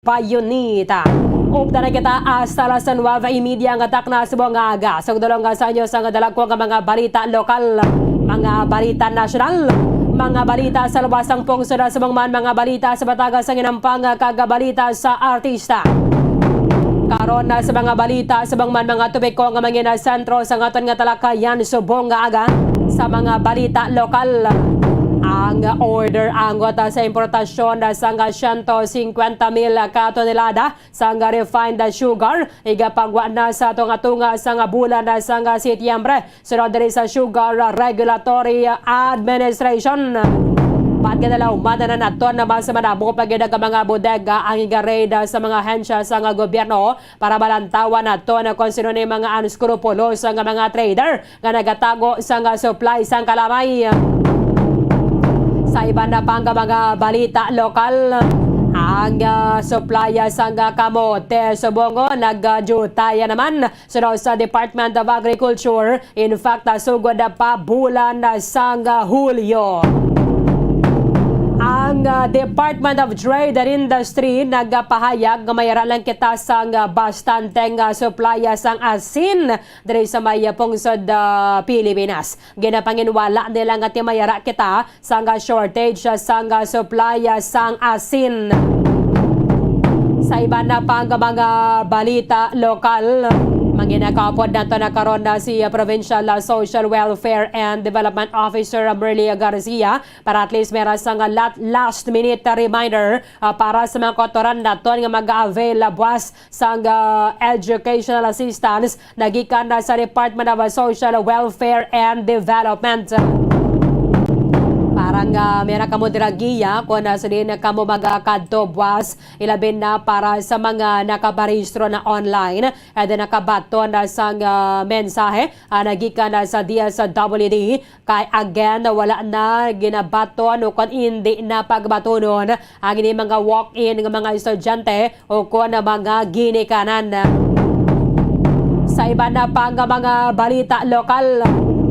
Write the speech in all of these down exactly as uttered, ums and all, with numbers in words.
Bayonita. Upda na kita hasta las nuwebe y media nga takna subong nga aga. Sugdulong nga sa inyo sang dalagko nga mga balita lokal, mga balita nasyonal, mga balita sa luwas sang pungsod subong man mga balita sa bataga sang inampang kag balita sa artista. Karon na sa mga balita subong man mga topiko nga mangin-sentro sa aton nga talakayan subong nga aga sa mga balita lokal. Ang order anggot sa importasyon sang siyento singkwenta mil ka tonelada sang refined sugar igapagwa na sa tunga-tunga sang bulan sang Setyembre, sunod diri sa Sugar Regulatory Administration. Bad nga nalauman na naton na mas madamo pa gid ang mga bodega ang iga-raid sa mga ahensya sang gobyerno para malantawan naton kon sino ni mga unscrupulous nga mga trader nga nagatago sang supply sang kalamay. Sa iban na pang mga balita lokal, ang, ah, supply sang kamote subong nga nagdiutay naman, suno sa Department of Agriculture. In fact, ah, sugod pa bulan sang Hulyo. Ang, ah, Department of Trade and Industry nagapahayag nga may ara lang kita sang, ah, bastante nga supply sang asin diri sa may, ah, pungsod, ah, Pilipinas. Ginapanginwala nila nga ti may ara kita sang shortage sang supply sang asin. Sa iban na pang mga balita lokal, manginakaupod nato na karon na si Provincial Social Welfare and Development Officer Merly Garcia para at least meron sang lat-, last minute reminder, ah, para sa mga kautoran naton nga mag-avail buas sang, ah, educational assistance nagikan na sa Department of Social Welfare and Development. Para nga may ra kamo dira giya kung, ah, saan kamo magakadto buas, ilabi na para sa mga nakaparehistro na online, and then nakabaton na sang, ah, mensahe, ah, nagikan na sa D S W D. Kay again, wala na ginabaton o kon indi na pagbatunon ang ini mga walk-in nga mga estudyante o kon mga ginikanan. Sa iban na pa nga mga balita lokal,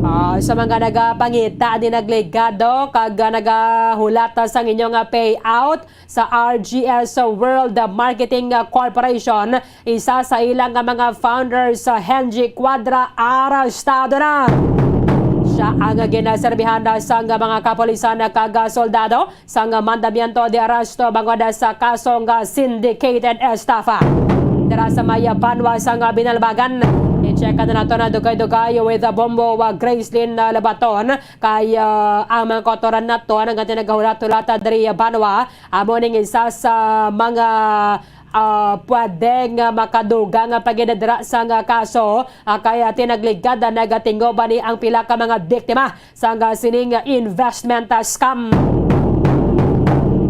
ah, sa mga nagapangita ni nagligado kag nagahulat sang inyo nga payout sa R G S World Marketing Corporation, isa sa ila nga mga founders, sa Henji Cuadra, arestado na. Siya ang ginaserbihan na sang mga kapulisan kag soldado sang mandamiento de arresto bangod sa kaso nga syndicated estafa. Dira sa may banwa sang Binalbagan, i-check na nato na dugay-dugay with Bombo wa Gracelyn, ah, Labaton, kay, ah, ang mga kautoran naton nga nagahulat-hulat diri banwa, amo ning isa sa mga, ah, pwede nga makadugang nga pagidadra sang kaso, ah, kay, ah, tinagligad na nagatinguban ni ang pila ka mga biktima sang, ah, sining investment, ah, scam.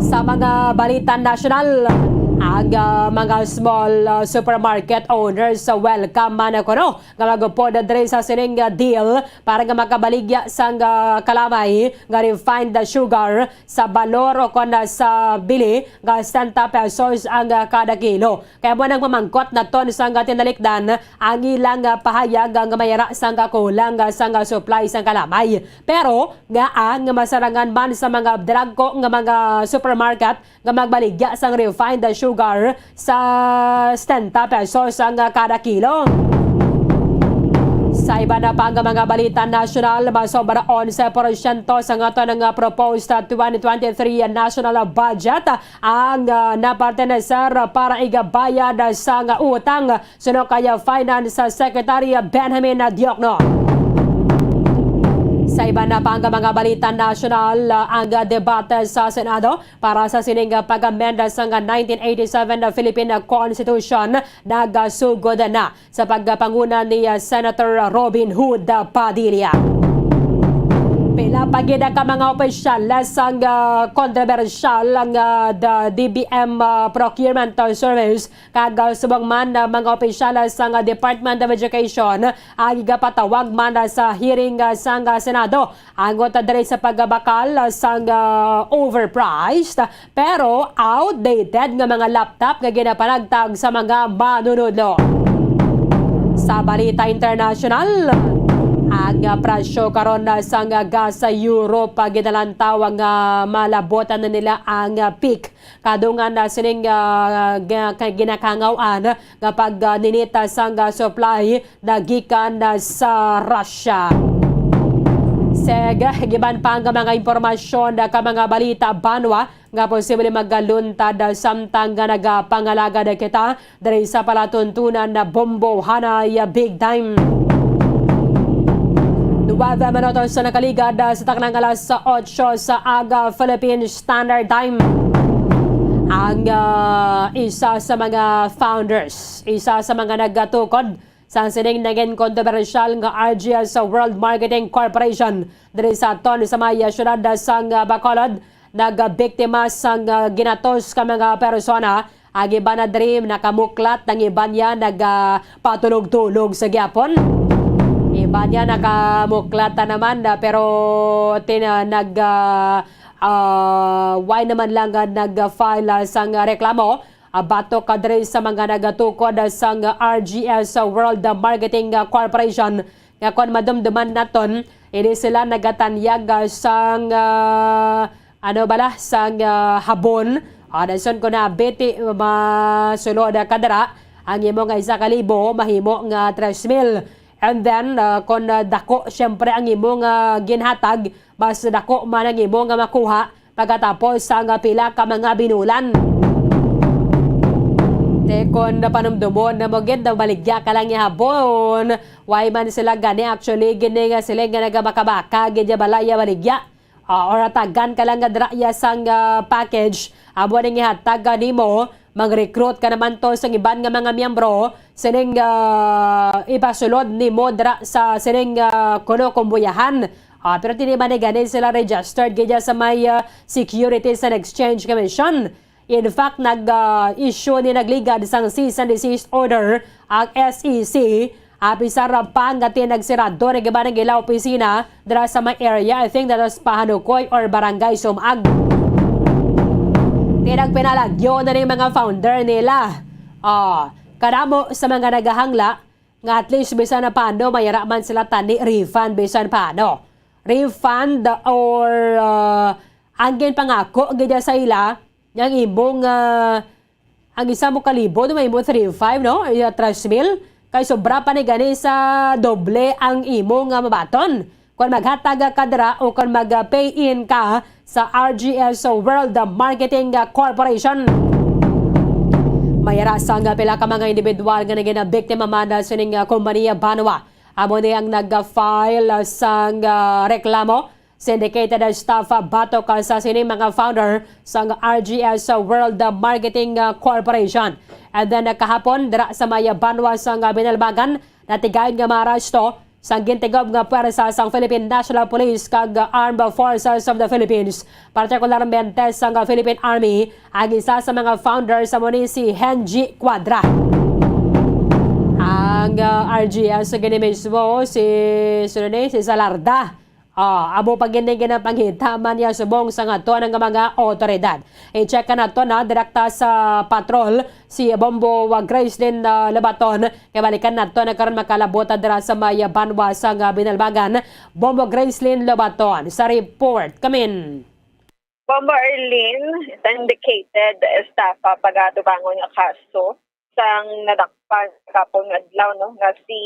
Sa mga balita nasyonal, ang, ah, mga small, ah, supermarket owners, ah, welcome man kuno nga magupod diri sa sining, ah, deal para nga makabaligya sang, ah, kalamay nga refined sugar sa balor o kon sa bili nga sesenta pesos ang, ah, kada kilo. Kaya mo nang mamangkot naton sang tinalikdan ang ilang, ah, pahayag nga may ara sang kakulang, ah, sang supply sang kalamay. Pero ngaa nga masarangan man sa mga dagko nga mga supermarket nga magbaligya sang refined sugar sa sesenta pesos ang kada kilo. Sa iba na pa nga mga balita nasyonal, masobra onse porsyento sa aton nga proposed twenty twenty-three national budget ang, ah, naperteneser para igabayad sa nga utang, suno kay Finance Secretary Benjamin Diokno. Sa iba na pa nga mga balita nasyonal, ah, ang debate sa Senado para sa sining pag-amenda sang nineteen eighty-seven Philippine Constitution nagasugod na sa pagpanguna ni, ah, Senator Robin Hood Padilla. Pila pa gid ka mga opisyales ang, ah, kontrobersyal ang, ah, the D B M, ah, Procurement Service kag, ah, subong man, ah, mga opisyales sang, ah, Department of Education ang igapatawag man, ah, sa hearing, ah, sang, ah, Senado. Angot diri sa pagbakal sang, ah, overpriced pero outdated nga mga laptop nga ginapanagtag sa mga manunudlo. Sa balita international, Ang, ah, presyo karon na sang, ah, gas sa Europe, ah, ginalantaw nga malabotan na nila ang, ah, peak. Kadungan na sining, ah, ga-, kay ginakangaw-an nga pag, ah, ninita sang, ah, supply na gikan na sa Russia. Sige, giban pa ang mga impormasyon na ka mga balita, banwa, nga posible magaluntad samtang nga nagapangalagad kita diri sa palatuntunan na bombo hanay big time. Nuwebe minutos sa nakaligad sa taknang alas otso sa aga, Philippine Standard Time. Ang, ah, isa sa mga founders, isa sa mga nagatukod sa sining naging kontrobersyal nga R G S World Marketing Corporation diri sa aton sa may siyudad sang Bacolod, nagbiktima sang, ah, ginatos ka mga persona. Ang iban na diri nakamuklat, ang iban niya nagapatulog-tulog sa gyapon. Iban niya nakamuklat na naman, ah, pero tin-, ah, nag, ah, ah, why naman lang nga nag-file, ah, sang reklamo, ah, batok ka diri sa mga nagatukod, ah, sang R G S World Marketing, ah, Corporation, nga kon madumduman naton, ini sila nagatanyag, ah, sang, ah, ano bala, sang, ah, habon. Ah, dason kon na biti masulod ka dira, ang imo nga isa ka libo mahimo nga tres mil. And then, ah, kon, ah, dako, siyempre, ang imo nga ginhatag, mas dako man ang imo nga makuha pagkatapos sang pila ka mga binulan. Te, kon napanumdumon na mo gid, nabaligya ka lang ihapon. Why man sila gani? Actually, gini nga sila nga nagamakabaka gid ya balaya baligya. Ah, or atagan ka lang nga dira ya sang, ah, package, amo ning ihatag ka nimo, mag-recruit ka naman to sa iban nga mga miyembro, sining, ah, ipasulod nimo dira sa sining, ah, kuno kumbuyahan. Ah, pero dili man ni gani sila registered gid ya sa may, ah, Securities and Exchange Commission. In fact, nag, ah, issue ni nagligad sang cease and desist order ang S E C. Apisar pa nga tinagsirado ni giban ang ila opisina dira sa may area. I think that was Pahanukoy or Barangay Sumag. Tinagpinalagyo na ning mga founder nila. Ah, kadamo sa mga nagahangla nga at least bisan na paano, mayara man sila tani refund bisan paano. Refund or, ah, ang ginpangako gid sa ila, nga ang imong, ah, ang isa mo kalibo, no, may mo three five, no? Iya, tres mil. Kay sobra pa ni gani sa doble ang imo nga mabaton. Kung maghatag ka dira o kung mag-pay in ka sa R G S World Marketing Corporation. May rasa nga pila ka mga individual nga naging biktima man sining, ah, kompanya banwa. Amo ni ang nag-file sang, ah, reklamo syndicated staff, ah, batok, ah, sa sining mga founder sang R G S World Marketing, ah, Corporation. And then, ah, kahapon, dira sa may banwa sang, ah, Binalbagan, natigayon nga maaresto sang gintigob nga puwersa sang Philippine National Police kag, ah, Armed Forces of the Philippines, partikularmente sang, ah, Philippine Army, ang isa sa mga founder sa mo ni si Henji Cuadra. Ang, ah, R G S gani mismo, si, sino ni? Si Salarda. Ah, amo pa gini ginapangita man niya subong sa aton nga mga otoridad. I-check ka nato na direkta sa patrol si Bombo, ah, Gracelyn, ah, Lobaton. Kay balikan nato na karon makalabot dira sa may banwa sang Binalbagan. Bombo Gracelyn Lobaton sa report. Kamin. Bombo Arlene, syndicated estafa pagatubangon nga kaso sang nadakpan kapon nga adlaw, no, nga si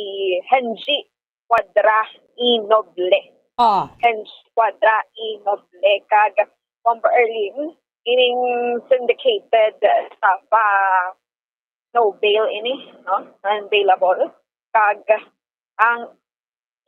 Henji Cuadra Inoble. Ah. Henji Cuadra Inoble kag Bombo Arlene, ining syndicated estafa, no bail ini, no? Non-bailable. Kag ang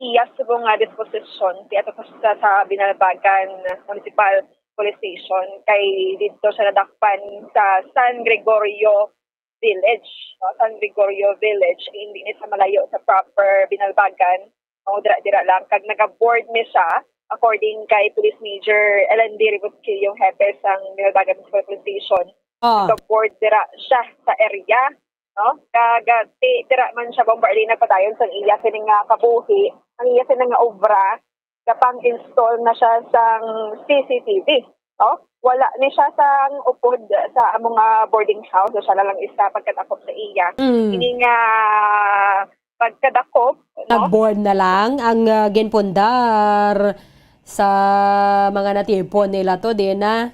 iya subong nga disposisyon, ti ato sa, sa Binalbagan Municipal Police Station, kay didto siya nadakpan sa San Gregorio Village, no? San Gregorio Village, hindi ni sa malayo sa proper Binalbagan. O, dira, dira lang. Kag nag-board ni siya, according kay Police Major L N D Rebusquillo, hepe sang Binalbagan Municipal Police Station. Ah. Nag-board dira siya sa area, no? Kag, ah, ti-, dira man siya, Bombo Arlene, nagpadayon sang iya sini nga kabuhi, ang iya sini nga obra, kapang-install na siya sang C C T V, no? Wala ni siya sang upod sa among, ah, boarding house, so siya na lang isa pagkadakop sa iya. Mm. Ini nga pagkadakop, No? Nag-board na lang ang, ah, ginpundar sa mga natipon nila to, di na?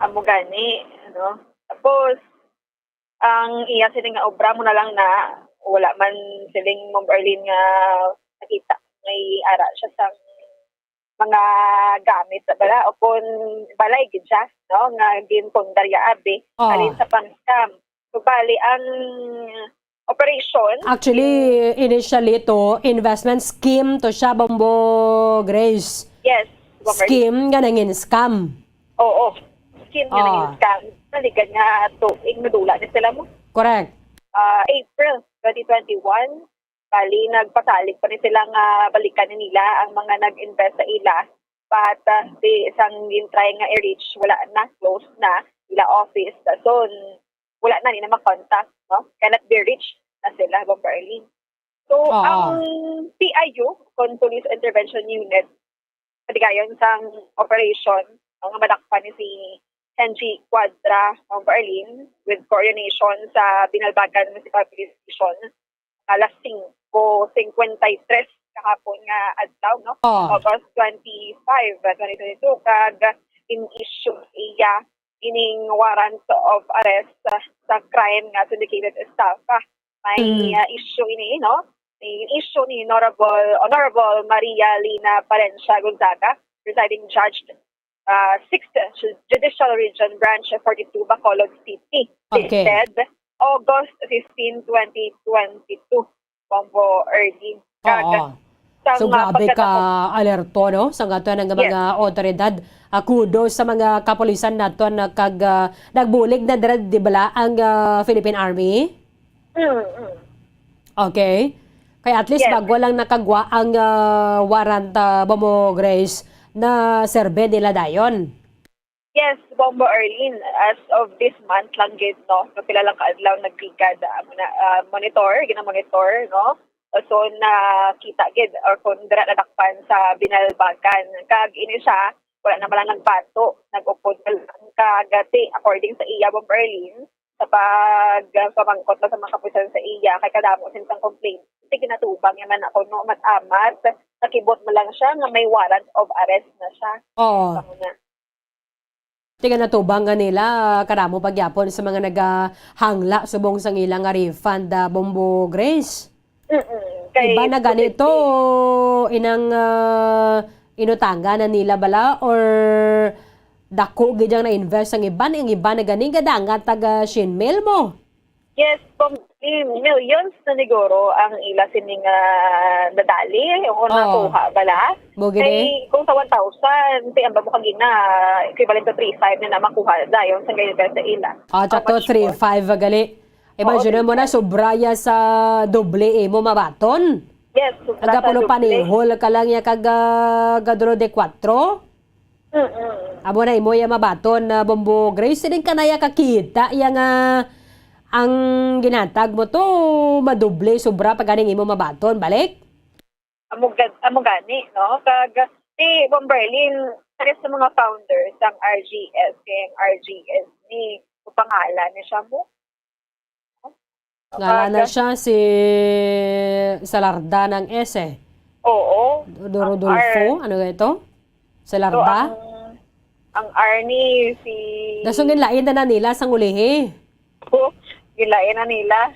Amo gani, ano? Tapos, ang iya sini nga obra mo na lang na wala man siling Ma'am Arlene nga nakita. May ara siya sang mga gamit sa bala o kon balay gid siya, no, nga ginpundar ya abi. Ah. Halin sa pang-scam. So, bali, ang operation. Actually, initially to, investment scheme to siya, Bombo Grace. Yes, Bombo Grace. Scheme nga nangin scam. Oo. Scheme nga nangin scam. Naligan nga tuig nadula ni sila mo. Correct. Ah, April twenty twenty-one, bali, nagpasalig pa ni sila nga balikan ni nila ang mga nag-invest sa ila. But, ah, di isang gin-try nga i-reach, wala na, close na ila office. So, n-, wala na nila makontak, no? Cannot be reached na sila, Bombo Arlene. So, ang P I U, kon Police Intervention Unit, katigayon sang operation, no, nga madakpan ni si Henry Cuadra, Bombo Arlene, with coordination sa Binalbagan Municipal Police Station, alas singko cincuenta y tres kahapon nga adlaw, no? Oh. August twenty-five, twenty twenty-two, kag in-issue iya ining warrant of arrest, ah, sa crime nga syndicated estafa. May, ah, issue ini, no? May issue ni Honorable, Honorable Maria Lina Palencia Gonzaga, presiding judge, ah, Sixth Judicial Region, Branch forty-two, Bacolod City. Okay. Dated August fifteen, twenty twenty-two, Bombo Arlene. Oo. So, grabe ka alerto, no? Sa aton nga mga otoridad. Ah, kudos sa mga kapulisan naton na kag, ah, nagbulig na dira, di bala, ang, ah, Philippine Army? Mm, mm. Okay. Kay at least bag-o lang nakagwa ang, ah, warrant, ah, Bombo Grace, na serve nila dayon. Yes, Bombo Arlene, as of this month lang gid, no, nga pila lang ka adlaw nagligad, ah, amo na, ah, monitor, gina-monitor, no? So, nakita gid, or kung dira nadakpan sa Binalbagan. Kag ini siya, wala na man lang nagbato, nag-upod na lang. Kag, ti, according sa iya, Bombo Arlene, sa pag, ah, pamangkot na sa mga kapulisan sa iya, kay kadamo sini sang complaint. Ti ginatubang niya man ako, no, mat-amat, nakibot mo lang siya nga may warrant of arrest na siya. Oo. Amo na. Ti ginatubang nga nila, kadamo pa gyapon sa mga nagahangla subong sang ila nga refund, ah, Bombo Grace. Mm-mm. Kay iba na gani to, inang, ah, inutangan na nila bala, or dako gid ang na-invest ang iban, ang iba na gani gadangat taga shin mil mo. Yes, pang-, eh, millions na niguro ang ila sining, ah, nadali o nakuha bala. Mo gid. Kay kung sa one thousand, ti ang babo kagina, equivalent to three five na na makuha dayon sa gayud sa ila. Ah, sa to, three five gali. Imagine mo na, sobra ya sa doble imo mabaton. Yes, sobra sa doble. Aga puno panihol ka lang ya kag, ah, gadro de cuatro. Mm-mm. Amo na imo ya mabaton na Bombo Grace, sining kanaya kakita ya nga ang ginatag mo to madoble, sobra pa ganing imo mabaton balik? Amo ga-, amo gani, no? Kag si Bombo Arlene, isa sa mga founders sang R G S, kay ang R G S ni, pangalan ni siya mo. Ngala na siya si Salarda ng S eh. Oo. Do-, Rodolfo? Ano nga ito? Salarda? So, ang, ang R ni si... Dason ginlain na, na nila sang ulihi. Oo, ginlain na nila.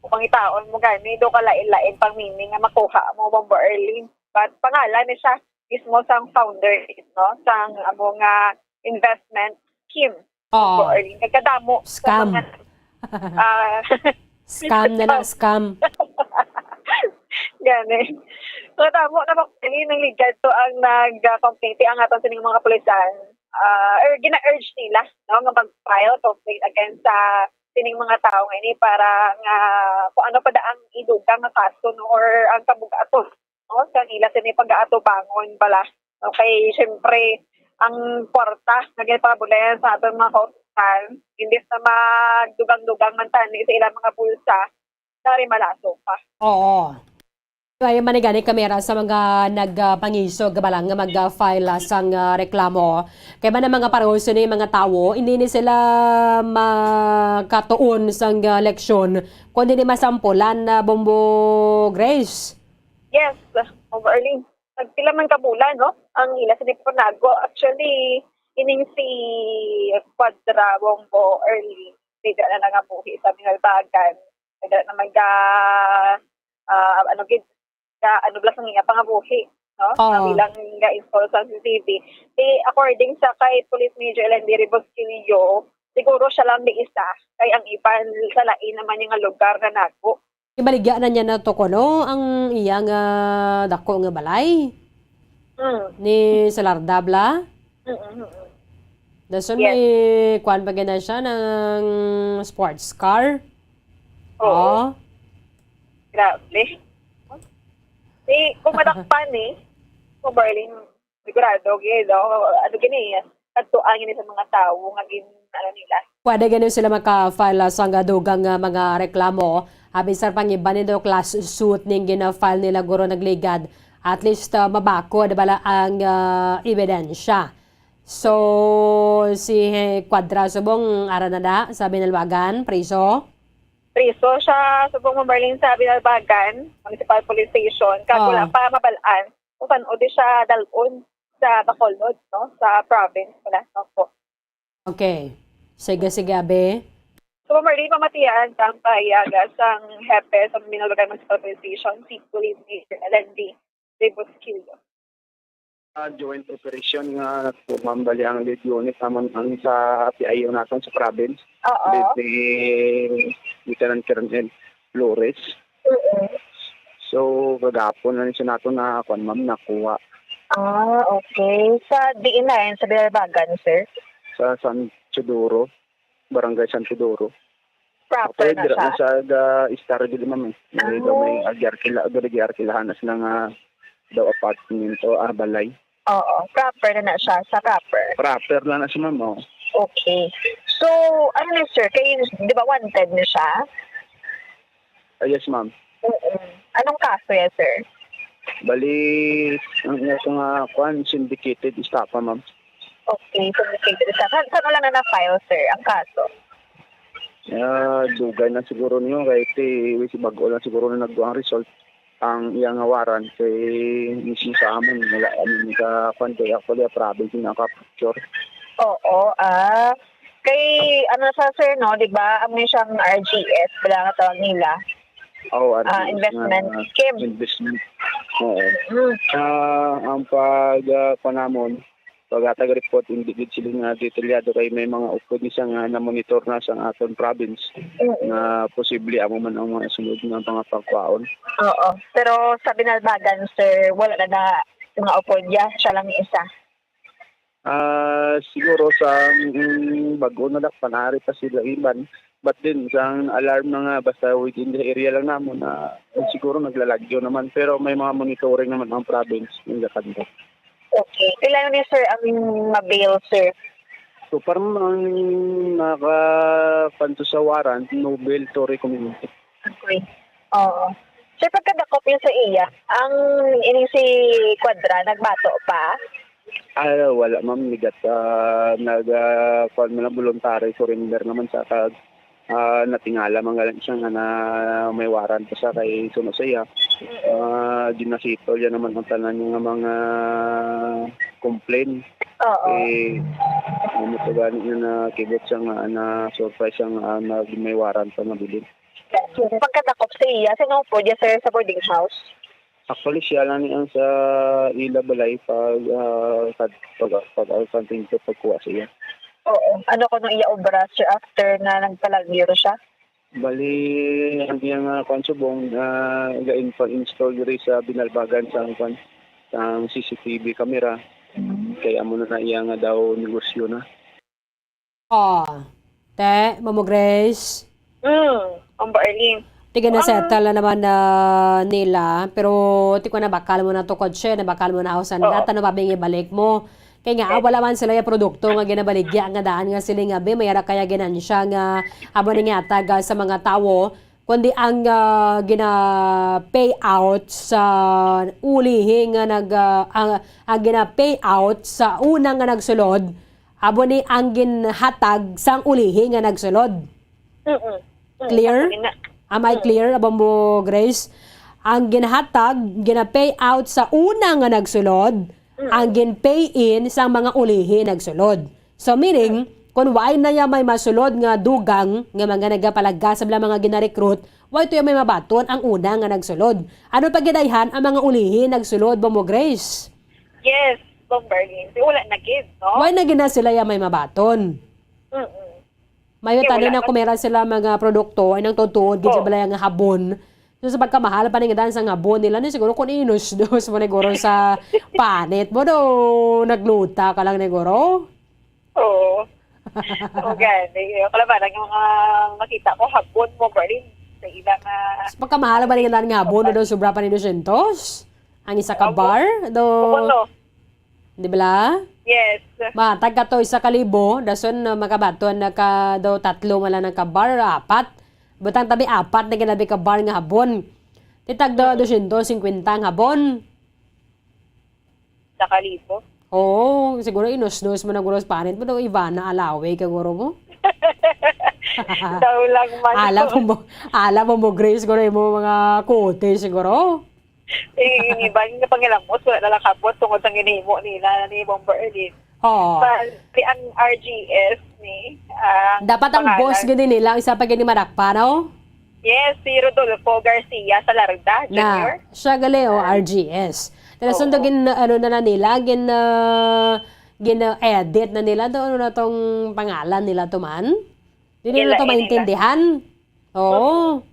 Kung pangitaon mo gani, do ka lain-lain pang meaning nga makuha mo, Bombo Arlene. But pangalan ni siya mismo sang founder, no? Sang amo nga investment scheme. Oo. Or nagkadamo sa scam. Mga, ah, scam na lang, scam. Gani. So, tamo na, actually, nang ligad to ang nag-, ah, complaint ang aton sining mga kapulisan. Ah, or gina-urge nila, no, nga mag-file complaint against sa sining mga tao nga ini para nga kung ano pa da ang idugang nga kaso, no, or ang kabugaton, no, sa ila sini pag-aatubangon bala. Okay, syempre, ang kwarta nga ginapangabulayan sa aton mga kautoran, imbis na magdugang-dugang man tani sa ilang mga bulsa, nari malaso pa. Oo. Kaya man gani kami ra sa mga nagpangisog bala nga mag-file sang, ah, reklamo. Kay man ang mga pareho sini mga tawo, hindi ni sila makatuon sang, ah, leksyon, kundi ni masampulan na Bombo Grace. Yes, Ma'am Arlene. Nagpila man ka bulan, no? Ang ila sa Niponago. Actually, ining si Quadra Wongbo Early, may dira na nangabuhi sa Binalbagan. May dira na mag, ah, ah, ano gid, ka, ano, bala sang iya pangabuhi, no? Oo. Ang ilang ga-install sa C C T V. Di, according sa kay Police Major L N D Rebosquillo, siguro siya lang may isa. Kay ang iban sa lain naman nga lugar nga nago. Ibaligya na niya na to, kuno, ang iya nga dako nga balay. Mm. Ni Salarda, bla? Mm, mm, mm. Dason Yes. may kuwan pa gina siya ng sports car. Oo. Oh. Grabe. Di, kung madakpan eh, kung Berlin, sigurado, gid, no? Ano gini, kadtuan gini sa mga tawo nga gin, ano nila. Pwede gani sila maka-file, ah, sang dugang, ah, mga reklamo. Ah, bisan pang iban nito class suit ning gina-file nila guro nagligad. At least, ah, mabakod bala ang, ah, ebidensya. So, si Quadra subong ara na da sa Binalbagan, priso? Priso siya subong, Ma'am Marlene, sa Binalbagan Municipal Police Station. Kag Oh. wala pa mabal-an kung san-o di siya dalon sa Bacolod, no? Sa province pala, no po. Okay. Sige, sige, abi. So, Ma'am Marlene, pamatian sang pahayag sang hepe sa Binalbagan Municipal Police Station, si Police Major L N D Rebosquillo. Ah, joint operation nga nagtumambali ang lead unit naman ang sa P I O naton sa province. Oo. Lead ni Lieutenant Colonel Flores. Mm-mm. So, kagapon na siya nato na, kwan, ma'am, nakuha. Ah, okay. Sa diin na yan? Sa Binalbagan, sir? Sa San Teodoro, Barangay San Teodoro. Proper Actually, na dira siya? na siya ga-istar gid, ma'am, eh. May Ah. daw may agi-arkila-, agi-arkilahan na sila nga daw apartment o, ah, balay. Oo, proper na na siya sa proper. Proper na na siya, ma'am, oh. Okay. So, ano na, sir? Kay, di ba wanted na siya? Ah, yes, ma'am. Oo. Anong kaso yan, sir? Bali, ang iya ko nga, kwan, syndicated estafa, ma'am. Okay, syndicated estafa. San, san lang na na-file, sir, ang kaso? Ah, dugay na siguro niyo, kay ti, si bago lang siguro na nagkuha ang result. Ang iya nga warrant kay mismo sa amon, wala kami ka, kwan, kay actually, a province na ka-picture. Oo, ah. Kay, ano sa, sir, no, di ba, ang may siyang R G S, wala nga tawag nila. Oo, Ah, R G S investment na scheme. investment. Oo. Mm. Ah, ang pag, ah, panamon, paghatag report, hindi gid sila nga detalyado kay may mga upod ni siya nga na-monitor na sa aton province Mm. nga posible amo man ang mga sunod nga mga pagkwaon. Oo. Pero sa Binalbagan, sir, wala na na mga upod ya, siya lang isa. Ah, siguro sa, mm, bago na dakpan, ari pa sila iban. But then, sa alarm na nga, basta within the area lang namon, na siguro naglalagyo naman. Pero may mga monitoring naman ang province, yung Lakanda. Okay. Pila ni, sir, ang mabail, sir? So, parang ang nakapanto sa warrant, no bail to recommend. Okay. Oo. Sir, pagkadakop yun sa iya, ang ining si Quadra, nagbato pa? Ah, wala, ma'am. Nigat, ah, nag, ah, kuwan man lang, voluntary surrender naman sa kag, ah, natingala man galing siya nga na may warrant pa siya kay suno sa iya. Mm. Ah, ginasitol niya naman ang tanan nga mga complaint. Oo. Eh, ano to gani nga nakibot siya nga, na-surprise siya nga, ah, nag-, may warrant pa nga bilin. Pagkadakop sa iya, sino po diya, sir, sa boarding house? Actually, siya lang ni ang sa ila balay pag, ah, pag, pag, pag, pag, pag, pagkuha sa iya. Oo. Ano ko nung iya obra, sir, after na nagpalagyo siya? Bali, ang iya nga, kwan, subong, ah, ga-, pag-install diri sa Binalbagan sa, kwan, sa C C T V camera. Mm. Kaya amo na na iya nga daw negosyo na. Oh, te, Mamo Grace. Mm, Ma'am Arlene. Tiga na Ang settle na naman na nila, pero ti ko na bakal mo na to kotse, na bakal mo na house and Oo. lot, ano ba bing ibalik mo? Kay nga, ah, Yes. wala man sila yung produkto nga ginabaligya nga daan nga sila nga, be, may ara kaya ginansya nga abo ni nga tag, ah, sa mga tawo, kundi ang, ah, gina-pay out sa ulihi nga nag, ah, ang, ang gina-pay out sa una nga nagsulod, abo ni ang ginhatag sang ulihi nga nagsulod. Mm-mm. Mm, Clear? Sakto din na. Am I Mm. clear, abo mo, Grace? Ang ginahatag, gina-pay out sa una nga nagsulod, ang gin-pay in sang mga ulihi nagsulod. So, meaning, kung waay na ya may masulod nga dugang nga mga nagapalaga sa mga gina-recruit, way to ya may mabaton ang una nga nagsulod. Ano pa gid ayhan ang mga ulihi nagsulod, Bombo Grace? Yes, Bombo Arlene. Di wala na gid, no? Way na gid na sila ya may mabaton. Mm-mm. Mayo Di tani wala na na. Kumera sila mga produkto ay nang tutuod gid Oh. sa balay nga habon. So, sa pagkamahal pa ning daan sang habon nila ni siguro kung inusdos mo ni guro sa panit mo do nagluta ka lang ni guro. Oo. O gani. Kalabanan yung mga makita ko, habon, Bombo Arlene. Sa ilang ah, Sa pagkamahal ba ning daan nga habon do sobra pa ni dosyentos? Ang isa ka Abo. Bar do Ano? Di bala? Yes. Matag ka to isa ka libo, dason uh, makabaton na ka do tatlo man lang ka bar, apat. Butang tabi apat na ginabi ka bar nga habon. Titag do dosyentos singkwenta ang habon. Sa kalibo. Oo, siguro inusdos mo na guro sa panit mo do Ivana Alawi ka guro mo. Daw lang man. Ala mo mo, ala mo mo Grace guro mo mga kote siguro. Eh, yung iba nga pangilamos, wala na lang kabot tungod sa ginhimo nila ni Bombo Arlene. Oo. Bali, ang R G S ni, ah, Dapat ang pangalan. Boss gid nila isa pa gid ni madakpa, no? Yes, si Rodolfo Garcia Salarda Junior. Na, siya gali o R G S. Tila Oo. sundo gin ano na, na nila gin ah, gin ah, edit na nila do ano na tong pangalan nila to man. Dili Nila, na to eh, nila. Maintindihan. Oo.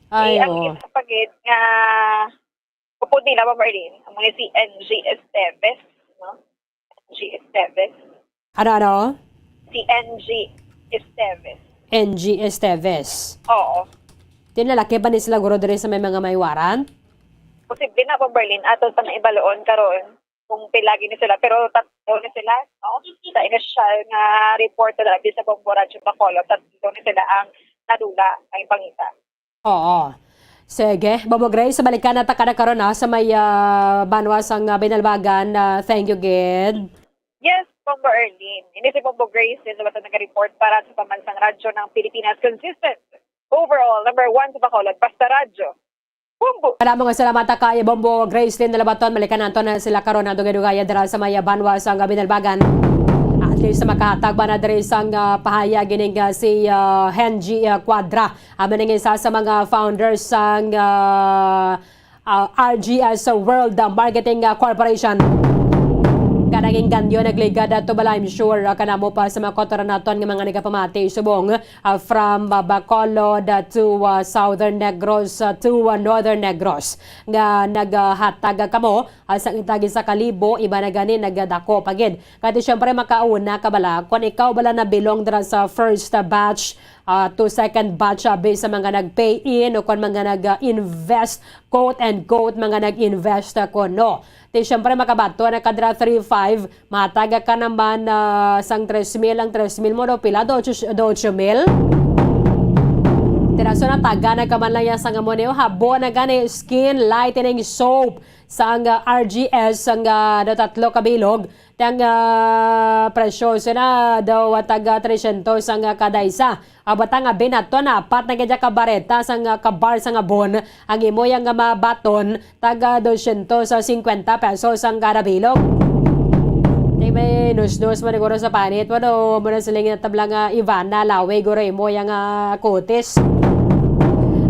Ay, Eh, ang oo. isa pa gid nga upod nila, Bombo Arlene, ang mga si N G Esteves, no? N G Esteves. Ano, ano? Si N G Esteves. N G Esteves. Oo. Tinalaki ba ni sila guro diri sa may mga may warrant? Posible na, Bombo Arlene, ato sa naibaloon karon kung pila gini sila, pero tatlo ni sila, no? Sa initial nga report na labi sa Bombo Radyo Bacolod, tatlo ni sila ang nadula ang pangita. Oo. Sige, Bombo Grace, balikan na ta ka na karon, ha, sa may ah, banwa sang ah, Binalbagan. Ah, thank you, gid. Yes, Bombo Arlene. Ini si Bombo Grace, din naman nag-report para sa Pambansang Radyo ng Pilipinas. Consistent. Overall, number one sa Bacolod, basta radyo. Bombo! Para mga salamat kay Bombo Grace Lynn Dalabaton, malikan nato na sila karon ang dugay-dugay dira sa may banwa sang Binalbagan. At least makahatag ba na diri sang ah, pahayag ining ah, si ah, Henji ah, Quadra. Amo ning isa sa mga founders sang ah, ah, R G S World Marketing ah, Corporation. Kanang inganyo nagligad ato bala, I'm sure ah, kanamo pa sa mga kautoran naton nga mga nagapamati subong ah, from ah, Bacolod ah, to ah, Southern Negros ah, to ah, Northern Negros nga naghatag kamo ah, sang itagi sa kalibo, iba na gani nagadako pa gid. Kay siyempre makauna ka bala kung ikaw bala na belong dira sa first ah, batch ah, to second batch abi sa mga nag-pay in o kon mga nag-invest, quote and quote, mga nag-invest ah, kuno. Ti siyempre makabato na kadra three five, mataga ka naman ah, sang tres mil. Ang tres mil mo do pila? Docho, docho mil. Tiraso na taga na ka man lang yan sang amo niyo, habo na gani skin lightening soap sang ah, R G S sang ah, do tatlo ka bilog. Tang ah, presyo sina daw taga tresyentos ang ah, kada isa. Ang batang abi nato na apat na gid ka bareta sang ah, kabar sang abon. Ang imo yang nga mabaton taga dosyentos singkwenta pesos ang kada bilog. Di may nus-nus mo siguro sa panit mo do mo na siling na tabla nga Ivana Lawi guro imo yang ah, kutis.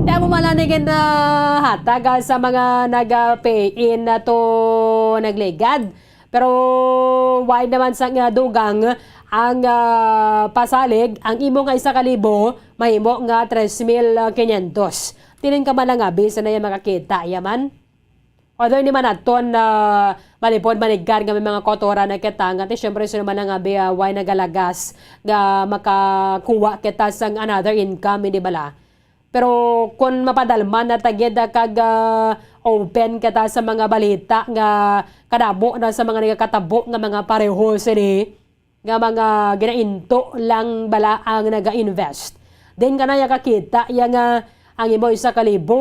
Di mo malanig na hatag ah, sa mga nag-pay in na to nagligad. Pero why naman sa nga dugang ang ah, pasalig, ang imo nga isa ka libo mahimo nga tres mil quinientos. Tining ka man nga bisa na yung makakita, yaman? Although hindi man naton na malipod manigan nga may mga kotora na kita, nga ti syempre sino man nga bi, ah, why nagalagas nga makakuha kita sang another income, hindi bala? Pero kung mapadalman na ta gid, ah, kag ah, open kita sa mga balita nga kadamo na sa mga nagakatabo nga mga pareho sini nga mga ginainto lang bala ang naga-invest. Then kana ya kakita ya nga ang imo isa ka libo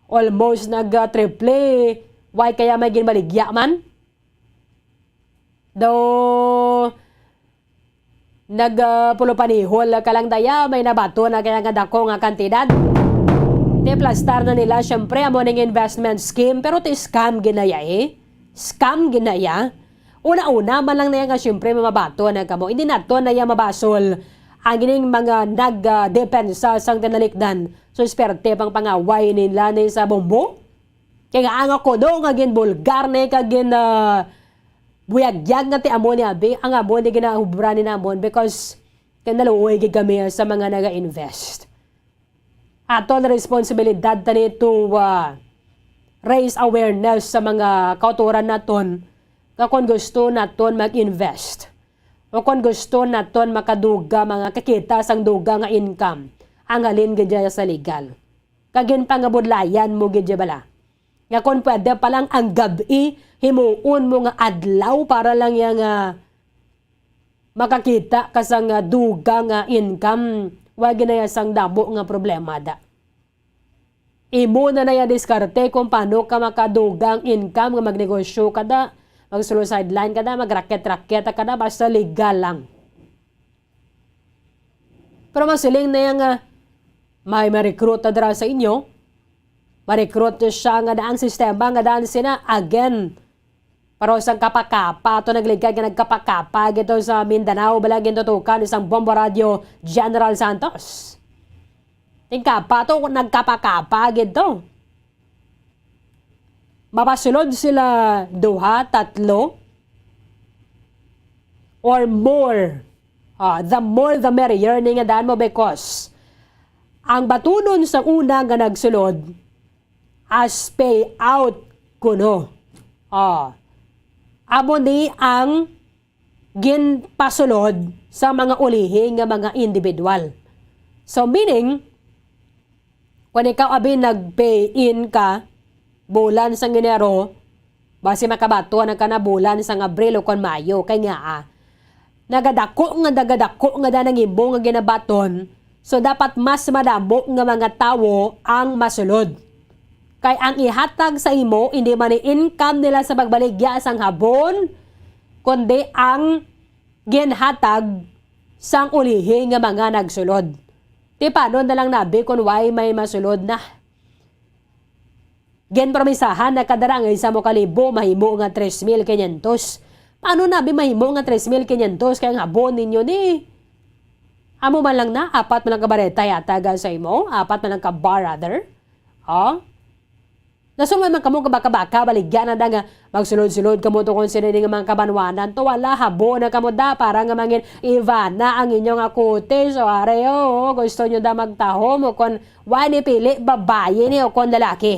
almost nag-triple. Why kaya may ginbaligya man? Do nagpulopanihol ka lang daya, may nabato na kaya nga dako nga kantidad. Ti plastar na nila, syempre, amo ning investment scheme, pero ti scam ginaya eh. Scam ginaya. Una-una man lang na nga, syempre, mamabato na kamo. Hindi nato na ya mabasol ang ining mga nagdepensa sang tinalikdan. So, esperte pang pangaway nila ni sa bombo. Kaya nga, ang ako do nga ginbulgar ni kag gin, ah, buyagyag nga ti amo ni abi, ang amo ni ginahubra ni namon because kanaluoy gid kami sa mga naga-invest. Aton responsibilidad tani to, ah, raise awareness sa mga kauturan naton nga kon gusto naton mag-invest o kon gusto naton makaduga, mga kakita sang duga nga income, ang halin gid dyan sa legal. Kag ginpangabudlayan mo gid dyan bala. Nga kon pwede pa lang ang gab-i, himuon mo nga adlaw para lang ya nga makakita ka sang, ah, dugang, ah, income, wa ginaya sang damo nga problema da. Imo na na ya diskarte kung paano ka makadugang income nga magnegosyo ka da, magsulo sideline ka da, magraket-raket ka da, basta legal lang. Pero masiling na ya nga may ma-recruit na dira sa inyo, ma-recruit na siya nga daan sistema nga daan sina again. Pero sang kapakapa to nagligad nga nagkapakapa gito sa Mindanao, bala gintutukan isang Bombo Radio General Santos. Tingkapa to, nagkapakapa gito. Mapasulod sila duha, tatlo, or more. Ah, the more the merrier ni nga daan mo because ang batunon sa una nga nagsulod as payout kuno. Ah, amo ni ang ginpasulod sa mga ulihi nga mga individual. So, meaning, kung ikaw abi nag-pay in ka, bulan sang Enero, basi makabaton na ka na bulan sang Abril o kon Mayo. Kay nga, ah, nagadako nga, nagadako nga da nang imo nga ginabaton, so dapat mas madamo nga mga tawo ang masulod. Kay ang ihatag sa imo, hindi man ni income nila sa pagbaligya sang habon, kundi ang ginhatag sang ulihi nga mga nagsulod. Ti paano na lang nabi kung why may masulod na? Ginpromisahan na kada ra ang isa mo ka libo mahimo nga tres mil quinientos. Paano nabi mahimo nga tres mil quinientos kay ang habon ninyo ni amo man lang na, apat man lang ka bareta yata ga sa imo, apat man lang ka bar rather. Oh? Nasulod man kamo ka baka-baka, baligya na da nga magsulod-sulod kamo to kung sino ni nga mga kabanwanan to, wala, habo na kamo da, para nga mangin Ivana ang inyong akuti. So, are, oh, gusto nyo da magtahom o kon wa ni pili, babayi ni o kon lalaki.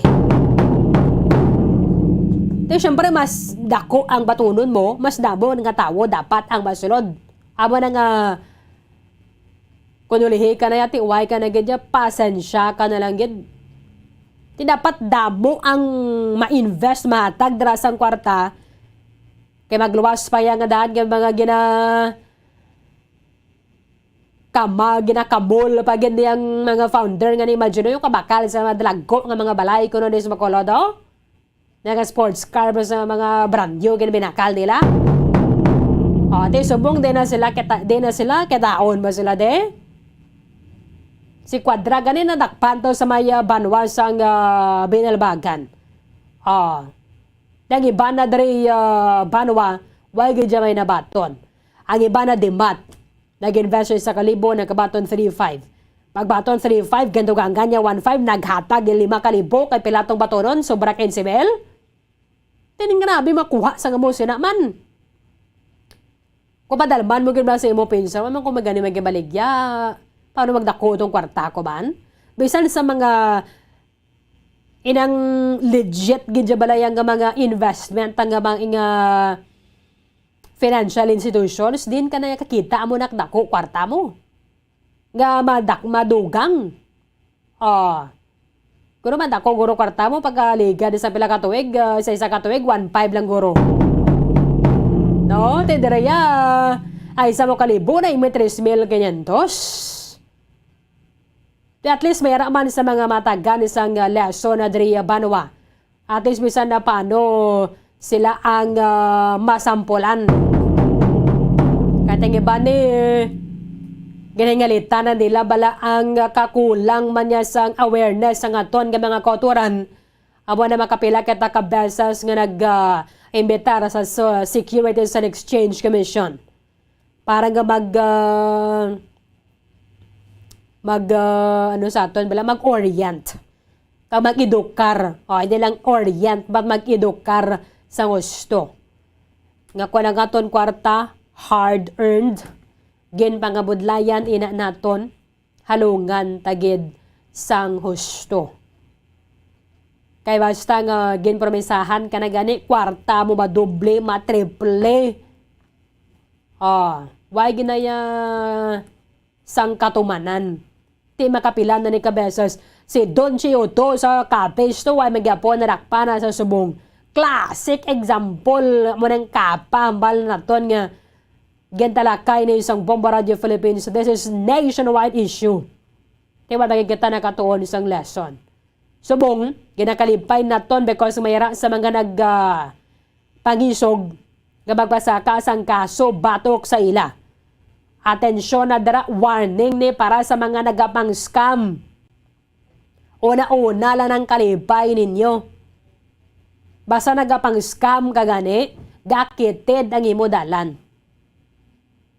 Ti, syempre, mas dako ang batunon mo, mas damo nga tawo dapat ang masulod. Amo na nga, kung ulihi ka na ya, ti uway ka na gid ya, pasensya ka na lang gid. Ti dapat damo ang ma-invest, mahatag dira sang kwarta. Kay magluwas pa ya nga daan nga mga gina-, kama, ginakamol pa gid niyang mga founder nga ni-imagine yung kabakal sa mga dalagko nga mga balay kuno ni sa Bacolod, oh. Nga sports car ba sa mga brand new gid binakal nila? O, ti subong di na sila kita, di na sila kitaon ba sila di? Si Quadra gani nadakpan to sa may, ah, banwa sang, ah, Binalbagan. O. Ang iba na diri, ah, banwa, wa gid dyan may nabaton. Ang iba na dimat. Nag-invest siya isa ka libo, nagkabaton three five. Pagbaton three five, gindugangan niya one five, naghatag yung lima ka libo, kay pila tong batonon, sobra quince mil. Tining grabe makuha sa nga mo sina man. Kung padalman mo gid ba sa imo pinsan, man kung magani magibaligya, paano magdako tong kwarta ko man? Bisan sa mga inang legit gid siya balay nga mga investment, ang mga, nga financial institutions, din ka na kakita mo nakdako kwarta mo. Nga madak-, madugang. Ah. Guro man, dako, guro, kwarta mo, pagkaligad sa pila ka tuig, ah, sa isa ka tuig, one five lang, guro. No? Ti dira ya, ay, isa mo ka libo na, imo tres mil quinientos. Ti at least, may ara man sa mga matagan isang, ah, lesson na diri, ah, banwa. At least, bisan na paano sila ang, ah, masampulan. Kaya ang iba ni, Ginhingalitan na nila bala ang kakulang man niya sang awareness sang aton nga mga kautoran. Amo na makapila kita ka beses nga nag, ah, imbitar sa, sa Securities and Exchange Commission para nga mag, ah, mag, ah, ano sa aton, bala, mag-orient. Kag mag-edukar. O, hindi lang orient, but mag-edukar sa husto. Nga kung ang aton kwarta, hard-earned, ginpangabudlayan ina naton, halungan ta gid sang husto. Kay basta nga ginpromisahan ka na gani, kwarta mo madoble, matriple. Ah, why ginaya sang katumanan? Ti makapila na ni ka beses si Don Chiuto sa Capiz to, why magyapon nadakpan na sa subong. Classic example mo nang kapambal naton nga gintalakay ni isang Bomba Radio Philippines. This is nationwide issue. Ti wala kita nakatuon isang lesson. Subong, ginakalipay naton because mayra sa mga nag, ah, pangisog nga magpasaka sang kaso batok sa ila. Atensyon na dira, warning ni para sa mga nagapang-scam. Una-una lang ang kalipay ninyo. Basta nagapang-scam ka gani, gakitid ang imo dalan.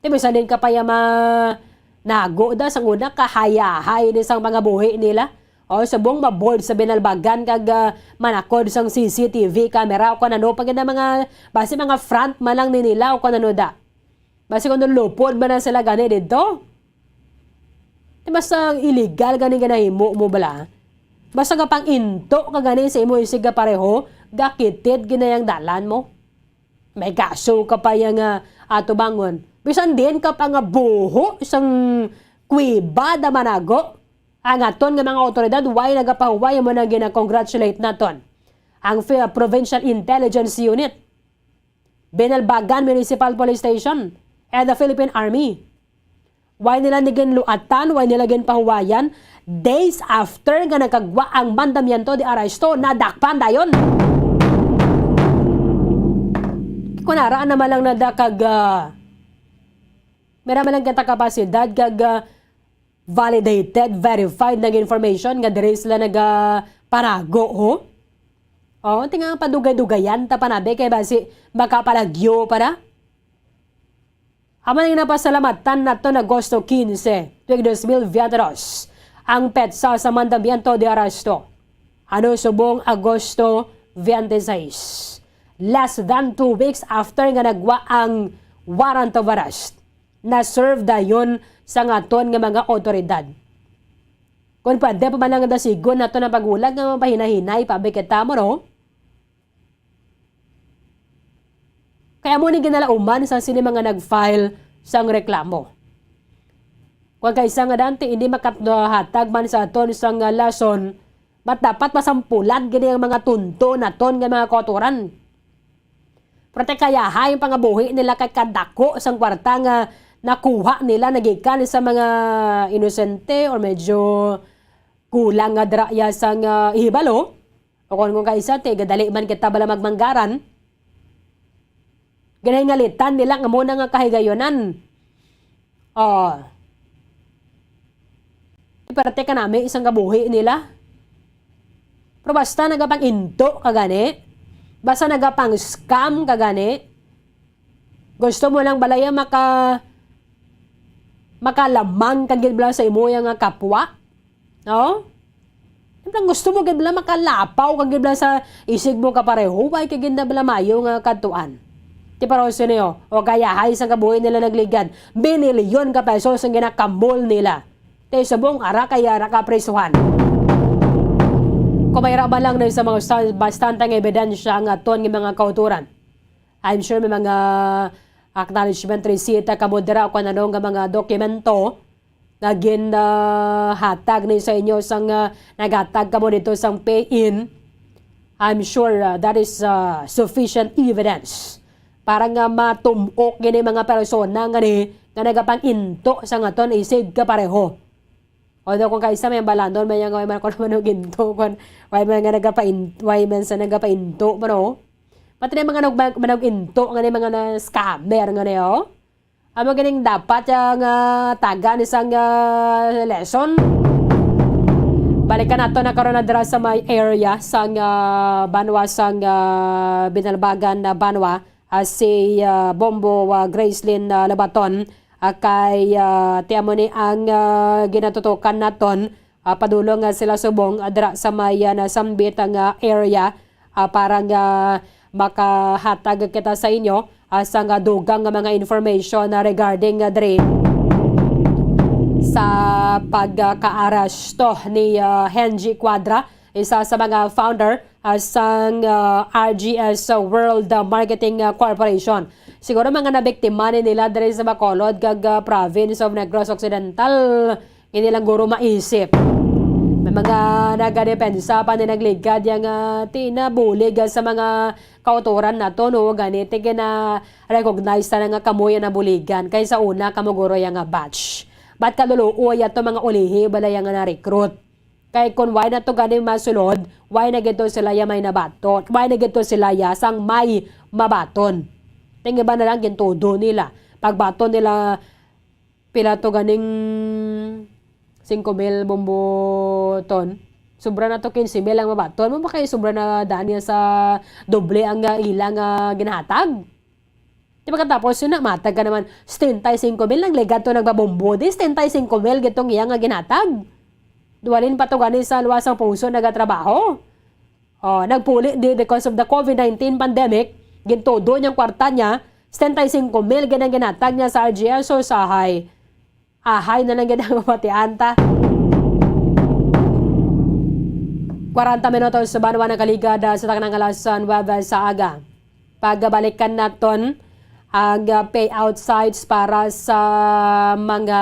Ti bisan din ka pa ya ma-, nago da sang una, kahayahay ni sang mga buhi nila. O, subong ma-board sa binalbagan kag, ah, manakod sang C C T V camera o kung ano pa gid ang mga, basi mga front man lang ni nila o kung ano da. Basi kung lupod man na sila gani didto. Ti basta illegal gani nga nahimo mo bala. Basta nga pang-into ka gani sa imo isig nga pareho, gakitid gid na yang dalan mo. May kaso ka pa ya nga atubangon. Bisan din ka pa nga buho sang kuweba da manago. Ang aton nga mga awtoridad, why nagapahuway mo na gina-congratulate naton ang Fi-, Provincial Intelligence Unit, Binalbagan Municipal Police Station, and the Philippine Army? Why nila ni ginluatan, why nila ginpahuwayan? Days after nga nagkagwa ang mandamiento de arresto, nadakpan dayon. Kunara naman lang nada kag, ah, mera man lang kita kapasidad kag, ah, validated, verified nga information nga diri sila nagapanago, ho? O, ti nga padugay-dugayan ta panabi kay basi makapalagyo pa na. Amo na nga napasalamatan naton Agosto quince, tuig dos mil veintidos, ang petsa sa mandamiento de arresto. Ano subong Agosto twenty-six. Less than two weeks after nga nagwa ang warrant of arrest, na-serve dayon sang aton nga mga awtoridad. Kung pwede pa man lang dasigon naton ang paghulag nga mapahinahinay pa abi kita mo, no? Kaya mo ni ginalauman sa sini mga nag-file sang reklamo. Kung kaisa nga dante, hindi makahatag man sa aton sang, ah, lason, but dapat masampulan gini ang mga tunto naton nga mga kautoran. Pero ti kayahay ang pangabuhi nila kay kadako sang kwarta nga nakuha nila nagikan sa mga inosente or medyo kulang nga draya sang, ah, ihibalo. O kung, kung kaisa, ti gadali man kita bala magmanggaran. Ginahingalitan nila nga mo na nga kahigayunan. Oh. Parte ka nami isang kabuhi nila. Pero basta nagapang-into ka gani, basta nagapang-scam ka gani, gusto mo lang balaya maka-, makalamang ka gid bala sa imo nga kapwa? No? Siyempre, gusto mo gid bala makalapaw ka gid bala sa isig mo kapareho, way ka gid na bala mayo nga kadtuan. Ti pero sino, o kayahay sang kabuhi nila nagligad, binilyon ka pesos ang ginakamol nila. Ti subong ara kay ara ka prisuhan. Kung may ra ba lang na sa mga sa-, bastante nga ebidensya ang aton nga mga kauturan. I'm sure may mga acknowledgement receipt kamo dira o kung ano nga mga dokumento nga gin, ah, hatag ni sa inyo sang, ah, naghatag kamo dito sang pay-in. I'm sure, ah, that is, ah, sufficient evidence para nga matum-ok gini mga persona nga ni, nga nagapang-into sa aton isig kapareho. Although kung kaisa may balanon, may nga, may man ako naman og into, kung may man nga nagapa-in-, may man sa nagapa-into, bro. Pati na mga nag-, mga nag-into, nga na mga na-scammer, nga na, oh. Amo ganing dapat ang, ah, taga ni sang, ah, lesson. Balikan nato na karon na dira sa may area sang, ah, banwa sang, ah, Binalbagan na banwa, ah, si, ah, Bombo, ah, Gracelyn, ah, Labaton, ah, kay, ah, ti amo ni ang, ah, ginatutukan naton, ah, padulong, ah, sila subong, ah, dira sa may, ah, nasambit nga area, ah, para nga makahatag kita sa inyo, ah, sang dugang nga mga information, ah, regarding, ah, diri sa pagkaaresto ni, ah, Henji Cuadra, isa sa mga founder, ah, sang, ah, R G S World, ah, Marketing, ah, Corporation. Siguro mga nabiktima ni nila diri sa Bacolod kag, ah, province of Negros Occidental. Hindi lang guro maisip. May mga nagadepensa pa ni nagligad yang, ah, tinabulig sa mga kautoran nato, no? Gani, ti gina-recognize na nga kamo yan nabuligan. Kay sa una, kamo guro yang, ah, batch. Ba't kaluluoy ato mga ulihi, bala yang, ah, na-recruit? Kay kung why na to gani masulod, why na gito sila ya may nabaton? Why na gito sila ya sang may mabaton? Ting iba na lang gintudo nila. Pagbaton nila, pila to ganing singko mil bomboton? Sobra na to quince mil ang mabaton. Mo ba kay sobra na daan niya sa doble ang, ah, ilang, ah, ginahatag? Di ba katapos yun na, matag ka naman, setenta y cinco mil, nagligad to nagbabombo. Di setenta y cinco mil gitong iya nga ginhatag. Duwalin pa to gani sa luwas ang puso nagatrabaho. Oh, nagpuli di because of the COVID nineteen pandemic, gintudo niyang kwarta niya, setenta y cinco mil gid ang ginhatag niya sa R G S o sa hay. Ahay na lang gid ang mapatian ta. Kwarenta minutos sa banwa nakaligad, ah, sa taknang alas nuebe sa aga. Pagabalikan naton ang, ah, payout sites para sa mga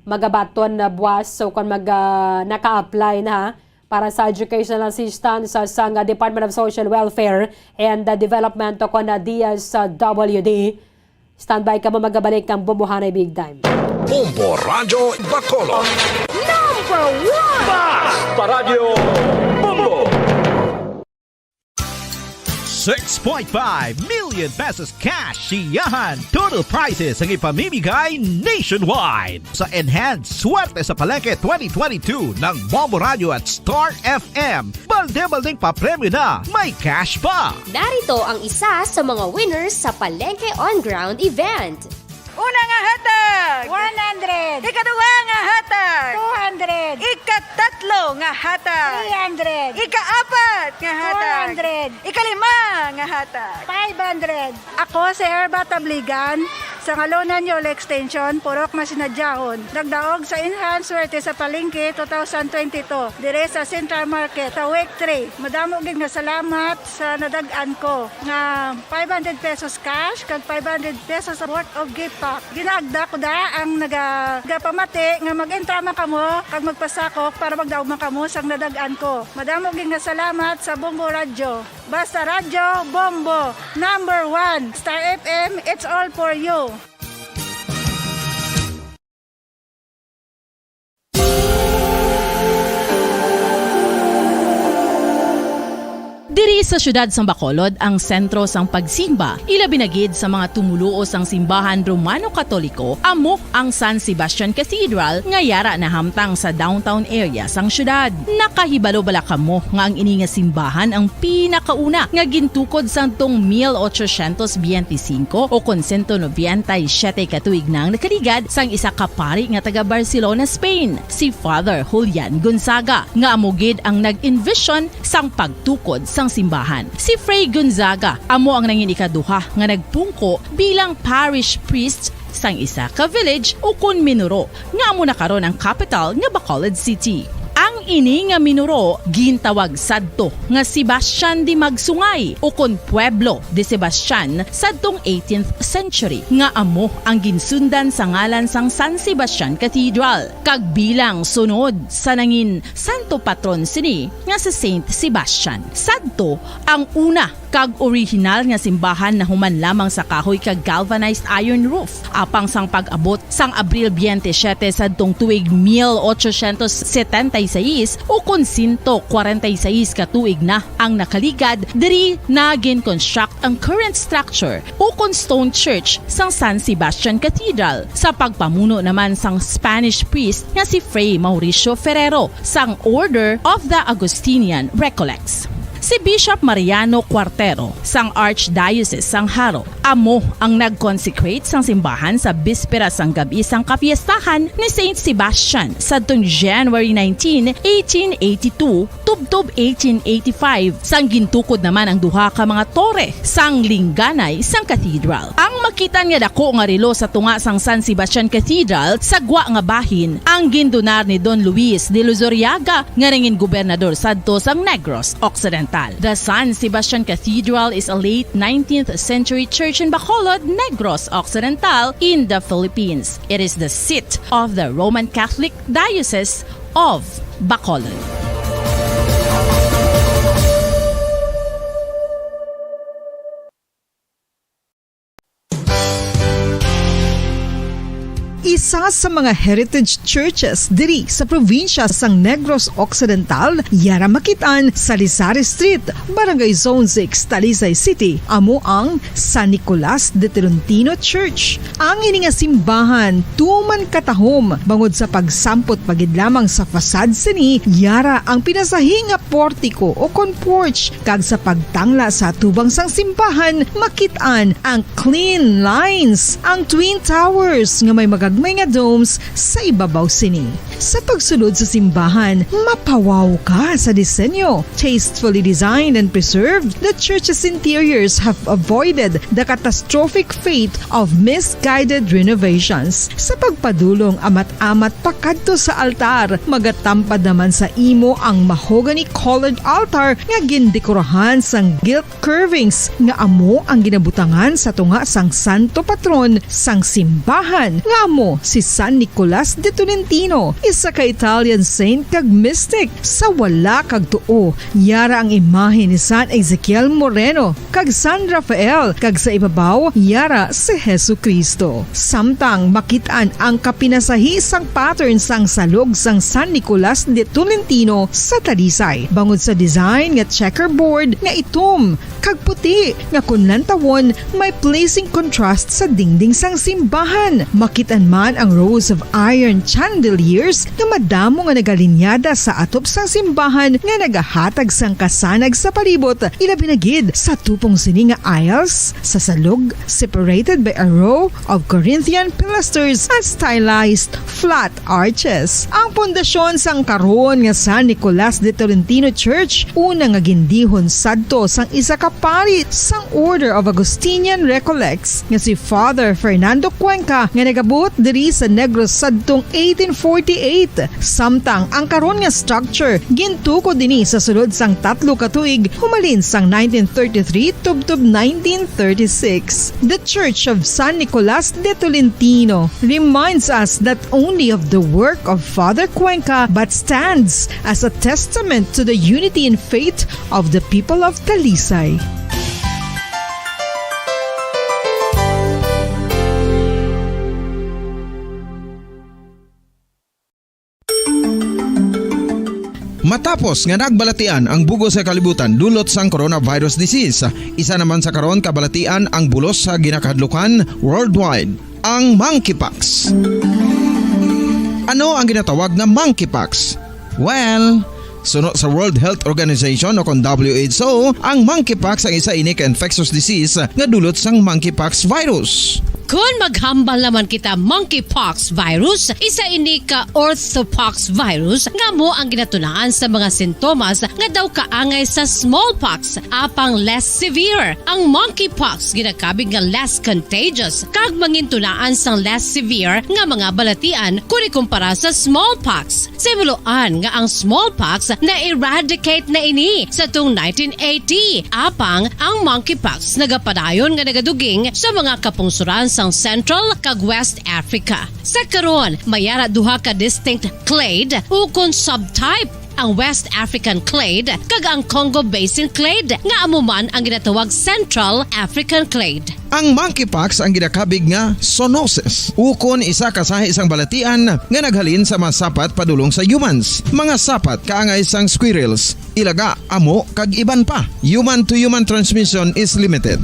magabaton na buwas o kung mag, ah, naka-apply na, ha, para sa educational assistance sa, sa nga Department of Social Welfare and, ah, Development o kon, ah, D S W D. Standby kamo, magabalik ang Bombohanay Big Time. Bombo Radyo Bacolod. Number one! Basta Radyo Bombo! Six point five million pesos cash siyahan. Total prizes ang ipamimigay nationwide. Sa Enhanced Swerte sa Palengke twenty twenty-two ng Bombo Radyo at Star F M, balde-baldeng papremyo na, may cash pa! Narito ang isa sa mga winners sa Palengke On Ground event. Una nga hatag, one hundred. Ikaduha nga hatag, two hundred. Ikatatlo nga hatag, three hundred. Ikaapat nga hatag, four hundred. Ikalima nga hatag, five hundred. Ako si Herba Tabligan, sa Ngalonan Yolo Extension, Purok Masinadyahon. Nagdaog sa Enhanced Swerte sa Palengke two thousand twenty-two, dire sa Central Market, sa Week three. Madamo gid nga salamat sa nadag-an ko nga five hundred pesos cash kag five hundred pesos worth of gift pack. Ginaagda ko da ang naga-, nagapamati nga mag-entrama kamo kag magpasakop para magdaog man kamo sang nadag-an ko. Madamo gid nga salamat sa Bombo Radyo. Basta Radyo Bombo, number one. Star F M, it's all for you. Diri sa siyudad sang Bacolod ang sentro sang pagsimba, ilabi na gid sa mga tumoluo sang simbahan Romano-Katoliko, amo ang San Sebastian Cathedral nga yara nahamtang sa downtown area sang siyudad. Nakahibalo bala kamo nga ang ini nga simbahan ang pinakauna nga gintukod sadtong mil ochocientos biyente singko o kon sento nobenta y siyete ka tuig na ang nakaligad sang isa ka pari nga taga Barcelona, Spain, si Father Julian Gonzaga, nga amo gid ang nag-envision sang pagtukod sang simbahan. Si Fray Gonzaga amo ang nangin ikaduha nga nagpungko bilang parish priest sang isa ka village ukon minuro nga amo na karon ang kapital nga Bacolod City. Ang ini nga minuro gintawag sadto nga Sebastian de Magsungay ukon Pueblo de Sebastian sadtong eighteenth century, nga amo ang ginsundan sa ngalan sang San Sebastian Cathedral, kag bilang sunod sa nangin santo patron sini nga si Saint Sebastian. Sadto ang una kag orihinal nga simbahan nahuman lamang sa kahoy kag galvanized iron roof. Apang sang pag-abot sang Abril biyente siyete sadtong tuig mil ochocientos setenta y seis, Is ukon sento kwarenta y seis ka tuig na ang nakaligad, diri na gin-construct ang current structure ukon stone church sang San Sebastian Cathedral, sa pagpamuno naman sang Spanish priest nga si Fray Mauricio Ferrero sang Order of the Augustinian Recollects. Si Bishop Mariano Cuartero sang Archdiocese sang Jaro amo ang nag-consecrate sang simbahan sa bispera sang gab-i sang kapiestahan ni Saint Sebastian sadtong January nineteen, eighteen eighty-two, tubtob eighteen eighty-five, sang gintukod naman ang duha ka mga tore sang lingganay sang cathedral. Ang makit-an nga daku nga relo sa tunga sang San Sebastian Cathedral sa gwa nga bahin ang gindonar ni Don Luis de Luzuriaga nga nangin gobernador sadto sang Negros Occidental. The San Sebastian Cathedral is a late nineteenth century church in Bacolod, Negros Occidental, in the Philippines. It is the seat of the Roman Catholic Diocese of Bacolod. Isa sa mga heritage churches diri sa probinsya sang Negros Occidental, yara makit-an sa Lisari Street, Barangay Zone six, Talisay City, amo ang San Nicolas de Tolentino Church. Ang ini nga simbahan tuman katahom bangod sa pagsampot pa gid lamang sa fasad sini, yara ang pinasahi nga portiko o kon porch, kag sa pagtangla sa atubang sang simbahan, makit-an ang clean lines, ang twin towers nga may magagmay nga domes sa ibabaw sini. Sa pagsulod sa simbahan, mapawaw ka sa disenyo. Tastefully designed and preserved, the church's interiors have avoided the catastrophic fate of misguided renovations. Sa pagpadulong amat-amat pakadto sa altar, magatampad naman sa imo ang mahogany-colored altar nga gindekorahan sang gilt curvings nga amo ang ginabutangan sa tunga sang santo patron sang simbahan, nga amo si San Nicolas de Tolentino, isa ka Italian saint kag mystic. Sa wala kag tuo, yara ang imahe ni San Ezekiel Moreno kag San Rafael, kag sa ibabaw, yara si Jesu-Cristo. Samtang makit-an ang kapinasahi sang pattern sang salog sang San Nicolas de Tolentino sa Talisay, bangod sa design nga checkerboard nga itom kag puti nga kon lantawon may pleasing contrast sa dingding sang simbahan. Makit-an man ang rows of iron chandeliers nga madamo nga nagalinyada sa atop sang simbahan nga nagahatag sang kasanag sa palibot, ilabi na gid sa tupong sini nga aisles sa salog, separated by a row of Corinthian pilasters and stylized flat arches. Ang pundasyon sang karon nga San Nicolas de Tolentino Church, una nga gindihon sadto sang isa ka pari sang Order of Augustinian Recollects nga si Father Fernando Cuenca, nga nagabuot diri sa Negros sadtong eighteen forty-eight. Samtang ang karon nga structure gintukod ini sa sulod sang tatlo ka tuig, humalin sang nineteen thirty-three tubtob nineteen thirty-six. The Church of San Nicolas de Tolentino reminds us not only of the work of Father Cuenca, but stands as a testament to the unity in faith of the people of Talisay. Matapos nga nagbalatian ang bug-os nga kalibutan dulot sang coronavirus disease, isa naman sa karon kabalatian ang bulos sa ginakahadlukan worldwide, ang monkeypox. Ano ang ginatawag nga monkeypox? Well, suno sa World Health Organization o kon W H O, ang monkeypox ang isa ini ka infectious disease nga dulot sang monkeypox virus. Kon maghambal naman kita monkeypox virus, isa ini ka orthopox virus nga amo ang ginatunaan sa mga sintomas nga daw kaangay sa smallpox, apang less severe. Ang monkeypox ginakabig nga less contagious kag mangintunaan sang less severe nga mga balatian kon ikumpara sa smallpox. Sa himuloan nga ang smallpox na-eradicate na ini sa tung nineteen eighty, apang ang monkeypox nagapadayon nga nagaduging sa mga kapungsoran sang Central kag West Africa. Sa karon, may ara duha ka distinct clade ukon subtype ang West African clade, kag ang Congo Basin clade, nga amo man ang ginatawag Central African clade. Ang monkeypox ang ginakabig nga zoonosis, ukon isa ka sahi sang balatian nga naghalin sa mga sapat padulong sa humans, mga sapat kaangay sang squirrels, ilaga, amo, kag iban pa. Human to human transmission is limited.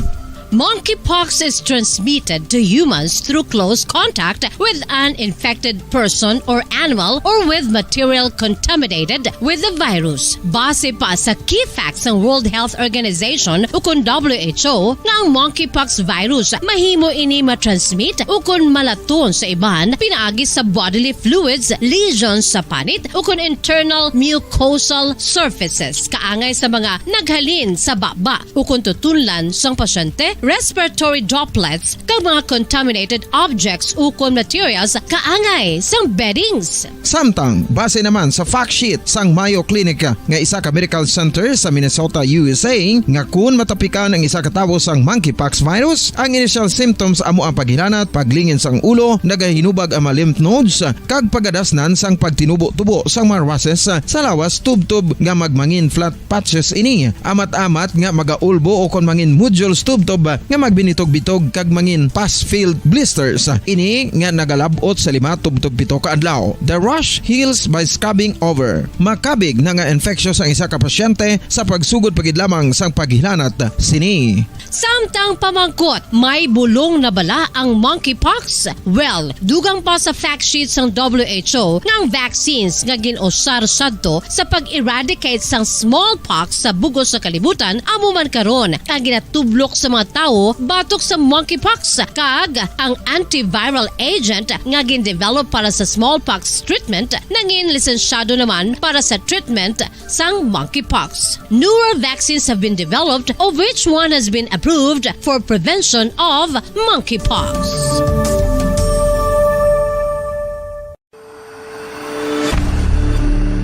Monkeypox is transmitted to humans through close contact with an infected person or animal or with material contaminated with the virus. Base pa sa key facts sang World Health Organization ukon W H O nga ang monkeypox virus mahimo ini matransmit ukon malaton sa iban pinaagi sa bodily fluids, lesions sa panit ukon internal mucosal surfaces kaangay sa mga naghalin sa baba ukon tutunlan sang pasyente, respiratory droplets, kag mga contaminated objects ukon materials kaangay sang beddings. Samtang, base naman sa fact sheet sang Mayo Clinic nga isa ka medical center sa Minnesota, U S A, nga kun matapikan ang isa ka tawo sang monkeypox virus, ang initial symptoms amo ang paghilanat, paglingin sang ulo, nagahinubag ang mga lymph nodes, kag pagadasnan sang pagtinubo-tubo sang mga rushes sa lawas tubtob nga magmangin flat patches ini, amat-amat nga magaulbo ukon mangin nodules tubtob nga magbinitog-bitog kag mangin pus-filled blisters. Ini nga nagalab-ot sa lima tubtob pito ka adlaw. The rash heals by scabbing over. Makabig na nga infectious ang isa ka pasyente sa pagsugod pa gid lamang sang paghilanat sini. Samtang pamangkot, may bulong na bala ang monkeypox? Well, dugang pa sa fact sheet sang W H O nga ang vaccines nga gin-usar sadto sa pag-eradicate sang smallpox sa bug-os nga kalibutan amo man karon ang ginatublok sa mga tawo batok sa monkeypox, kag ang antiviral agent nga gin-develop para sa smallpox treatment nangin lisensyado naman para sa treatment sang monkeypox. Newer vaccines have been developed, of which one has been approved for prevention of monkeypox.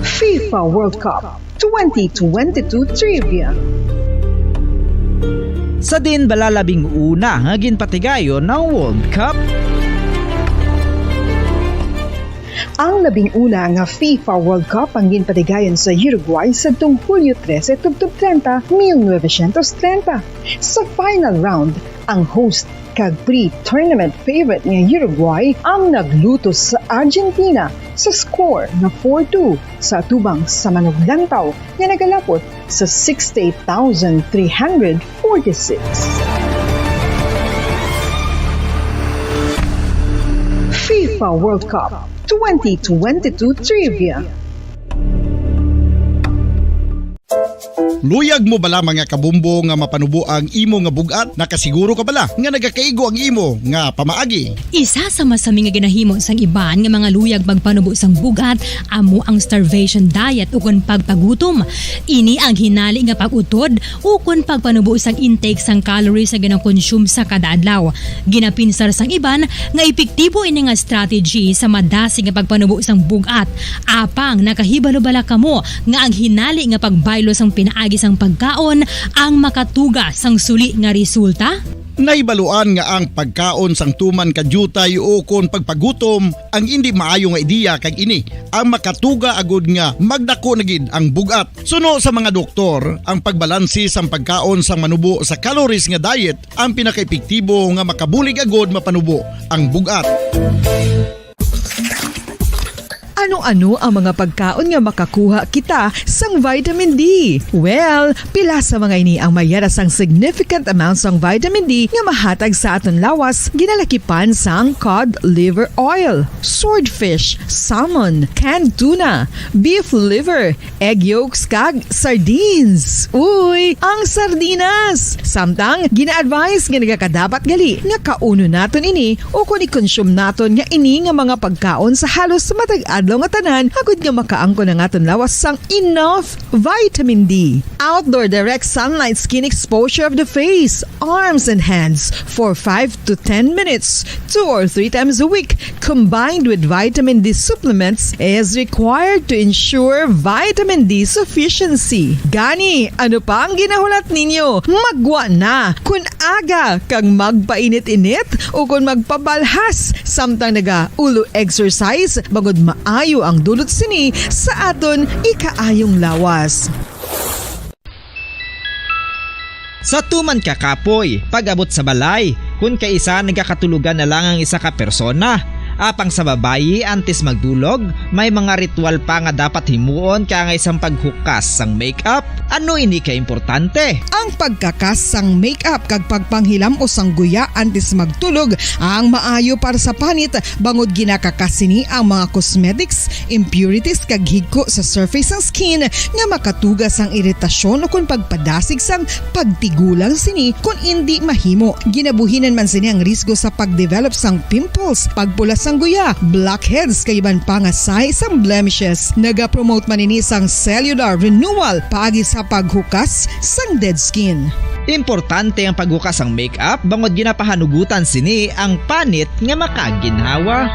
FIFA World Cup twenty twenty-two Trivia. Sa diin bala labing una nga ginpatigayon ang World Cup? Ang labing una nga FIFA World Cup ang ginpatigayon sa Uruguay sadtong Hulyo trese tubtob treinta, mil novecientos treinta. Sa final round, ang host kag pre-tournament favorite nga Uruguay ang naglutos sa Argentina sa score nga four two sa atubang sa manuglantaw nga nagalapot sa sixty-eight thousand three hundred forty-six. FIFA World Cup twenty twenty-two Trivia. Luyag mo bala, mga kabumbo, nga mapanubo ang imo nga bug-at? Nakasiguro ka bala nga nagakaigo ang imo nga pamaagi? Isa sa masami nga ginahimo sang iban nga mga luyag magpanubo sang bug-at amo ang starvation diet ukon pagpagutom. Ini ang hinali nga pag-utod ukon pagpanubo sang intake sang calories nga ginakonsume sa kada adlaw. Ginapinsar sang iban nga epektibo ini nga strategy sa madasig nga pagpanubo sang bug-at. Apang nakahibalo bala kamo nga ang hinali nga pagbaylo sang pinaagi sang pagkaon ang makatuga sang suli nga resulta? Nahibaluan nga ang pagkaon sang tuman ka diutay ukon pagpagutom ang indi maayo nga ideya, kag ini ang makatuga agud nga magdako na gid ang bug-at. Suno sa mga doktor, ang pagbalanse sang pagkaon sang manubo sa calories nga diet ang pinakaepektibo nga makabulig agud mapanubo ang bug-at. Ano-ano ang mga pagkaon nga makakuha kita sang vitamin D? Well, pila sa mga ini ang mayara sang significant amount sang vitamin D nga mahatag sa aton lawas, ginalakipan sang cod liver oil, swordfish, salmon, canned tuna, beef liver, egg yolks, kag sardines. Uy, ang sardinas! Samtang, gina-advise nga nagakadapat gali nga kaunon naton ini ukon i-consume naton nga ini nga mga pagkaon sa halos matag adlaw nga tanan, agud nga makaangkon ang aton lawas sang enough vitamin D. Outdoor direct sunlight skin exposure of the face, arms, and hands for five to ten minutes, two or three times a week, combined with vitamin D supplements, is required to ensure vitamin D sufficiency. Gani, ano pa ang ginahulat ninyo? Maggwa na! Kon aga kag magpainit-init ukon magpabalhas samtang naga-ulo exercise, bangod maayo Iyo ang dulot sini sa aton ikaayong lawas. Sa tuman ka kapoy, pag-abot sa balay, kun kaisa nagakatulogan na lang ang isa ka persona. Apang sa babayi, antes magdulog, may mga ritual pa nga dapat himuon kaangay sang paghukas sang makeup. Ano ini ka importante? Ang pagkakas sang makeup kag pagpanghilam-os sang guya antes magtulog ang maayo para sa panit, bangod ginakakas sini ang mga cosmetics, impurities kag higko sa surface sang skin nga makatuga sang iritasyon ukon pagpadasig sang pagtigulang sini kon indi mahimo. Ginabuhinan man sini ang risgo sa pagdevelop sang pimples, pagpula sang guya, blackheads kag iban pa nga sign sang blemishes. Nagapromote man ini sang cellular renewal paagi sa paghukas sang dead skin. Importante ang paghukas sang makeup bangod ginapahanugutan sini ang panit nga makaginhawa.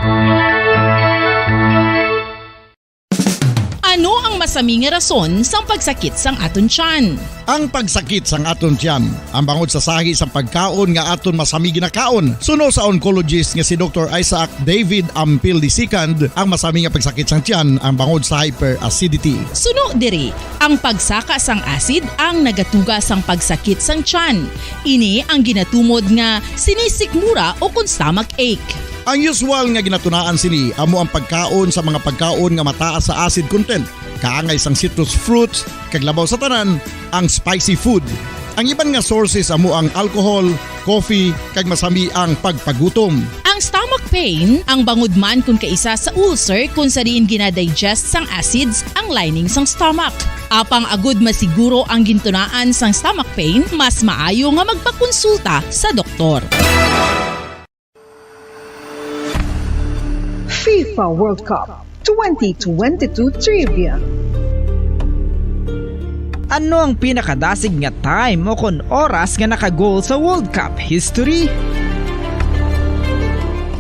Ano ang masami nga rason sang pagsakit sang aton tiyan? Ang pagsakit sang aton tiyan, ang bangod sa sahi sang pagkaon nga aton masami ginakaon. Suno sa oncologist nga si Doktor Isaac David Ampil the second, ang masami nga pagsakit sang tiyan ang bangod sa hyperacidity. Suno diri, ang pagsaka sang acid ang nagatuga sang pagsakit sang tiyan. Ini ang ginatumod nga sinisikmura o kon stomach ache. Ang usual nga ginatunaan sini amo ang pagkaon sa mga pagkaon nga mataas sa acid content, kaangay sang citrus fruits, kag labaw sa tanan, ang spicy food. Ang iban nga sources amo ang alcohol, coffee, kag masami ang pagpagutom. Ang stomach pain, ang bangod man kon kaisa sa ulcer kon sa diin ginadigest sang acids ang lining sang stomach. Apang agud masiguro ang gintunaan sang stomach pain, mas maayo nga magpakonsulta sa doktor. FIFA World Cup twenty twenty-two Trivia. Ano ang pinakadasig nga time o kon oras nga naka-goal sa World Cup history?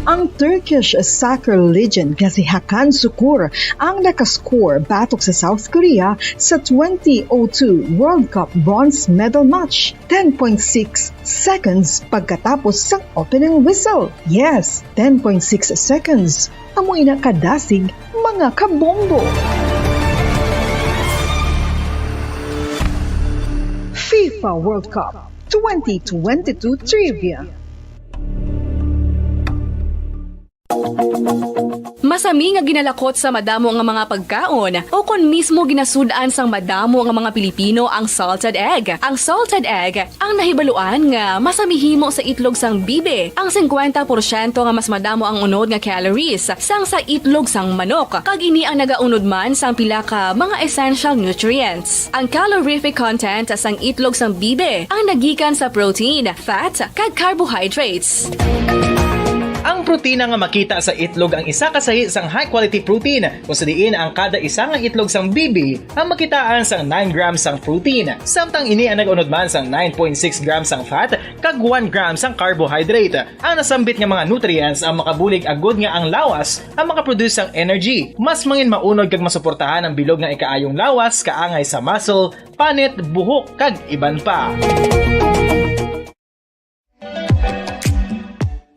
Ang Turkish soccer legend nga si Hakan Sukur ang nakascore batok sa South Korea sa twenty oh two World Cup bronze medal match, ten point six seconds pagkatapos sang opening whistle. Yes, ten point six seconds. Amo ina kadasig, mga kabombo. FIFA World Cup twenty twenty-two Trivia. Masami nga ginalakot sa madamo nga mga pagkaon, o kon mismo ginasud-an sang madamo nga mga Pilipino ang salted egg. Ang salted egg ang nahibaluan nga masami himo sa itlog sang bibi, ang singkwenta porsyento nga mas madamo ang unod nga calories sang sa itlog sang manok, kag ini ang nagaunod man sang pila ka mga essential nutrients. Ang calorific content sang itlog sang bibi ang nagikan sa protein, fat, kag carbohydrates. Ang protina nga makita sa itlog ang isa ka sahi sang high quality protein, kung sa diin ang kada isa nga itlog sang bibi ang makitaan sang nine grams sang protein, samtang ini ang nag-unod man sang nine point six grams sang fat kag one gram sang carbohydrate. Ang nasambit nga mga nutrients ang makabulig agud nga ang lawas ang makaproduce sang energy, mas mangin maunod kag masuportahan ang bilog nga ikaayong lawas kaangay sa muscle, panit, buhok, kag iban pa.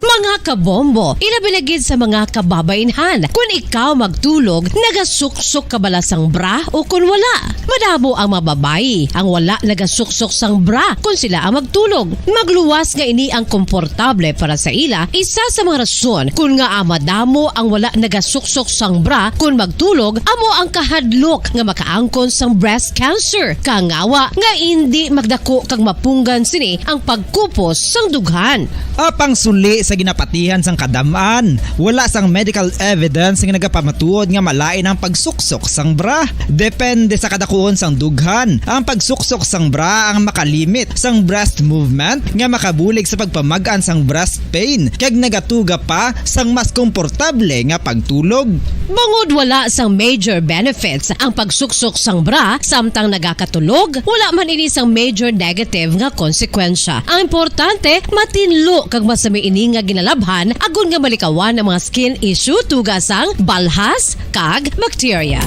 Mga kabombo, ilabi na gid sa mga kababaynhan. Kun ikaw magtulog, nagasuksok ka bala sang bra o kun wala? Madamo ang mga babayi ang wala nagasuksok sang bra kun sila ang magtulog. Magluwas nga ini ang komportable para sa ila. Isa sa mga rason kun ngaa madamo ang wala nagasuksok sang bra kun magtulog amo ang kahadlok nga makaangkon sang breast cancer. Kangawa nga indi magdako kag mapunggan sini ang pagkupos sang dughan. Apang suli sa ginapatihan sang kadam-an, wala sang medical evidence nga nagapamatuod nga malain ang pagsuksok sang bra. Depende sa kadakuon sang dughan, ang pagsuksok sang bra ang makalimit sang breast movement nga makabulig sa pagpamag-an sang breast pain kag nagatuga pa sang mas komportable nga pagtulog. Bangod wala sang major benefits ang pagsuksok sang bra samtang nagakatulog, wala man ini sang major negative nga konsekwensya. Ang importante, matinlo kag masami ini nga ginalabhan agod nga malikawan ang mga skin issue tuga sang balhas kag bakterya.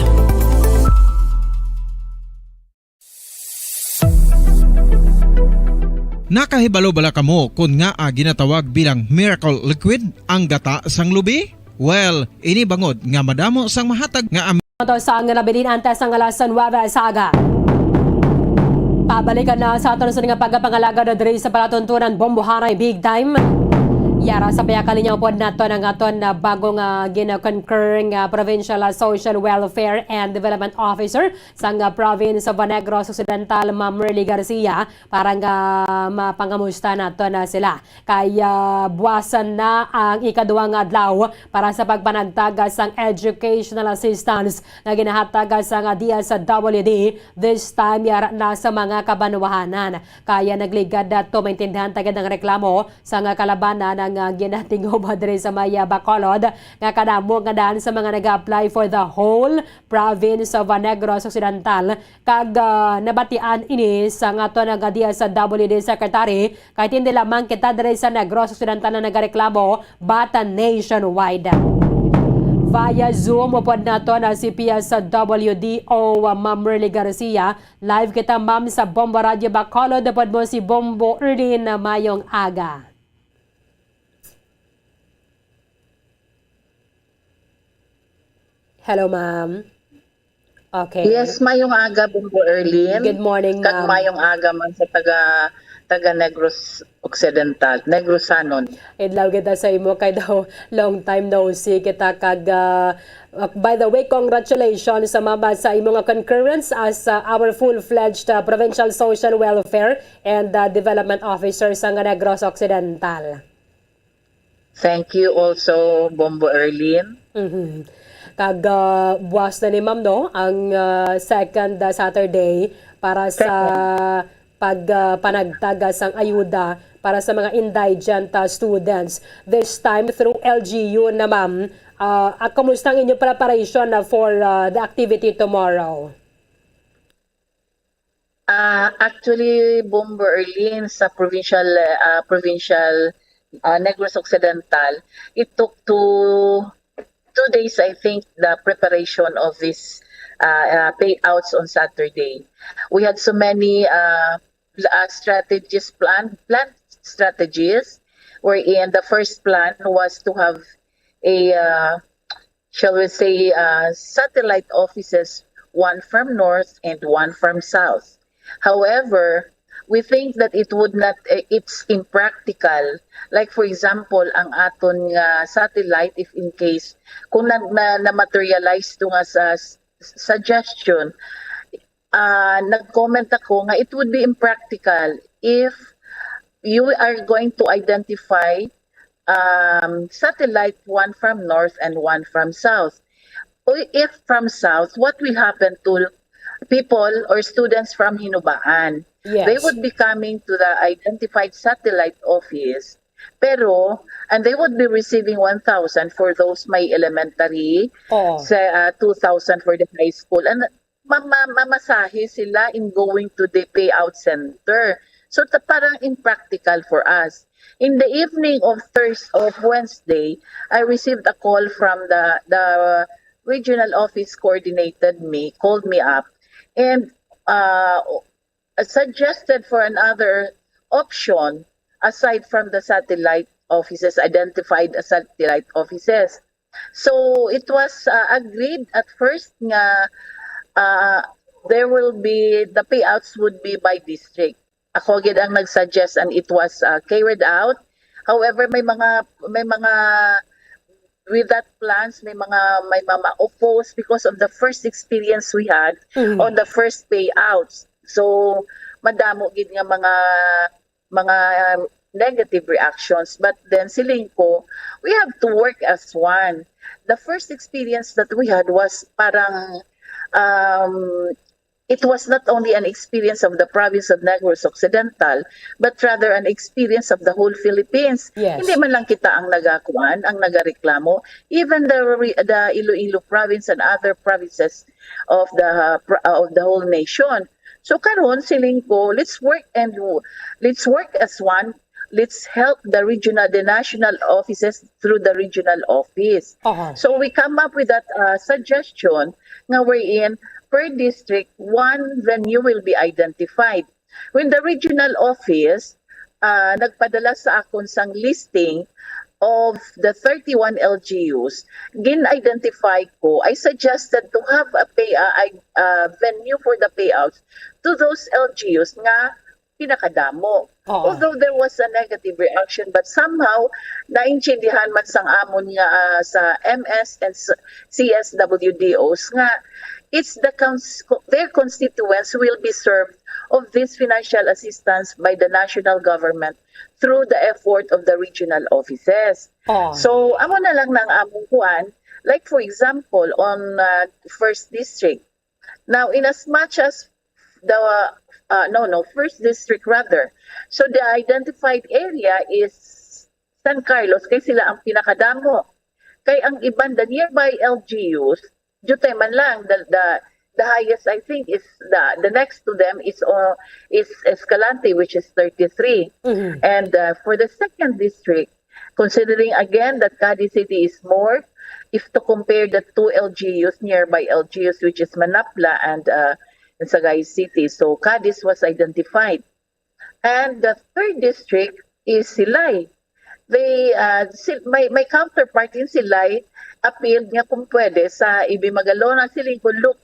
Nakahibalo bala kamo kon ngaa ginatawag bilang miracle liquid ang gata sang lubi? Well, ini bangod nga madamo sang mahatag nga am- Ito sa nga nabilin antes ang alas nuwebe sa aga. Pabalikan na sa aton sa nga pagpangalagad diri sa palatuntunan Bomboharay Big Time. Yara sa piyakalinyaw pod nato ang aton na bago nga gina-concur nga Provincial Social Welfare and Development Officer sang, ah, Province of Negros Occidental, Ma'am Merly Garcia, para nga mapangamusta nato na sila. Kay, ah, buwasan na ang ikaduha nga adlaw para sa pagpanagtag sang educational assistance nga ginahatag sang D S W D, this time yara na sa mga kabanwahanan. Kaya nagligad nato maintindihan ta gid ang reklamo sang kalabanan nga ginatinguha diri sa may, ah, Bacolod, nga kadamo nga daan sa mga nag-apply for the whole province of, ah, Negros Occidental, kag, ah, nabatian ini sang aton nga D S W D Secretary, kay hindi lamang kita diri sa Negros Occidental na nagareklamo, but, ah, nationwide. Via Zoom, upod nato na si P S W D O, ah, Ma'am Merly Garcia. Live kita, ma'am, sa Bombo Radyo Bacolod. Upod mo si Bombo Erlin, na mayong aga. Hello, ma'am. Okay. Yes, mayong aga, Bombo Erlin. Good morning, Kag ma'am. mayong aga man sa taga, taga Negros Occidental, Negrosanon. Idlaw kita sa imo kay daw long time no see kita kag, ah, uh, by the way, congratulations sa mama sa imo nga concurrence as, uh, our full-fledged, uh, Provincial Social Welfare and, uh, Development Officer sa nga Negros Occidental. Thank you also, Bombo Erlin. Mhm. Kag, ah, buwas na ni ma'am, no, ang, ah, second, ah, Saturday para sa Second. pag, ah, panagtag sang ayuda para sa mga indigent, ah, students. This time through L G U na, ma'am. Ah, ah, kumusta ang inyong preparation na for, ah, the activity tomorrow? Ah, actually, Bombo Erlin, sa provincial, ah, provincial, ah, Negros Occidental, it took two, two days, I think, the preparation of this, ah, ah, payouts on Saturday. We had so many, ah, pl-, ah, strategies planned, planned strategies, wherein the first plan was to have a, ah, shall we say, uh, satellite offices, one from north and one from south. However, we think that it would not, eh, it's impractical. Like, for example, ang aton nga satellite, if in case, kung na, na, na-materialize to nga sa s-, suggestion, ah, nag-comment ako nga it would be impractical if you are going to identify, um, satellite, one from north and one from south. O if from south, what will happen to people or students from Hinubaan? Yes. They would be coming to the identified satellite office, pero, and they would be receiving one thousand for those may elementary, Oo. sa, ah, two thousand for the high school. And ma-, ma-, mamasahe sila in going to the payout center. So, ta-, parang impractical for us. In the evening of Thurs-, of Wednesday, I received a call from the, the regional office coordinated me, called me up, and, uh, suggested for another option aside from the satellite offices, identified as satellite offices. So, it was, uh, agreed at first nga, uh, there will be, the payouts would be by district. Ako gid ang nag-suggest and it was, uh, carried out. However, may mga, may mga, with that plans, may mga, may mga oppose because of the first experience we had Mhm. on the first payouts. So, madamo gid nga mga mga negative reactions. But then, siling ko, we have to work as one. The first experience that we had was parang, um, it was not only an experience of the province of Negros Occidental, but rather an experience of the whole Philippines. Yes. Hindi man lang kita ang nagakuan, ang nagareklamo. Even the re-, the Iloilo province and other provinces of the, uh, pro-, uh, of the whole nation. So karon, siling ko, let's work and w-, let's work as one. Let's help the regional, the national offices through the regional office. Aha. So we come up with that, uh, suggestion nga wherein per district, one venue will be identified. When the regional office, uh, nagpadala sa akon sang listing, of the thirty-one L G Us, gin-identify ko, I suggested to have a pay, uh, I, uh, venue for the payouts to those L G Us nga pinakadamo. Oo. Although there was a negative reaction, but somehow, naintindihan man sang amon nga, ah, sa M S and s-, C S W D Os nga it's the cons-, their constituents will be served of this financial assistance by the national government through the effort of the regional offices. Oo. So, amo na lang nang among kuan. Like, for example, on, ah, first district, now, in as much as the, uh, no, no, first district rather. So the identified area is San Carlos, kay sila ang pinakadamo. Kay ang iban, the nearby L G Us, diutay man lang, the, the, the highest, I think, is the, the next to them is, uh, is Escalante, which is thirty-three. Mhm. And, uh, for the second district, considering again that Cadiz City is more, if to compare the two L G Us, nearby L G Us, which is Manapla and, uh, and Sagay City. So Cadiz was identified. And the third district is Silay. They, uh, si-, my, my counterpart in Silay appealed nga kung pwede sa A B Magalona. Siling ko, look,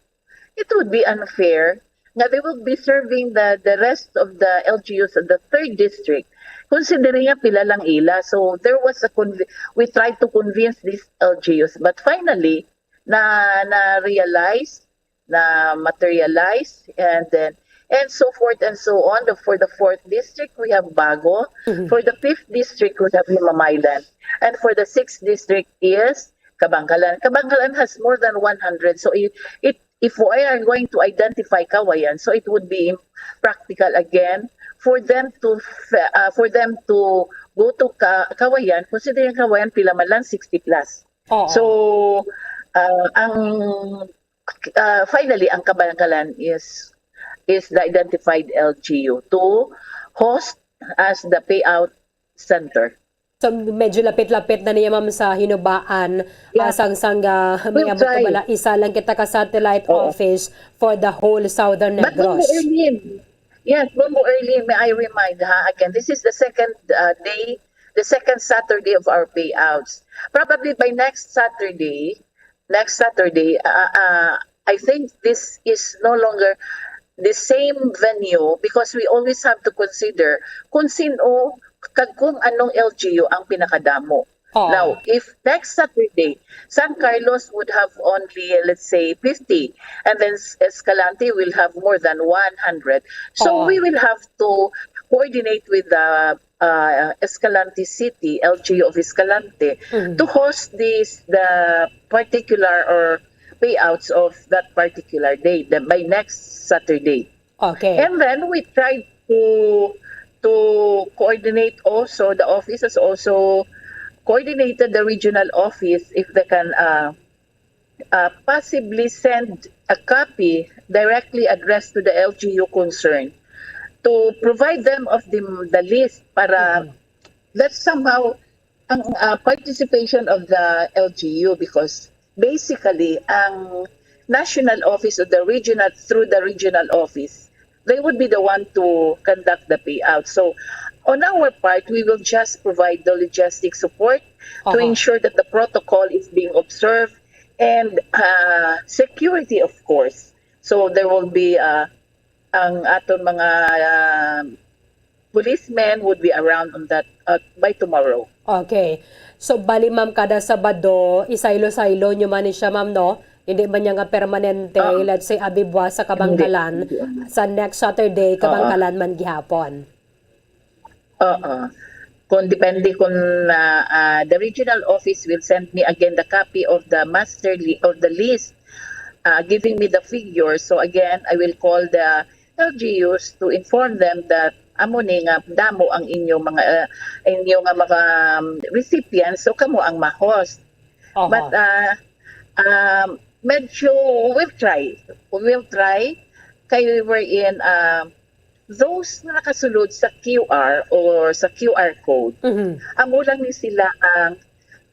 it would be unfair nga they will be serving the, the rest of the L G Us of the third district, considering nga pila lang ila. So there was a conv-, we tried to convince these L G Us, but finally, na, na-realize, na-materialize, and then, and so forth and so on. The, for the fourth district, we have Bago. Mhm. For the fifth district, we have Limamaylan. And for the sixth district is Kabankalan. Kabankalan has more than one hundred. So it, it, if we are going to identify Cauayan, so it would be practical again for them to f-, uh, for them to go to Ka-, Cauayan, considering Cauayan, pila man lang, sixty plus. Oo. So, uh, ang, uh, finally, ang Kabankalan is, is the identified L G U to host as the payout center. So, medyo lapit-lapit na niya, ma'am, sa Hinubaan, Yeah. ah, sang, sang, ah, may We'll abot na try. bala, isa lang kita ka satellite Oo. office for the whole Southern But Negros. Bombo Erlin, yes, Bombo Erlin, may I remind, ha, again, this is the second, uh, day, the second Saturday of our payouts. Probably by next Saturday, next Saturday, uh, uh, I think this is no longer the same venue because we always have to consider kung sino kag kung anong L G U ang pinakadamo. Oo. Now, if next Saturday, San Carlos would have only, let's say, fifty, and then S-, Escalante will have more than one hundred. So, Oo. we will have to coordinate with the, uh, Escalante City, L G U of Escalante, Mhm. to host this, the particular or payouts of that particular day, the, by next Saturday. Okay. And then we tried to, to coordinate also, the office has also coordinated the regional office if they can, uh, uh, possibly send a copy directly addressed to the L G U concerned to provide them of the, the list para Mhm. that somehow ang, uh, participation of the L G U, because basically ang national office or the regional, through the regional office, they would be the one to conduct the payout. So on our part, we will just provide the logistic support to Aha. ensure that the protocol is being observed and, uh, security, of course. So there will be, uh, ang aton mga, uh, policemen would be around on that, uh, by tomorrow. Okay. So, bali, ma'am, kada Sabado, isaylo-saylo nyo man ni siya, ma'am, no? Hindi man niya nga permanente, Oo. let's say, abi buwas sa Kabangkalan, Hindi. Hindi. sa next Saturday, Oo. Kabangkalan man gihapon. Oo. Kung depende kung, ah, ah, the regional office will send me again the copy of the master li-, of the list, ah, giving me the figures. So again, I will call the L G Us to inform them that amo ni nga damo ang inyo mga, ah, inyo nga mga, um, recipients, so kamo ang ma-host. Aha. But, ah, um, medyo we'll try. We'll try kay we were in, ah, those nga nakasulod sa Q R or sa Q R code, Mhm. amo lang ni sila ang,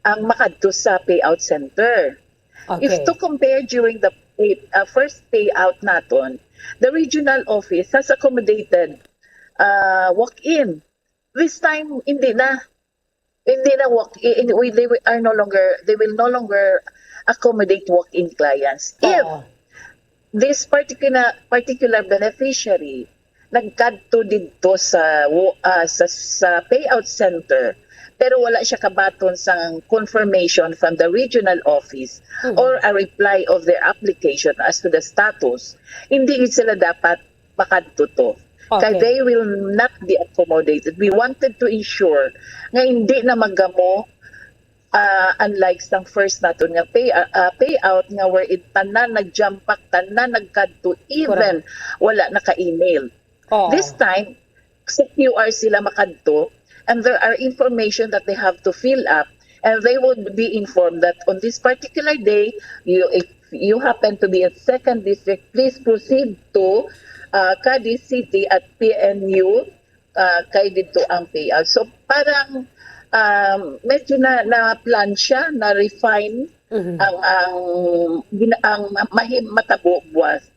ang makadto sa payout center. Okay. If to compare during the pay-, uh, first payout naton, the regional office has accommodated, uh, walk-in. This time, hindi na. Hindi na walk in, we, they will- are no longer, they will no longer accommodate walk-in clients. If Oo. this particular particular beneficiary nagkadto didto sa wo- ah, sa, sa payout center, pero wala siya kabaton sang confirmation from the regional office Mhm. or a reply of their application as to the status, hindi gid sila dapat makadto to. Kay Okay. They will not be accommodated. We wanted to ensure nga hindi na magamo, ah, unlike sang first naton nga pay, ah, ah, payout nga wherein tanan nagjampak, tanan nagkadto, even wala naka-email. Oo. This time, sa Q R sila makadto, and there are information that they have to fill up, and they would be informed that on this particular day, you, if you happen to be at second district, please proceed to uh, Cadiz City at P N U, uh, kay didto ang payout. So parang um, medyo na na-plan siya, na-refine Mhm. ang ang gina- ang mahim matabo buwas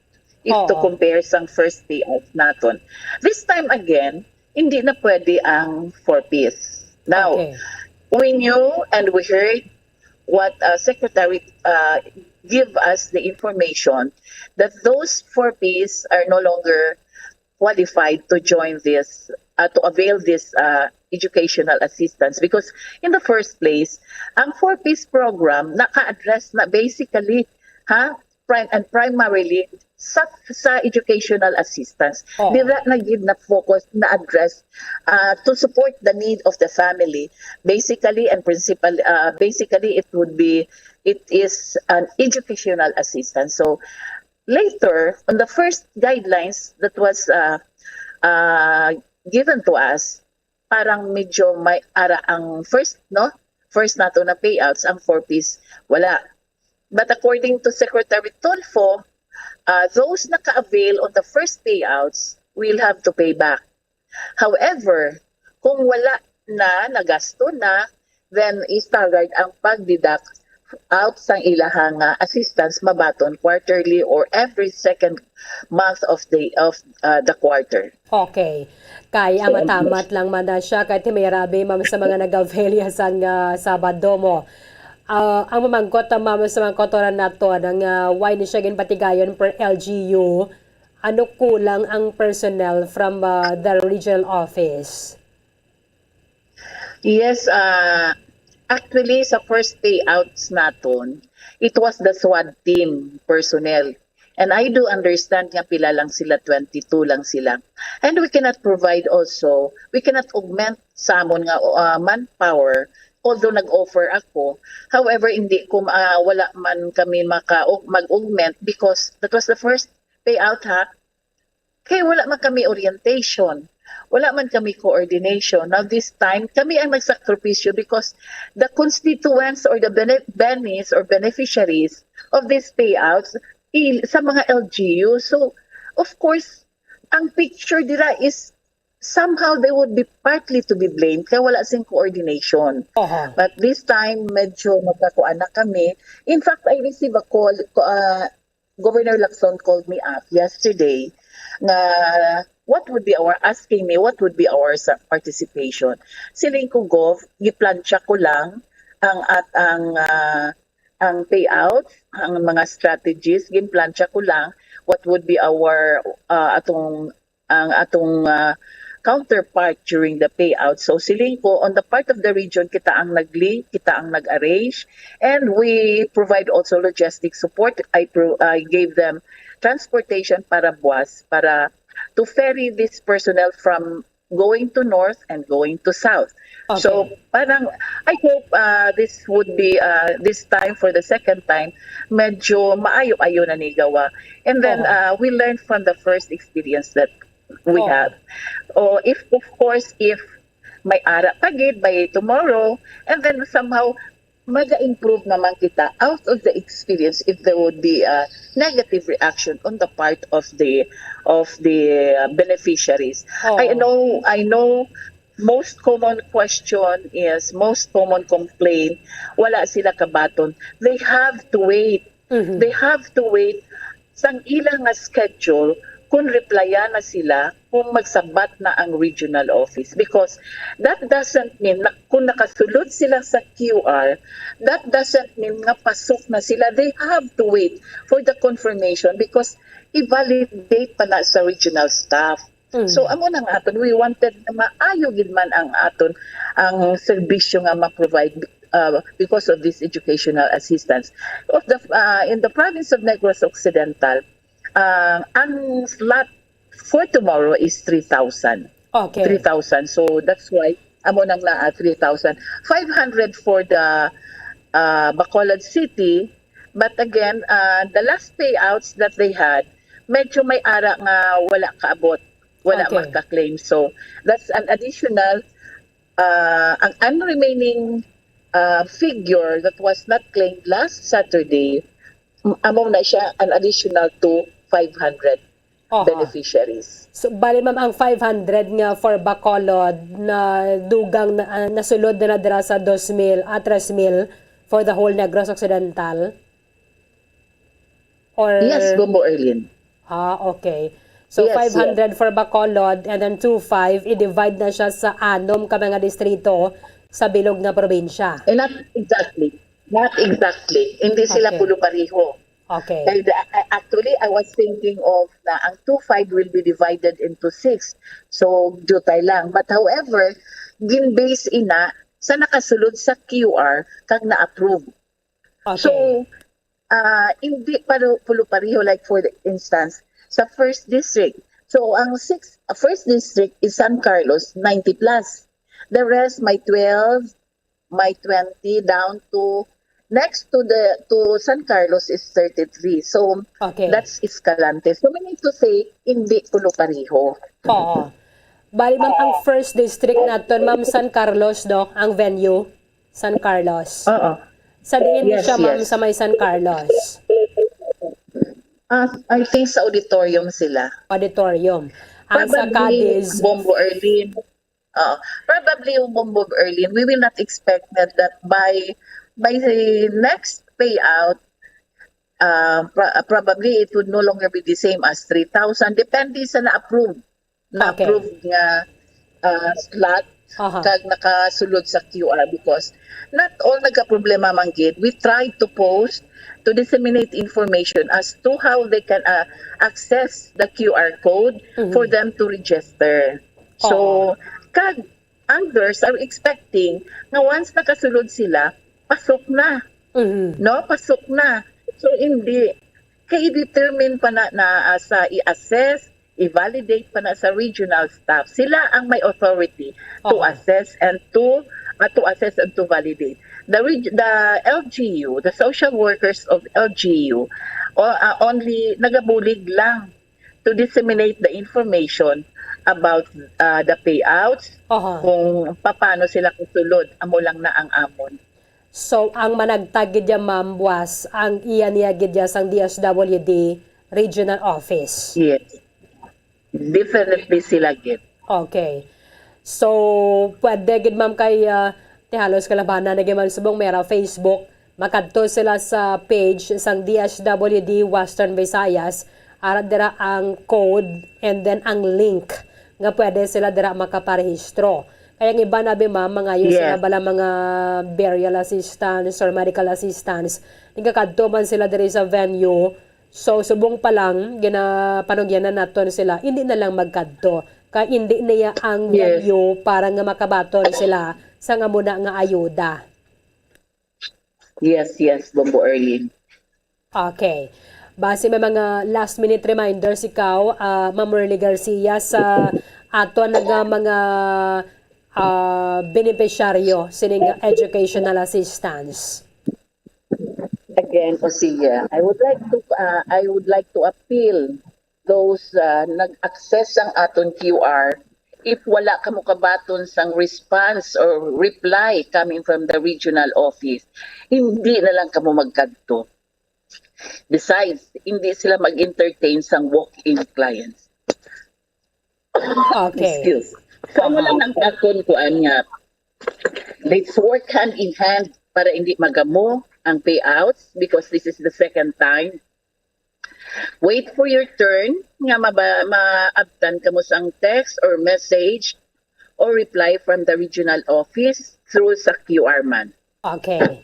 if to Oo. compare sang first payout naton. This time again, hindi na pwede ang four Ps. Now, Okay. we knew and we heard what uh, Secretary uh, give us the information that those four Ps are no longer qualified to join this, uh, to avail this uh, educational assistance, because in the first place, ang four Ps program naka-address na basically, ha, prim- and primarily sa sa educational assistance. Oo. Dira na gid na focus, na address uh, to support the need of the family. Basically and principal uh, basically it would be, it is an educational assistance. So later, on the first guidelines that was uh, uh, given to us, parang medyo may ara ang first, no? First nato na payouts, ang four Ps, wala. But according to Secretary Tulfo, uh, those naka-avail on the first payouts will have to pay back. However, kung wala na, nagasto na, then staggered ang pag-deduct out sang ilaha nga assistance mabaton quarterly or every second month of the of uh, the quarter. Okay. Kay ang matamat lang man na siya, kay may rabi, ma'am, sa mga nag-avail sang ah, Sabado mo. Ah, ang mamangkot, ah, ma'am, sa mga kotoran nato, nga why ni siya ginpatigayon per L G U, ano kulang ang personnel from ah, the regional office? Yes, uh, actually, sa first payouts naton, it was the SWAT team personnel. And I do understand nga pila lang sila, twenty-two lang sila. And we cannot provide also, we cannot augment sa amon nga uh, manpower, although nag-offer ako. However, hindi ko uh, wala man kami maka mag-augment because that was the first payout, ha. Kay wala man kami orientation. Wala man kami coordination. Now this time, kami ang nagsakripisyo because the constituents or the bene- bennies or beneficiaries of these payouts il- sa mga L G U. So, of course, ang picture dira is somehow they would be partly to be blamed kay wala sing coordination. Oho. But this time, medyo nagkakuan na kami. In fact, I received a call, uh, Governor Lacson called me up yesterday nga what would be our, asking me what would be our sa- participation. Siling ko, Gov, giplantsa ko lang ang at ang ah, ang payout, ang mga strategies, ginplantsa ko lang what would be our ah, atong ang atong ah, counterpart during the payout. So siling ko, on the part of the region, kita ang nag-link, kita ang nag-arrange, and we provide also logistic support. I pro- I gave them transportation para buwas, para to ferry this personnel from going to north and going to south. So Okay. Parang I hope uh, this would be uh, this time, for the second time, medyo maayo-ayo na ni gawa. And then Oo. Uh, we learned from the first experience that we Oo. Have. O if, of course, if may ara pa gid by tomorrow, and then somehow maga-improve naman kita out of the experience if there would be a negative reaction on the part of the of the uh, beneficiaries. Oo. I know I know most common question is, most common complaint, wala sila kabaton. They have to wait. Mhm. They have to wait sang ila nga schedule kung replyan na sila, kung magsabat na ang regional office. Because that doesn't mean na kung nakasulod sila sa Q R, that doesn't mean nga pasok na sila. They have to wait for the confirmation because i-validate pa na sa regional staff. Mm. So, amo na nga aton, we wanted na maayo gid man ang aton, ang serbisyo nga ma-provide, uh, because of this educational assistance. Of the, uh, in the province of Negros Occidental, uh, ang slot for tomorrow is three thousand. Okay. Three thousand. So, that's why amo nang naa three thousand. Five hundred for the, uh, Bacolod City. But again, uh, the last payouts that they had, medyo may ara nga wala kaabot, wala Okay. maka-claim. So, that's an additional, uh, ang unremaining, uh, figure that was not claimed last Saturday, m-, amo na siya an additional to five hundred Oho. beneficiaries. So, bali, ma'am, ang five hundred nga for Bacolod na dugang na, ah, nasulod na, na dira sa dos mil, ah, tres mil for the whole Negros Occidental? Or Yes, Bombo Erlin. Ah, okay. So, Yes, yes. five hundred for Bacolod and then two five, i-divide na siya sa anom ka mga distrito sa bilog nga probinsya. Eh, not exactly. Not exactly. Hindi sila Okay. pulo-pareho. Okay. Kaya the- a- actually, I was thinking of na ang two five will be divided into six. So, jutay lang. But however, gin-base ina sa nakasulod sa Q R kag na-approve. Okay. So, ah, hindi paro-, pulo-pareho, like, for the instance, sa first district. So, ang six, uh, first district is San Carlos, ninety plus. The rest, may twelve, may twenty, down to, next to the, to San Carlos is thirty-three. So, Okay. that's Escalante. So, meaning to say, hindi pulo-pareho. Oo. Bali, ma'am, ang first district naton, ma'am, San Carlos, no? Ang venue, San Carlos. Oo. Sa diin ni Yes, siya, ma'am, yes. sa may San Carlos? Ah, I think sa auditorium sila. Auditorium. Ang sa Probably, Cadiz. Bombo Erlin. Oo. Probably, Bombo Erlin, we will not expect that, that by, by the next payout, uh, pro- uh, probably it would no longer be the same as three thousand. Depende sa na-approve. Okay. Na-approve nga, uh, slot Aha. kag nakasulod sa Q R because not all nagkaproblema man gid. We tried to post to disseminate information as to how they can, uh, access the Q R code Mhm. for them to register. So, Oo. kag others are expecting nga once nakasulod sila, pasok na. Mhm. No? Pasok na. So, hindi. Kay i-determine pa na, na, ah, sa i-assess, i-validate pa na sa regional staff. Sila ang may authority to Oo. assess and to, ah, to assess and to validate. The reg- the L G U, the social workers of L G U, o, ah, only nagabulig lang to disseminate the information about, ah, the payouts, Aha. kung paano sila kusulod, amo lang na ang amon. So, ang managtag gid ya, ma'am, was ang iya niya gid ya sang D S W D regional office? Yes. Definitely sila gid. Okay. So, pwede gid, ma'am, kay, ah, ti halos kalabanan na gid man subong may ra Facebook. Makadto sila sa page sang D S W D Western Visayas. Ara dira ang code and then ang link nga pwede sila dira makaparehistro. Kay ang iban abi, ma'am, mangayo sila Yes. bala mga burial assistance or medical assistance. Nagakadto man sila diri sa venue. So, subong pa lang, ginapanugyanan naton sila, hindi na lang magkadto. Kay hindi niya ang Yes. venue para nga makabaton sila sa nga muna nga ayuda. Yes, yes, Bombo Erlin. Okay. Basi may mga last minute reminders ikaw, ah, Ma'am Merly Garcia, sa aton nga mga, ah, benepisyaryo sining educational assistance. Again, Osiya, I would like to, uh, I would like to appeal those, uh, nag-access ang aton Q R. If wala kamo kabaton sang response or reply coming from the regional office, hindi na lang kamo magkadto. Besides, hindi sila mag-entertain sang walk-in clients. Okay. Excuse. So, amo Aha. lang ang akon kuan nga, let's work hand in hand para hindi magamo ang payouts because this is the second time. Wait for your turn nga maba- maabtan kamo sang text or message or reply from the regional office through sa Q R man. Okay.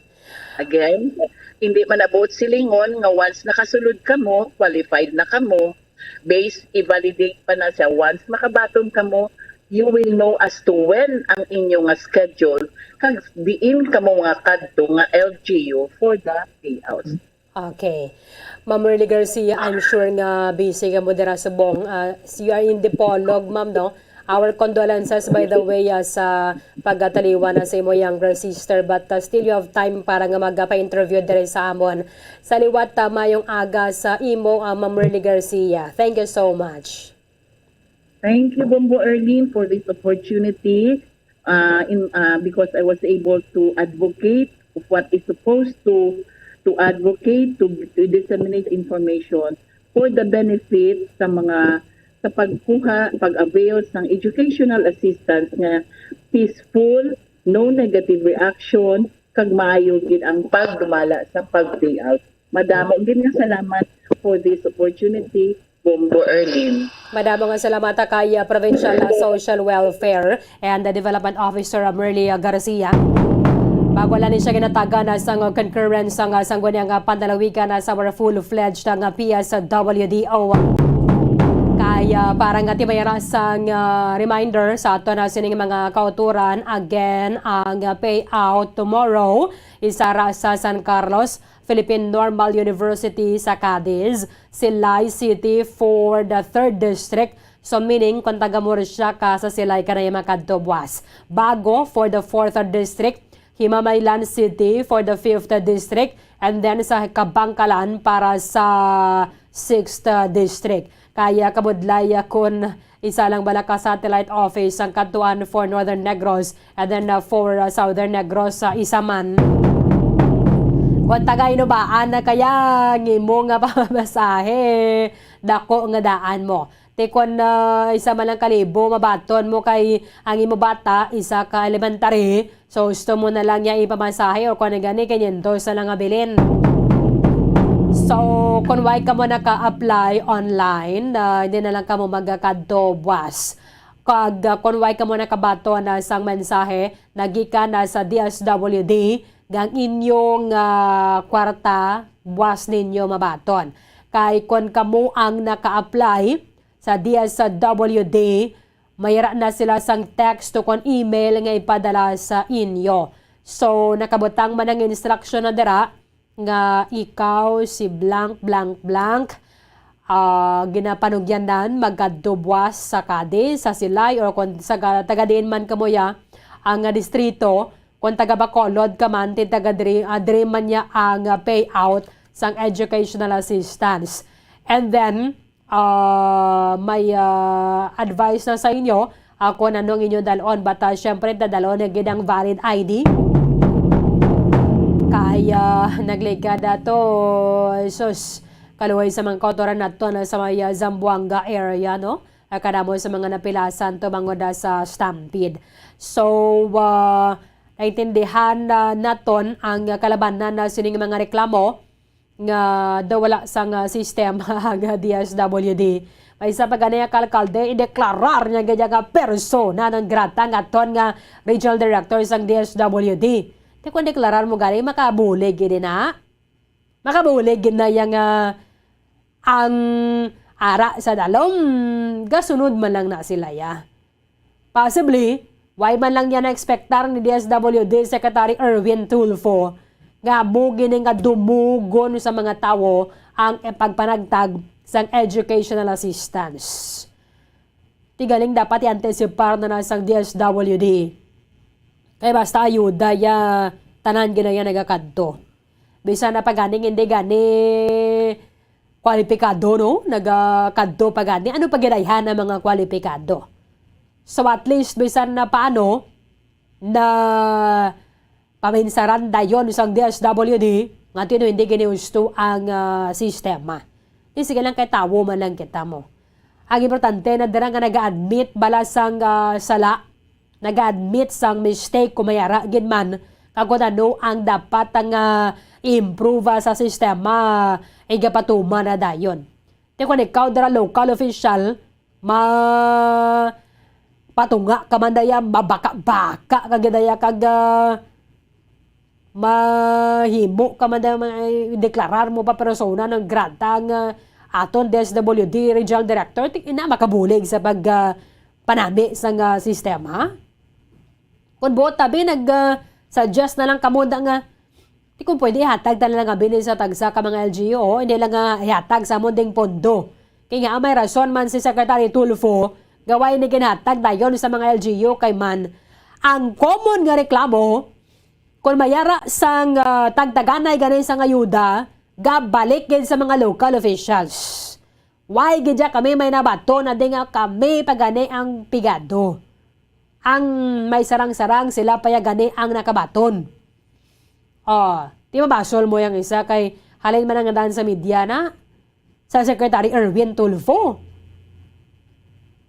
Again, hindi man abot silingon nga once nakasulod kamo, qualified na kamo, base i-validate pa na siya. Once makabaton kamo, you will know as to when ang inyo nga schedule kag diin kamo nga kadto nga L G U for the payouts. Okay. Ma'am Merly Garcia, I'm sure nga busy ka mo dira subong. Ah, you are in Dipolog, ma'am, no? Our condolences, by the way, ah, sa pagkataliwan na sa imo younger sister, but ah, still you have time para nga magpa-interview diri sa amon. Sa liwat, ah, mayong aga sa imo, ah, Ma'am Merly Garcia. Thank you so much. Thank you, Bombo Erlene, for this opportunity. Uh, in, uh, because I was able to advocate of what is supposed to to advocate, to, to disseminate information for the benefit sa mga sa pagkuha, pag-avail sang educational assistance nga peaceful, no negative reaction, kag maayo gid ang pagdumala sa pag-payout. Madamo gid nga salamat for this opportunity, Bombo Erlene. Madamo nga salamat kay ah, Provincial ah, Social Welfare and ah, Development Officer ah, Merly ah, Garcia. Bago lang ni siya ginatagan na sang ah, concurrence sang ah, sangguniang ah, panlalawigan na sa our full-fledged nga P S W D O. Kaya para nga timayara sang ah, reminder sa ato na sining mga kauturan, again, ang ah, payout tomorrow, isara sa San Carlos, Philippine Normal University sa Cadiz, Silay City for the third district. So meaning, kung taga Murcia ka sa Silay ka na yung makadto buwas. Bago for the fourth district, Himamaylan City for the fifth district, and then sa Kabangkalan para sa sixth district. Kaya kabudlay kun isa lang bala ka satellite office ang kadtuan for Northern Negros, and then uh, for uh, Southern Negros, uh, isa man. Kung taga Inubaan na kaya ang imo nga pamasahe, dako nga daan mo. Ti kon uh, isa man lang kalibo mabaton mo kay ang imo bata isa ka elementary, so gusto mo na lang niya ipamasahe o kung gani kinyentos na lang nga bilin. So, kung way ka mo naka-apply online, uh, hindi na lang ka mo magkakadto buwas. Kag uh, kung way ka mo nakabaton na sang mensahe nagikan na sa D S W D, nga ang inyong uh, kwarta buwas ninyo mabaton. Kay kung kamo ang naka-apply sa D S W D, mayara na sila sang text o kon email nga ipadala sa inyo. So, nakabutang man ang instruction na dira nga ikaw si blank, blank, blank, ah, ginapanugyanan, magkadto buwas sa Cadiz, sa Silay, or kung sa ga- taga diin man kamuya ang ah, distrito, kung taga Bacolod ka man, tin taga diri, ah, diri man niya ang ah, payout sang educational assistance. And then, ah, may ah, advice na sa inyo ah, kung ano ang inyo dalon. But ah, syempre, dadalon na gid ang valid I D. Kaya nagligad ato, sus, kaluoy sa mga kautoran nato na sa may ah, Zamboanga area, no? Ah, kadamo sa mga napilasan to bangod ah, sa stampede. So, ah, naintindihan na naton ang kalabanan na sining mga reklamo nga daw wala sang ah, sistema ang D S W D. May isa pa gani ka alkalde, ideklarar niya gid nga persona non grata nga aton nga regional director sang D S W D. Ti kung deklarar mo gani, makabulig gid na. Makabulig gid na yang ah, ang ara sa dalom, gasunod man lang na sila ya. Possibly, way man lang yan na-expectar ni D S W D Secretary Erwin Tulfo nga amo gini nga dumugon sa mga tawo ang pagpanagtag sang educational assistance. Ti galing dapat i-anticipar na na sang D S W D. Kay basta ayuda ya tanan gina ya nagakadto. Bisan na pa ganing hindi gani kwalipikado, no? Nagakadto pa gani. Ano pa ginayhan ang mga kwalipikado? So at least, bisan na paano, na paminsaran dayon sang D S W D nga tino hindi gini husto ang ah, sistema. Di sige lang kay tawo man lang kita mo. Ang importante na dira nga nag-admit bala sang ah, sala, nag-admit sang mistake kung may ara gid man, kag kung ano ang dapat nga i-improve sa sistema, igapatuman na dayon. Ti kung ikaw dira local official, ma-, patunga ka man daya, mabaka-baka ka gid daya kag, ah, mahimo ka man daya, ma-, deklarar mo pa persona non grata nga aton D S W D regional director, ti-, ina makabulig sa pag, ah, panami sang, ah, sistema. Kung buot tabi, nag, ah, suggest na lang kamo da nga, di kung pwede, ihatag ta na lang abi ni sa tagsa ka mga L G U, o, hindi lang nga ihatag sa amon ding pondo. Kay nga, may rason man si Secretary Tulfo, nga wala ni ginhatag dayon sa mga L G U kay man, ang common nga reklamo, kung mayara sang, ah, tagtaganay gani sang ayuda, gabalik gid sa mga local officials. Why gid ya kami may nabaton na di nga kami pa gani ang pigado? Ang may sarang-sarang, sila pa ya gani ang nakabaton. Oh, di mabasol mo yang isa kay halin man ang dan sa media na sa Secretary Erwin Tulfo.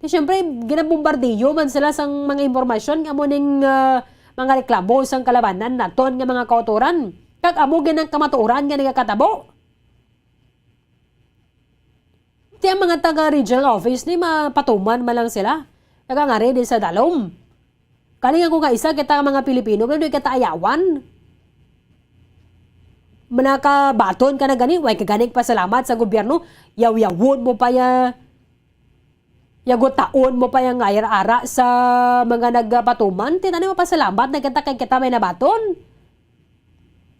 Di siyempre, ginabombardiyo man sila sang mga impormasyon nga mo ning, ah, mga reklamo sang kalabanan naton nga mga kautoran. Kag amo gid ang kamatuoran nga nagakatabo. Ti ang mga taga regional office ni mapatuman man lang sila. Nagangari di sa dalom. Kani nga kung kaisa kita nga mga Pilipino, pero di kita ayawan. Manakabaton ka na gani, way ka gani pasalamat sa gobyerno, yaw-yawon mo pa ya, yagutaon mo pa yang ara-ara sa mga nagapatuman, ti na ni mapasalamat na kita kay kita may nabaton.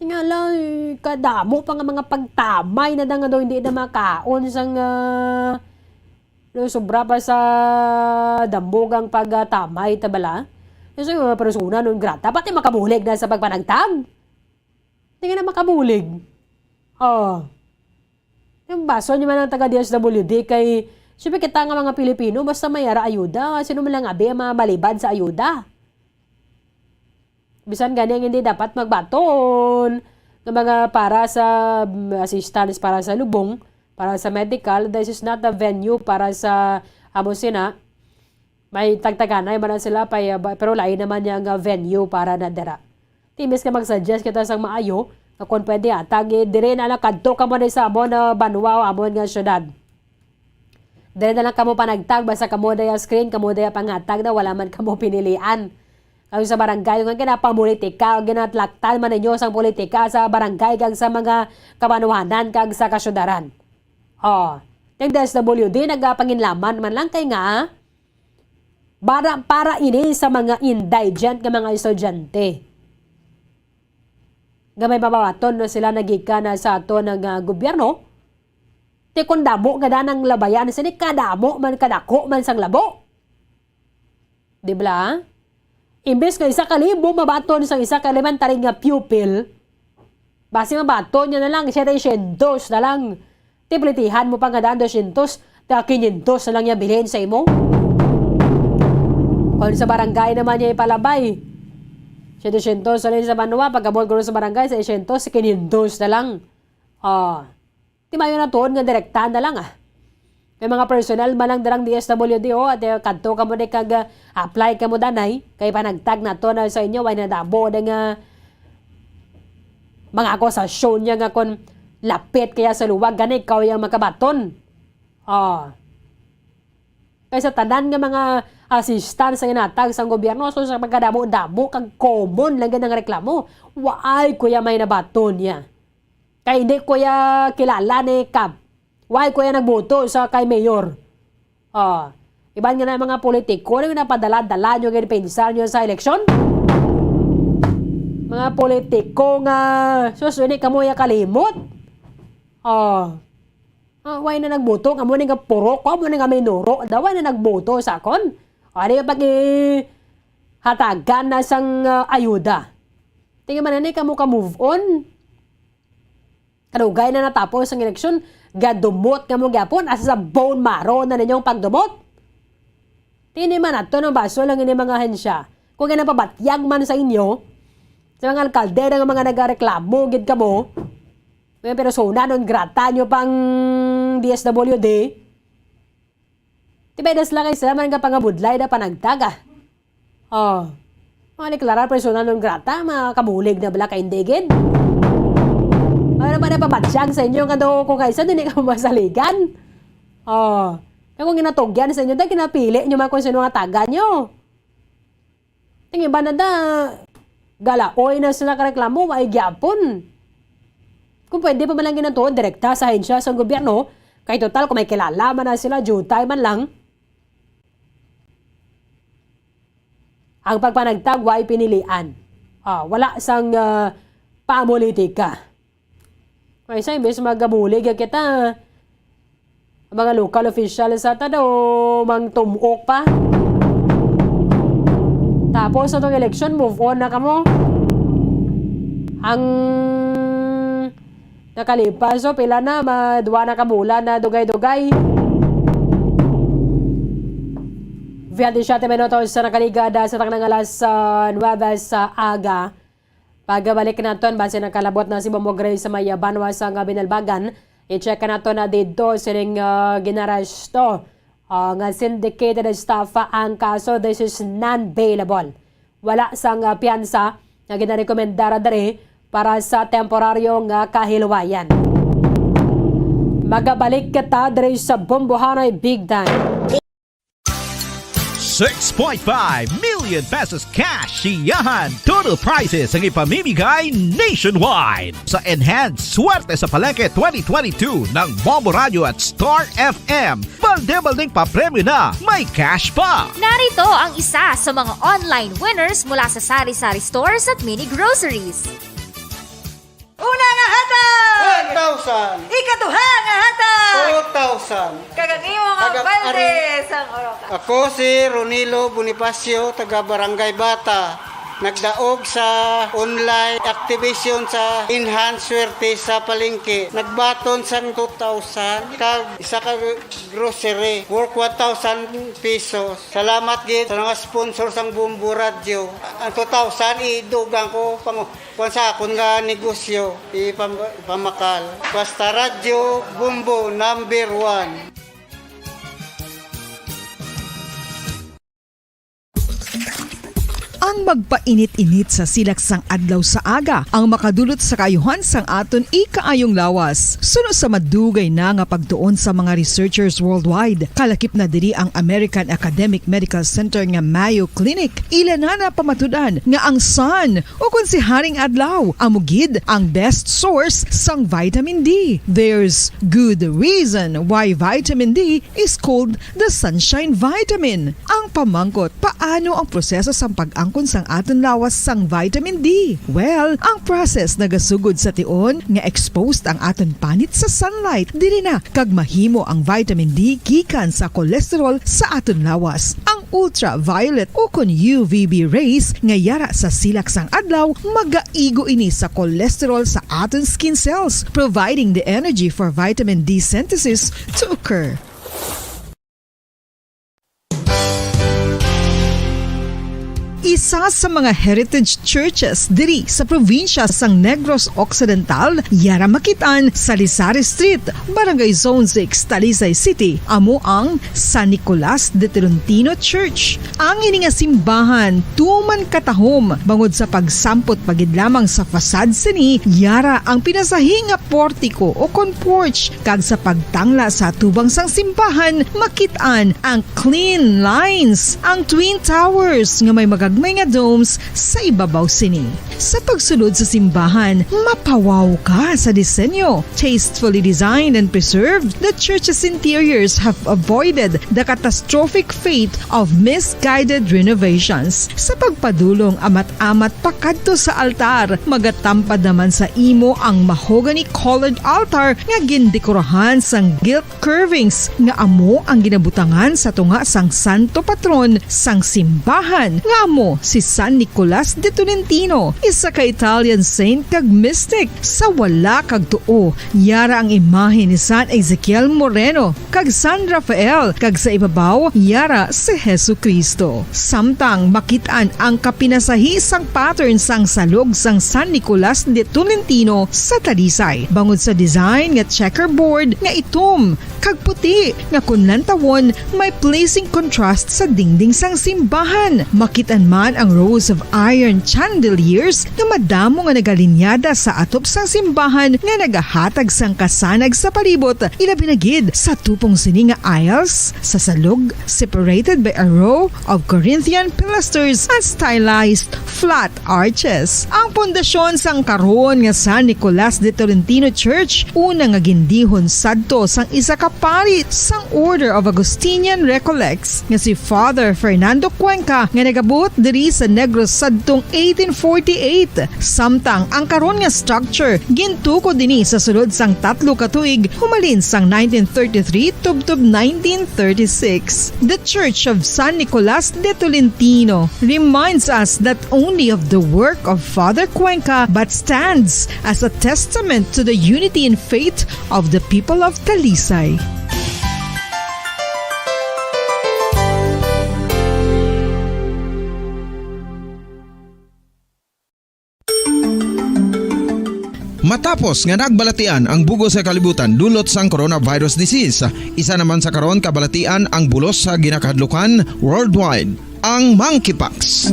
Nga lang, kadamo pa nga mga pagtamay na da nga daw hindi na makaon sang, ah, no, sobra pa sa dambog ang pagtamay ta bala. Kasi mga persona non grata, pati makabulig na sa pagpanagtag. Hindi nga na makabulig. Oh. Yung baso niyo man ang taga D S W D kay, siyempre kita nga mga Pilipino, basta may ara ayuda, sino man lang abi ang mga malibad sa ayuda. Bisan gani ang hindi dapat magbaton nga mga para sa, mm, assistance para sa lubong, para sa medical, this is not a venue para sa amo sina. May tagtaganay man na sila, pa-, pero lain naman niya nga venue para na dira. Timis nga mag-suggest kita sang maayo, nga kung pwede, ah, tagi, dire na lang, kadto ka mo sa amon na banwa o amon nga syudad. Dire na lang kamo panagtag, basta kamo daya screen, kamo daya pangatag na wala man kamo pinilian. Kayo sa barangay, nga ginapamulitika, o ginatlaktan man ninyo sang politika sa barangay, kag sa mga kabanuhanan, kag sa kasyudaran. Oh, yung D S W D, nagapanginlaman man lang kay nga, para, para ini sa mga indigent nga mga estudyante. Nga may mababaton na sila nagikan na sa ato nga gobyerno, ti kung damo nga danang labayan sini, kadamo man, kadako man sang labo. Di ba? Imbes nga isa ka libo mabaton sang isa ka elementary nga pupil, basi mabaton niya na lang, setecientos na lang. Ti plitihan mo pa nga daan dosyentos, ta kinyentos na lang niya bilhin sa imo. Kung sa barangay naman niya ipalabay, setecientos na lang sa banwa, pagkabot ko sa barangay, seiscientos, kinyentos na lang. Ah. Ti mayo na tuod nga direktahan na lang, ah. May mga personnel man lang dirang D S W D, oh, at, eh, kadto ka mo di kag, ah, apply ka mo danay, kay panagtag na to na sa inyo, way nadabo di nga mga akusasyon niya nga kon lapit kaya sa luwag, gani ikaw yang makabaton. Oh. Kay sa tanan nga mga assistance sa ginatag sang gobyerno, so sa pagkadamo-damo kag common lang gid ang reklamo, waay kuya may nabaton niya. Kay hindi ko ya kilala ni Kap. Why ko ya nagboto sa kay mayor? Ah, iban nga na mga politiko na napadala-dala nyo, gid pensar nyo sa eleksyon? Mga politiko nga, sus, hindi kamo ya kalimot. Ah, ah, why na nagboto? Amo ni nga purok ko, amo ni nga minuro. Daw, why na nagboto sa akon? Ah, di pag hatagan na sang, ah, ayuda. Tingin man na ni kamo ka move on. Kadugay na natapos ang eleksyon, gadumot kamo gyapon, asa sa bone marrow na ninyong pagdumot? Tini man ato ng baso lang ini mga ahensya. Kung ganapabatyag man sa inyo, sa mga alkalde nga mga nagareklamo gid kamo, mga persona non grata nyo pang D S W D, ti pwede sila kay sila man nga pangabudlay na panagtag, ah. Oh. Mga deklarar persona non grata, mga kabulig na bala kay hindi gid. Ano ba na pabatyag sa inyo nga daw kung kaisa, dili ka masaligan? Oh, kay kung ginatugyan sa inyo, da, ginapili nyo man kung sino nga taga nyo. Ang iba na da, galaoy na sila kareklamo, wa ay gyapon. Kung pwede pa man lang ginatuon, direkta sa ahensya sa gobyerno, kay total kung may kilala man na sila, jutay man lang. Ang pagpanagtag, wa ay pinilian. Ah, wala sang, ah, pamulitika. Ay, sa imbes magabulig kita, ang mga local official sa ta daw, mangtumok pa. Tapos, sa tong eleksyon, move on na kamo. Ang nakalipas, so, pila na, ma-, duwa na ka bulan na dugay-dugay. Twenty-siyete minutos sa nakaligad, ah, sa tanang alas, ah, nuwebe sa aga. Pagabalik naton, basi nagkalabot na si Bombo Grace sa may banwa sa nga Binalbagan. I-check nato na didto sining, ah, ginaresto, ah, nga syndicated staff ang kaso. This is non-bailable. Wala sang, ah, piyansa nga ginarekomendar diri para sa temporaryo nga kahilwayan. Magabalik kita diri sa Bombohanay Big Time. Six point five million pesos cash siyahan total prizes ang ipamimigay nationwide sa Enhanced Swerte sa Palengke twenty twenty-two ng Bombo Radio at Star F M. Balde-balding papremyo na, may cash pa! Narito ang isa sa mga online winners mula sa Sari-Sari Stores at Mini Groceries. Una nga hatag! One thousand! Ikaduha nga hatag! Two thousand! Kag ang imo nga Kag ang balde ari- sang oroka. Ako si Ronilo Bonifacio, taga Barangay Bata. Nagdaog sa online activation sa Enhance Swerte sa Palengke. Nagbaton sang two thousand kag isa ka grocery worth one thousand pesos. Salamat gid sa mga sponsor sang Bombo Radyo. Ang two thousand idugang ko pang Kung sa akon nga negosyo, ipam- ipamakal. Basta Radyo Bombo number one. Ang magpainit-init sa silak sang adlaw sa aga ang makadulot sa kaayuhan sang aton ikaayong lawas. Suno sa madugay na nga pagtuon sa mga researchers worldwide, kalakip na diri ang American Academic Medical Center nga Mayo Clinic. Ila na napamatud-an nga ang sun o kon si Haring Adlaw, amo gid ang best source sang vitamin D. There's good reason why vitamin D is called the sunshine vitamin. Ang pamangkot, paano ang proseso sang pag-angkon sang aton lawas sang vitamin D? Well, ang process nagasugod sa tion nga exposed ang aton panit sa sunlight. Diri na kag mahimo ang vitamin D gikan sa cholesterol sa aton lawas. Ang ultraviolet o kon U V B rays nga yara sa silak sang adlaw, magaigo ini sa cholesterol sa aton skin cells, providing the energy for vitamin D synthesis to occur. Isa sa mga heritage churches diri sa probinsya sang Negros Occidental, yara makit-an sa Lisari Street, Barangay Zone six, Talisay City, amo ang San Nicolas de Tolentino Church. Ang ini nga simbahan tuman katahom bangod sa pagsampot pa gid lamang sa facade sini, yara ang pinasahi nga portiko o kon porch, kag sa pagtangla sa atubang sang simbahan, makit-an ang clean lines, ang twin towers nga may magagmay nga domes sa ibabaw sini. Sa pagsulod sa simbahan, mapawaw ka sa disenyo. Tastefully designed and preserved, the church's interiors have avoided the catastrophic fate of misguided renovations. Sa pagpadulong amat-amat pakadto sa altar, magatampad naman sa imo ang mahogany-colored altar nga gindekorahan sang gilt curvings nga amo ang ginabutangan sa tunga sang santo patron sang simbahan, nga amo si San Nicolas de Tolentino, isa ka Italian saint kag mystic. Sa wala kag tuo, yara ang imahe ni San Ezekiel Moreno kag San Rafael, kag sa ibabaw, yara si Jesu-Cristo. Samtang makit-an ang kapinasahi sang pattern sang salog sang San Nicolas de Tolentino sa Talisay, bangod sa design nga checkerboard nga itom kag puti nga kon lantawon may pleasing contrast sa dingding sang simbahan. Makit-an man ang rows of iron chandeliers nga madamo nga nagalinyada sa atop sang simbahan nga nagahatag sang kasanag sa palibot, ilabi na gid sa tupong sini nga aisles sa salog, separated by a row of Corinthian pilasters and stylized flat arches. Ang pundasyon sang karon nga San Nicolas de Tolentino Church, una nga gindihon sadto sang isa ka pari sang Order of Augustinian Recollects nga si Father Fernando Cuenca, nga nagabuot diri sa Negros sadtong eighteen forty-eight. Samtang ang karon nga structure gintukod dinhi sa sulod sang tatlo ka tuig, humalin sang nineteen thirty-three tubtob nineteen thirty-six. The Church of San Nicolas de Tolentino reminds us not only of the work of Father Cuenca, but stands as a testament to the unity in faith of the people of Talisay. Matapos nga nagbalatian ang bug-os nga kalibutan dulot sang coronavirus disease, isa naman sa karon kabalatian ang bulos sa ginakahadlukan worldwide, ang monkeypox.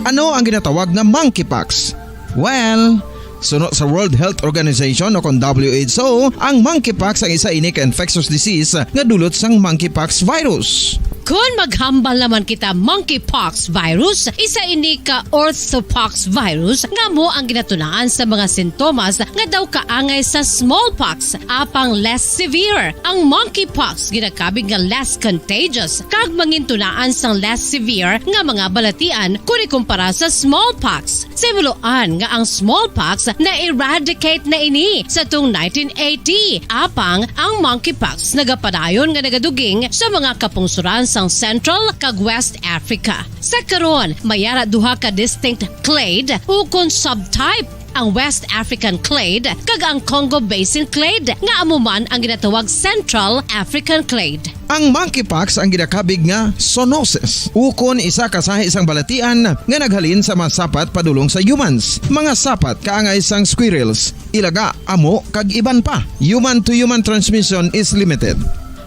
Ano ang ginatawag nga monkeypox? Well, suno sa World Health Organization o kon W H O, ang monkeypox ang isa ini ka infectious disease nga dulot sang monkeypox virus. Kon maghambal naman kita, monkeypox virus, isa ini ka orthopox virus nga amo ang ginatunaan sa mga sintomas nga daw kaangay sa smallpox, apang less severe. Ang monkeypox ginakabig nga less contagious kag mangintunaan sang less severe nga mga balatian kon ikumpara sa smallpox. Sa himuloan nga ang smallpox na-eradicate na ini sa tung nineteen eighty, apang ang monkeypox nagapadayon nga nagaduging sa mga kapungsoran sang Central kag West Africa. Sa karon, may ara duha ka distinct clade ukon subtype, ang West African clade kag ang Congo Basin clade, nga amo man ang ginatawag Central African clade. Ang monkeypox ang ginakabig nga zoonosis, ukon isa ka sahi sang balatian nga naghalin sa mga sapat padulong sa humans. Mga sapat kaangay sang squirrels, ilaga, amo, kag iban pa. Human-to-human transmission is limited.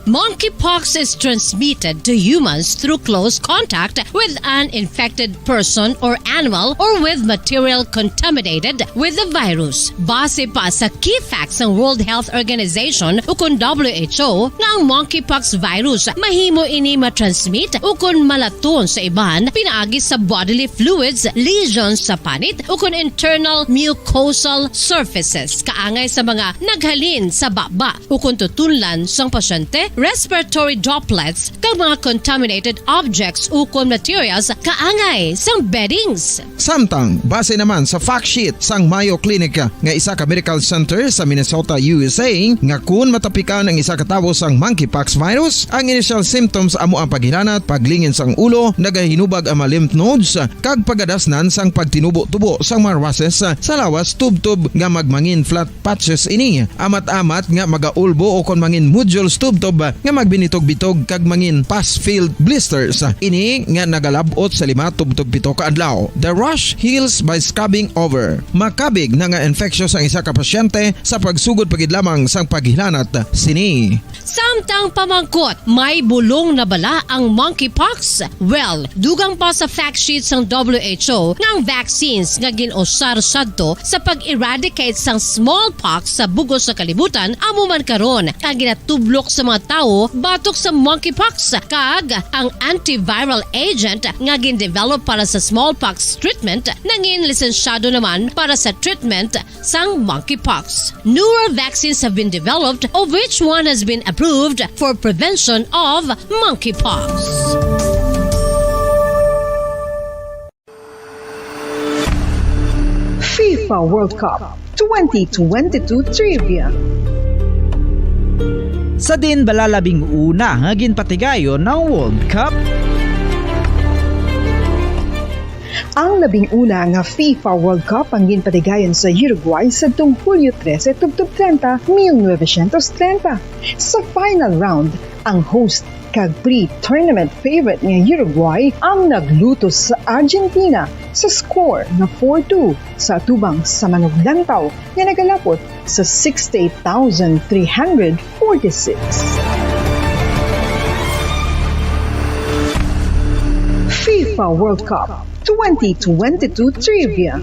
Monkeypox is transmitted to humans through close contact with an infected person or animal or with material contaminated with the virus. Base pa sa key facts sang World Health Organization ukon W H O nga ang monkeypox virus mahimo ini matransmit ukon malaton sa iban pinaagi sa bodily fluids, lesions sa panit ukon internal mucosal surfaces kaangay sa mga naghalin sa baba ukon tutunlan sang pasyente, respiratory droplets, kag mga contaminated objects ukon materials kaangay sang beddings. Samtang, base naman sa fact sheet sang Mayo Clinic nga isa ka medical center sa Minnesota, U S A, nga kun matapikan ang isa ka tawo sang monkeypox virus, ang initial symptoms amo ang paghilanat, paglingin sang ulo, nagahinubag ang mga lymph nodes, kag pagadasnan sang pagtinubo-tubo sang mga rushes sa lawas tubtob nga magmangin flat patches ini, amat-amat nga magaulbo ukon mangin nodules tubtob nga magbinitog-bitog kag mangin pus-filled blisters. Ini nga nagalab-ot sa lima tubtob pito ka adlaw. The rash heals by scabbing over. Makabig na nga infectious ang isa ka pasyente sa pagsugod pa gid lamang sang paghilanat sini. Samtang pamangkot, may bulong na bala ang monkeypox? Well, dugang pa sa fact sheet sang W H O nga ang vaccines nga gin-usar sadto sa pag-eradicate sang smallpox sa bug-os nga kalibutan amo man karon ang ginatublok sa mga tawo batok sa monkeypox, kag ang antiviral agent nga gin-develop para sa smallpox treatment nangin lisensyado naman para sa treatment sang monkeypox. Newer vaccines have been developed, of which one has been approved for prevention of monkeypox. FIFA World Cup twenty twenty-two Trivia. Sa diin bala labing una nga ginpatigayon ang World Cup? Ang labing una nga FIFA World Cup ang ginpatigayon sa Uruguay sadtong Hulyo trese tubtob treinta, mil novecientos treinta. Sa final round, ang host kag pre-tournament favorite nga Uruguay ang naglutos sa Argentina sa score nga four two sa atubang sa manuglantaw nga nagalapot sa sixty-eight thousand three hundred forty-six. FIFA World Cup twenty twenty-two Trivia.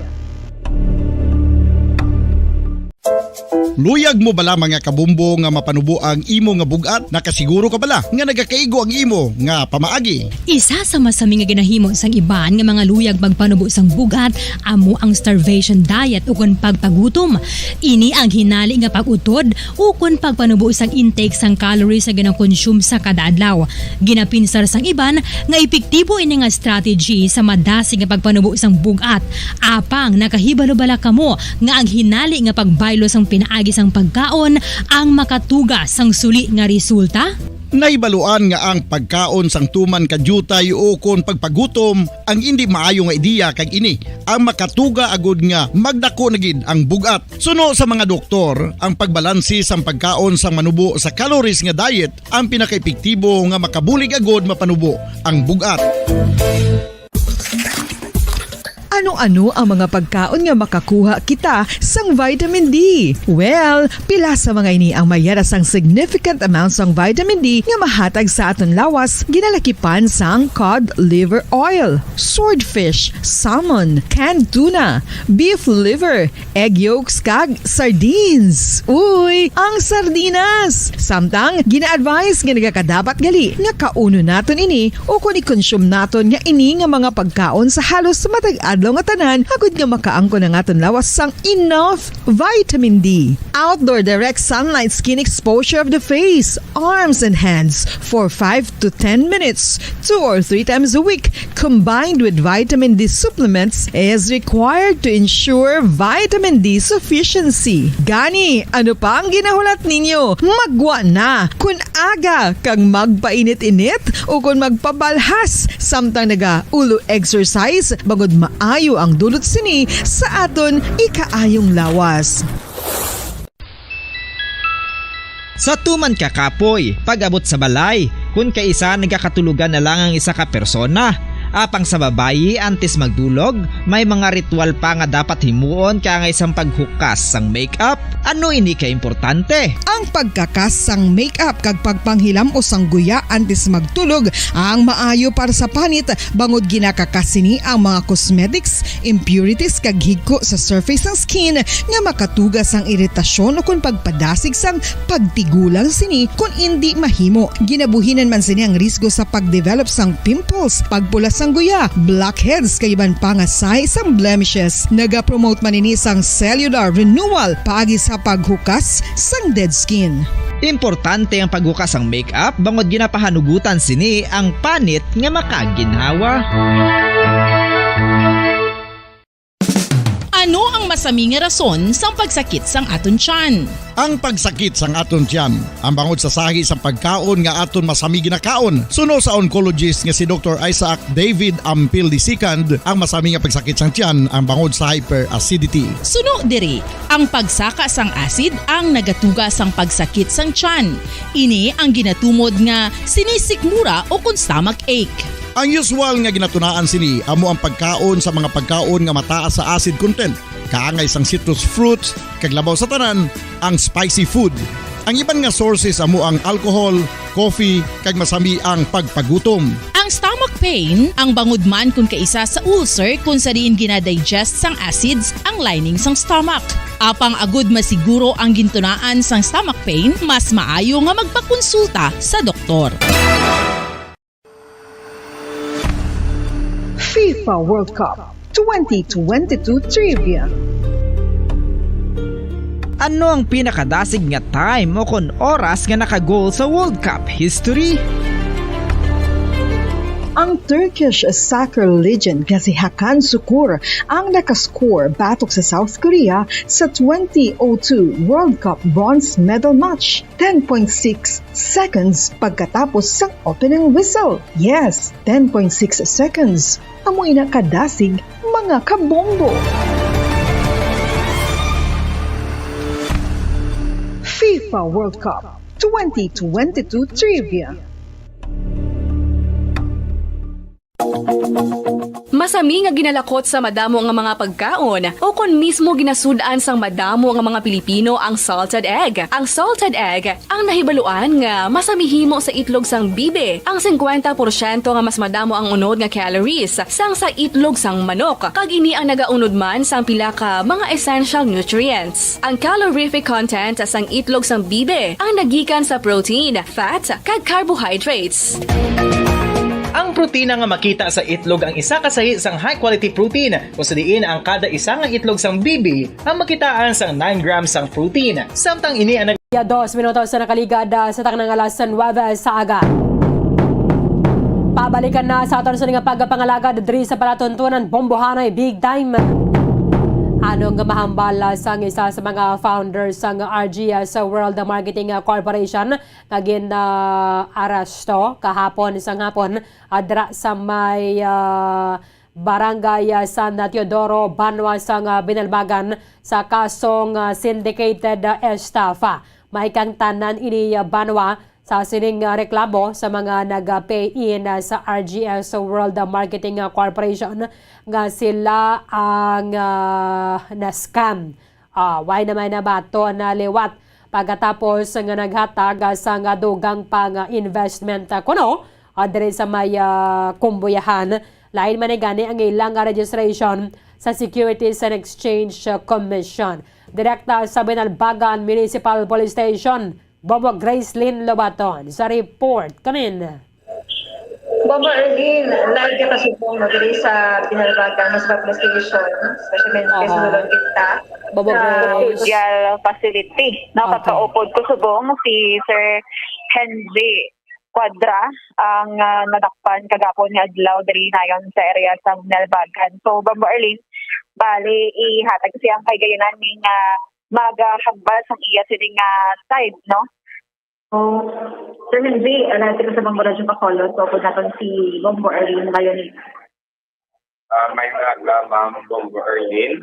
Luyag mo bala, mga kabombo, nga mapanubo ang imo nga bug-at? Nakasiguro ka bala nga nagakaigo ang imo nga pamaagi? Isa sa masami nga ginahimo sang iban nga mga luyag magpanubo sang bug-at amo ang starvation diet ukon pagpagutom. Ini ang hinali nga pag-utod ukon pagpanubo sang intake sang calories nga ginakonsume sa kada adlaw. Ginapinsar sang iban nga epektibo ini nga strategy sa madasig nga pagpanubo sang bug-at. Apang nakahibalo bala kamo nga ang hinali nga pagbaylo sang pinaagi sang pagkaon ang makatuga sang suli nga resulta? Nahibaluan nga ang pagkaon sang tuman ka diutay ukon pagpagutom ang indi maayo nga ideya, kag ini ang makatuga agud nga magdako na gid ang bug-at. Suno sa mga doktor, ang pagbalanse sang pagkaon sang manubo sa calories nga diet ang pinakaepektibo nga makabulig agud mapanubo ang bug-at. Ano-ano ang mga pagkaon nga makakuha kita sang vitamin D? Well, pila sa mga ini ang mayara sang significant amount sang vitamin D nga mahatag sa aton lawas, ginalakipan sang cod liver oil, swordfish, salmon, canned tuna, beef liver, egg yolks, kag sardines. Uy, ang sardinas! Samtang gina-advise nga nagakadapat gali nga kaunon naton ini ukon i-consume naton nga ini nga mga pagkaon sa halos matag adlaw nga tanan, agud nga makaangkon ang aton lawas sang enough vitamin D. Outdoor direct sunlight skin exposure of the face, arms, and hands for five to ten minutes, two or three times a week, combined with vitamin D supplements, is required to ensure vitamin D sufficiency. Gani, ano pa ang ginahulat ninyo? Maggwa na! Kon aga kag magpainit-init ukon magpabalhas samtang nagaulo exercise, bangod maayo ang dulot sini sa aton ikaayong lawas. Sa tuman ka kapoy, pag-abot sa balay, kun kaisa nagakatulogan na lang ang isa ka persona. Apang sa babayi, antes magdulog, may mga ritual pa nga dapat himuon kaangay sang paghukas sang makeup. Ano ini ka importante? Ang pagkakas sang makeup kag pagpanghilam-os sang guya antes magtulog ang maayo para sa panit, bangod ginakakas sini ang mga cosmetics, impurities kag higko sa surface sang skin nga makatuga sang iritasyon ukon pagpadasig sang pagtigulang sini kon indi mahimo. Ginabuhinan man sini ang risgo sa pagdevelop sang pimples, pagpula sang guya, blackheads kag iban pa nga sign sang blemishes. Nagapromote man ini sang cellular renewal paagi sa paghukas sang dead skin. Importante ang paghukas sang makeup bangod ginapahanugutan sini ang panit nga makaginhawa. Ano ang masami nga rason sang pagsakit sang aton tiyan? Ang pagsakit sang aton tiyan, ang bangod sa sahi sang pagkaon nga aton masami ginakaon. Suno sa oncologist nga si Doktor Isaac David Ampil the second, ang masami nga pagsakit sang tiyan ang bangod sa hyperacidity. Suno diri, ang pagsaka sang acid ang nagatuga sang pagsakit sang tiyan. Ini ang ginatumod nga sinisikmura ukon stomach ache. Ang usual nga ginatunaan sini amo ang pagkaon sa mga pagkaon nga mataas sa acid content, kaangay sang citrus fruits, kag labaw sa tanan, ang spicy food. Ang iban nga sources amo ang alcohol, coffee, kag masami ang pagpagutom. Ang stomach pain, ang bangod man kon kaisa sa ulcer kon sa diin gina-digest sang acids ang lining sang stomach. Apang agud masiguro ang gintunaan sang stomach pain, mas maayo nga magpakonsulta sa doktor. FIFA World Cup twenty twenty-two Trivia. Ano ang pinakadasig nga time o kon oras nga naka-goal sa World Cup history? Ang Turkish soccer legend nga si Hakan Sukur ang nakascore batok sa South Korea sa twenty oh two World Cup bronze medal match, ten point six seconds pagkatapos sang opening whistle. Yes, ten point six seconds. Amo ina kadasig, mga kabombo. FIFA World Cup twenty twenty-two Trivia. Masami nga ginalakot sa madamo nga mga pagkaon, o kon mismo ginasud-an sang madamo nga mga Pilipino ang salted egg. Ang salted egg, ang nahibaluan nga masami himo sa itlog sang bibi, ang singkwenta porsyento nga mas madamo ang unod nga calories sang sa itlog sang manok, kag ini ang nagaunod man sang pila ka mga essential nutrients. Ang calorific content sang itlog sang bibi ang nagikan sa protein, fat, kag carbohydrates. Ang protina nga makita sa itlog ang isa ka sahi sang high-quality protein, kung sa diin ang kada isa nga itlog sang bibi ang makitaan sang nine grams sang protein. Samtang ini ang nag- Ya dos minutos na nakaligad ah, sa tanang alas nuwebe sa aga. Pabalikan na sa aton sa nga pagpangalagad diri sa palatuntunan, Bombohanay Big Time. Ano nga mahambal ah, sang isa sa mga founders sang R G S World Marketing Corporation nga gin-aresto kahapon sang hapon, ah, dira sa may ah, Barangay ah, San Teodoro, banwa sang ah, Binalbagan sa kasong ah, syndicated ah, estafa. May kang tanan ini ah, banwa sa sining ah, reklamo sa mga nag-pay-in ah, sa R G S World Marketing ah, Corporation nga sila ang ah, na-scam. Ah, way na may nabaton na liwat pagkatapos nga naghatag ah, sang dugang pang ah, investment ah, kuno ah, diri sa may ah, Kumbuyahan. Lain man ni gani ang ilang ah, registration sa Securities and Exchange ah, Commission. Direkta sa Binalbagan Municipal Police Station, Bombo Gracelyn Lobaton sa report. Kanin. Bombo Erlin, live kita subong no, diri sa Binalbagan Municipal Police Station, especially in Aha. Quezon City. Bombo Grace. Social facility. No, okay. Pagkaupod ko subong si Sir Henry Quadra ang uh, nadakpan kagapon nga adlaw diri nayon sa area sa Binalbagan. So, Bombo Erlin, bali ihatag siya ang kaigayonan ni nga uh, magahagbal sang iya sini nga uh, side, no? Oh, Sir Henry, uh, natin sa mga radyo Bacolod, so po natin si Bombo Erlin Bayonet. Uh, may mga ma'am Bombo Erlin.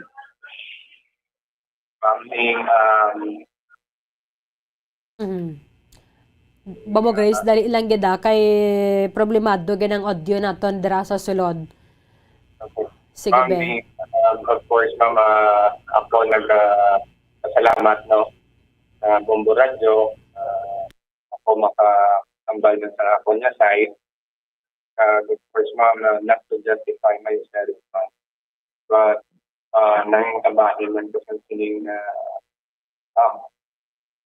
Ma'am Ning, um, Mm. Bobo Grace, dali lang gid ah, kay problemado gid ang audio naton dira sa sulod. Sige, Ma'am, Ben. Um, of course, ma'am, uh, ako nag uh, salamat no sa Bombo Radyo. Uh, ako makatambal na sa ako niya side. Uh, of course, ma'am, uh, not to justify myself, ma'am. But uh, nangingkabahin man ko sa sining uh, um,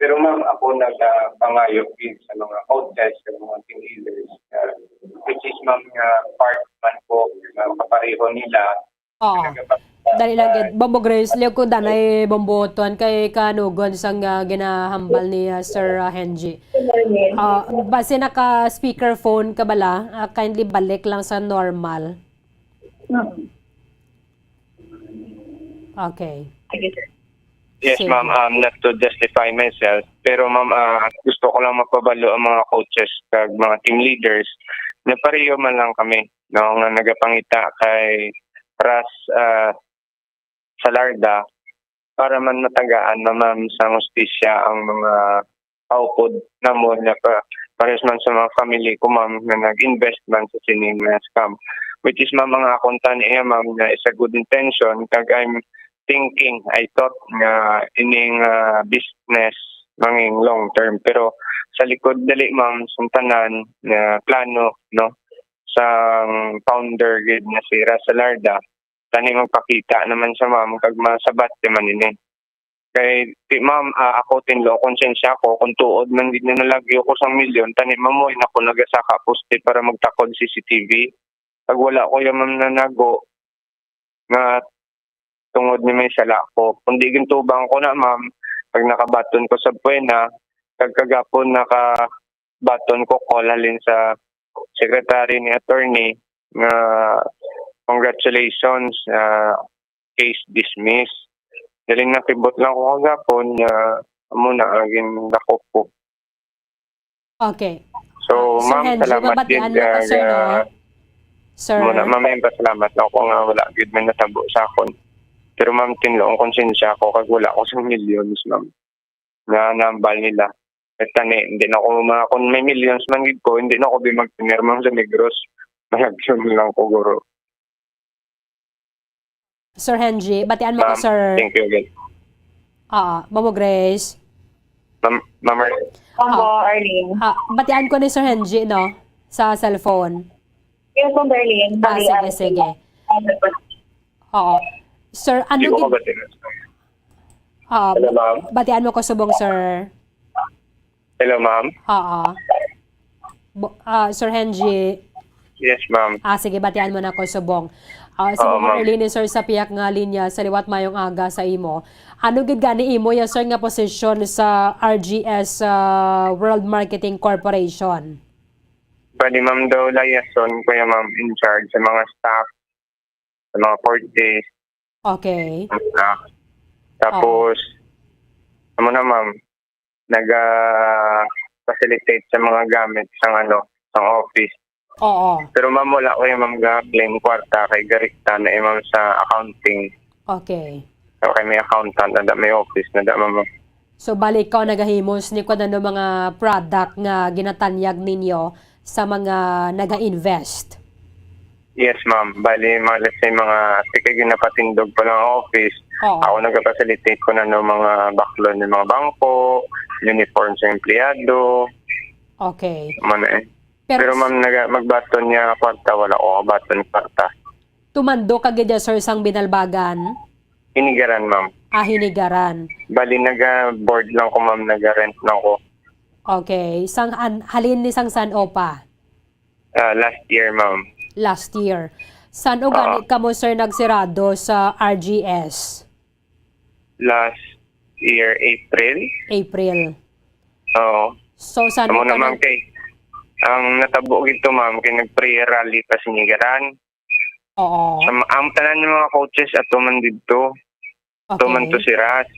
pero ma'am, ako nagpangayo uh, sa mga coaches, sa mga team leaders, uh, which is ma'am nga part man ko, uh, kapareho nila, Oo. Dali lang gid. Bombo Grace, liw ko danay bomboton kay kanugon sang uh, ginahambal ni uh, Sir uh, Henji. Uh, base naka speakerphone ka bala, uh, kindly balik lang sa normal. Okay. Yes, ma'am. Um, not to justify myself, pero ma'am, uh, gusto ko lang mapabalo ang mga coaches kag mga team leaders na pareho man lang kami no, nga nagapangita kay Ras uh, Salarda para man matagaan na ma'am sa hustisya ang mga kaupod namon nga pa, pares man sa mga family ko ma'am nga nag-invest man sa sining uh, scam, which is ma'am ang akong tani iya ma'am nga is a good intention kag I'm thinking, I thought nga ining uh, business manging long term, pero sa likod dali ma'am sa tanan nga plano no sang founder gid nga si Rasalarda, tani magpakita naman sa ma'am kag masabat di man ini. Kay ti ma'am, uh, ako tinlo konsensya ko kung tuod man gid na nalagyo ko sang milyon, tani mamuhay na ko nagasaka poste para magtakod C C T V. Pag wala ko ya ma'am nanago nga tungod ni may sala ko. Kung di gintubang ko na ma'am, pag nakabaton ko sa buena, kag kagapon naka baton ko call halin sa secretary ni attorney nga congratulations, uh, case dismissed. Dali nakibot lang ko kagapon nga amo na ang gindakop ko. Okay. So, uh, ma'am, Henry, salamat din. Uh, sir, no? Sir. Muna, ma'am, salamat na ako nga wala gid may natabo sa akon. Pero ma'am, tinlo ang konsensya ko kag wala ko sang millions, ma'am. Nga nambal nila. Esta ni, hindi na ako mga, kung may millions man gid ko, hindi na ako di magpinirma sa Negros. Malagyo na lang ko, guro. Sir Henji, batian mo ko, Ma'am, sir. Thank you again. Ah, Mamo Grace. Ma'am, Ma'am Arlene. Opo, Ah. Arlene. Ah, batian ko ni Sir Henji, no? Sa cellphone. Yes, Ma'am Arlene. Ah, Sorry, sige, ah, sige. Oo. Sir, ano Hindi ko gid- kabatian. Ah, Hello, ma'am. batian mo ko subong, sir. Hello, ma'am. Oo. Bo- ah, Sir Henji, Yes, ma'am. Ah, sige, batian mo na ko subong. Ah, si Oo, Ma'am ma'am. Arlene, sir, sa piyak nga linya, sa liwat mayong aga sa imo. Ano gid gani imo ya, sir, nga posisyon sa R G S, ah, World Marketing Corporation? Pwede, ma'am, daw liaison ko yung, ma'am, in charge sa mga staff, sa mga purchase, Okay. mga staff. Tapos, ano na, ma'am, nag-facilitate sa mga gamit sa, ano, sa office. Oo. Pero, ma'am, wala ko yung, ma'am, ga-claim kwarta kay garikta na yung, ma'am, sa accounting. Okay. Okay, may accountant na da, may office na da, ma'am. So, balik ka nagahimos ni kung ano mga product nga ginatanyag ninyo sa mga naga-invest? Yes, ma'am. Bali, mga, let's say, mga, sige, ginapatindog pa lang ang office. Oo. Ako nagpa-facilitate ko na no mga baklon ng mga bangko, uniform sa empleyado, Okay. man eh. Pero, Pero, ma'am, naga, magbaton niya kwarta, wala ko baton kwarta. Tumando ka gid, sir, sang binalbagan? Hinigaran, ma'am. Ah, hinigaran. Bali, naga-board lang ko, ma'am. Naga-rent lang ko. Okay. Sang an, halin ni sang san-o pa? Ah, last year, ma'am. Last year. San-o gani kamo, sir, nagsirado sa R G S? Last year, April. April. Oo. So, san-o Amo na, ka ma'am, nag- kay ang natabo gito, ma'am, kay nag-prayer rally pa sa Nigaran. Oo. Sa, ang tanan ng mga coaches ato man didto. Ato man to Okay. si Ras.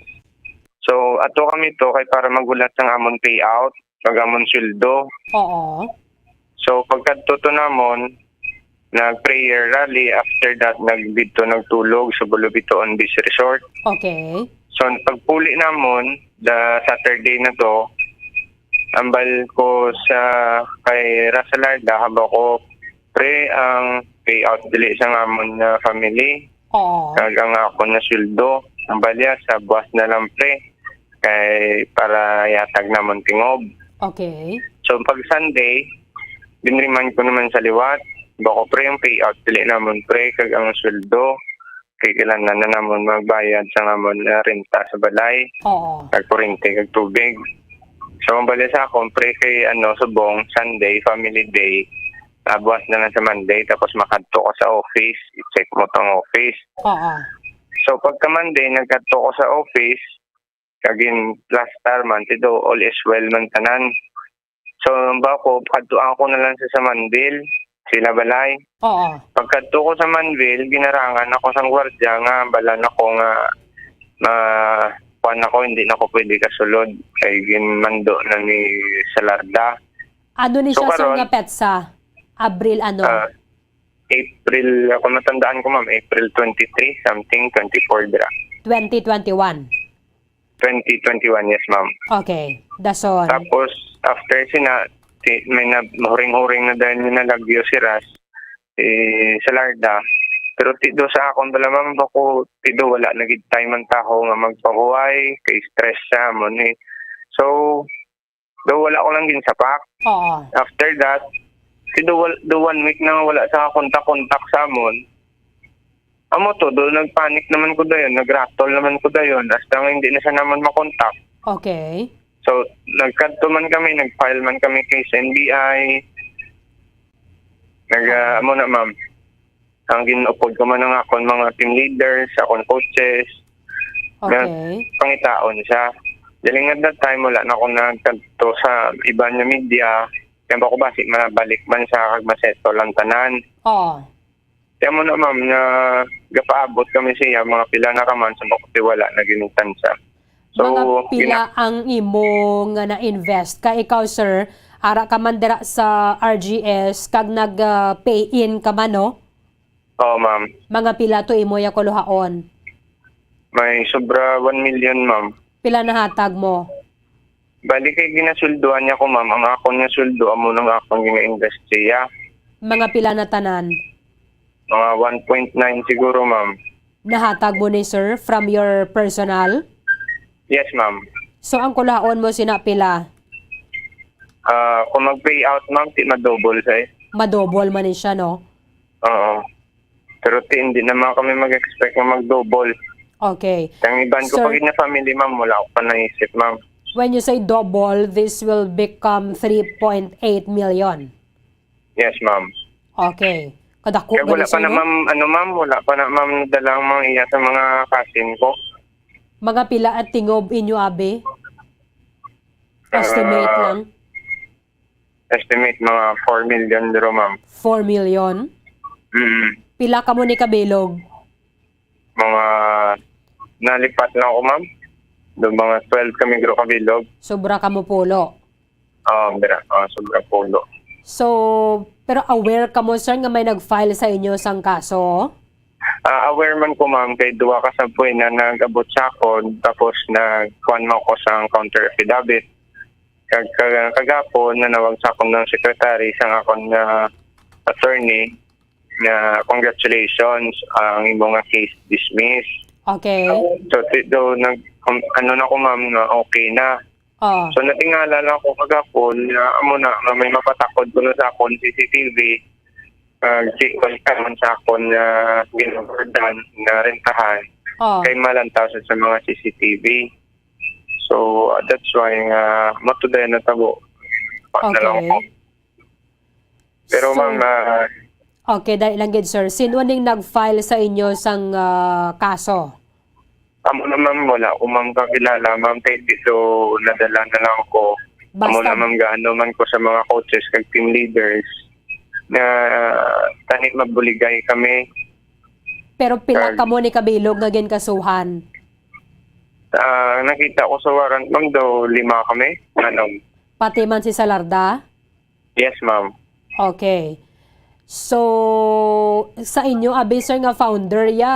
So, ato kami to kay para maghulat sang amon payout, kag amon sweldo. Oo. So, pagkadto to namon, nag-prayer rally, after that, nag, didto nagtulog sa Bulubitoon Beach Resort. Okay. So, pagpuli namon, the Saturday na to, ambal ko sa kay Rasalarda, haba ko, "Pre, ang payout dili sa amon nga family. Oo. Kag ang akon nga sweldo, ang balya sa buwas na lang, pre, kay para yatag namon tingob." Okay. So, pag Sunday, ginremind ko naman sa liwat, "Bako, pre, ang payout dili namon, pre, kag ang sweldo, kay kailangan na namon magbayad sa namon nga renta sa balay, Oo. kag kurente, kag tubig." So, ang balya sa akon, pre, kay, ano, subong, Sunday, family day, ah, buwas na lang sa Monday, tapos makadto ka sa office, i-check mo tong office. Oo. So, pagka Monday, nagkadto ko sa office, kag gin-plaster man, tido, all is well man tanan. So, ang ba ko, kadtuan ko na lang sa Samandil, sila balay. Oo. Pagkadto ko sa Manville, ginarangan ako sang gwardya nga balan ako nga ma kuan ako, hindi na ako pwede kasulod kay ginmando na ni Salarda. Ano ni So, siya, sir, karon, nga petsa? Abril ano? Ah, April, ako natandaan ko, ma'am, April twenty-three, something, twenty-four dira. Twenty twenty-one. Twenty twenty-one, yes, ma'am. Okay. Dason. Tapos, after sina, ti, may na, mahuring-huring na dahil yung nalagyo si Ras, eh, sa Larda. Pero tido sa akon bala, ma'am, bako tido wala na gid time ang taho nga magpahuway, kay stress siya mo ni. So, do wala ko lang ginsapak. Oo. After that, tido wal, do one week na nga wala sa kontak-kontak sa amon. Amo to, do nagpanic naman ko dayon, nagratol naman ko dayon, hasta nga hindi na siya naman makontak. Okay. So, nagkadto man kami, nag-file man kami kay sa N B I. Nag, ah, amo na, ma'am. Ang gin-upod ko man ang akon mga team leaders, akon coaches. Okay. Pangitaon siya. Dili nga that time, wala na ako nagkadto sa iban nga media. Kaya ba ko basi, mabalik man siya, kag masettle ang tanan. Oo. Kaya mo na, ma'am, nga gapaabot kami siya, mga pila na ka months, sa bako wala na ginitan siya. So, Mga pila gina- ang imo nga na-invest? Kay ikaw, sir, ara ka man dira sa R G S, kag nag, ah, pay in ka man, no? Oo, ma'am. Mga pila to imo ya kuluhaon? May sobra one million, ma'am. Pila nahatag mo? Bali kay ginasulduan niya ko, ma'am. Ang akon nga suldo, amo nang akon gina-invest siya. Mga pila na tanan? Mga one point nine siguro, ma'am. Nahatag mo ni, sir, from your personal? Yes, ma'am. So, ang kulaon mo sina pila? Ah, kung mag-pay out, ma'am, di ma-double siya eh. Ma-double man ni siya, no? Oo. Pero ti, hindi naman kami mag-expect nga mag-double. Okay. Ang iban ko Sir, pa gid na family, ma'am, wala ko pa naisip, ma'am. When you say double, this will become three point eight million. Yes, ma'am. Okay. Kadako Kaya ba wala ni pa na, sir? Ma'am, ano, ma'am, wala pa na, ma'am, nadala ang mga iya sa mga cousin ko. Mga pila at tingob inyo, abi? Estimate Ah, lang. Estimate mga four million diro, ma'am. Four million? Mm. Pila kamo ni kabilog? Mga nalipat na ako, ma'am. Do mga twelve kami diro kabilog. Sobra kamo pulo? Oo, bira. Oo, sobra pulo. So, pero aware kamo, sir, nga may nag-file sa inyo sang kaso? Ah, aware man ko, ma'am, kay duha ka sampoy na nag-abot sa akon, tapos nagkuan man ko sang counter affidavit. Kag, kag, kagapon, nanawag sa akon ng secretary sang akon nga attorney nga, "Congratulations, ang imo nga case dismissed." Okay. So, ti-, do, nag, um, ano na ko, ma'am, nga okay na. Oh. So, natingala lang ako kagapon nga amo na nga may mapatakod kuno sa akon C C T V, ah, di ko man sa akon nga ginawardan nga rentahan Oh. kay malantaw sa, sa mga C C T V. So, ah, that's why nga matuday na tabo. Pa na lang Okay. ako. Pero, So, ma'am, ah, okay, dali lang gid, sir. Sino ning nag-file sa inyo sang, ah, kaso? Amo na, ma'am, wala ko, ma'am, kakilala, ma'am, kay dito nadala na lang ko. Amo Basta na, ma'am, gaano man ko sa mga coaches kag team leaders nga tani mabuligay kami. Pero pila Kag kamo ni kabilog nga ginkasuhan? Ah, nakita ko sa warrant, ma'am, daw lima kami. Ano? Pati man si Salarda? Yes, ma'am. Okay. So, sa inyo, abi, sir, nga founder, ya,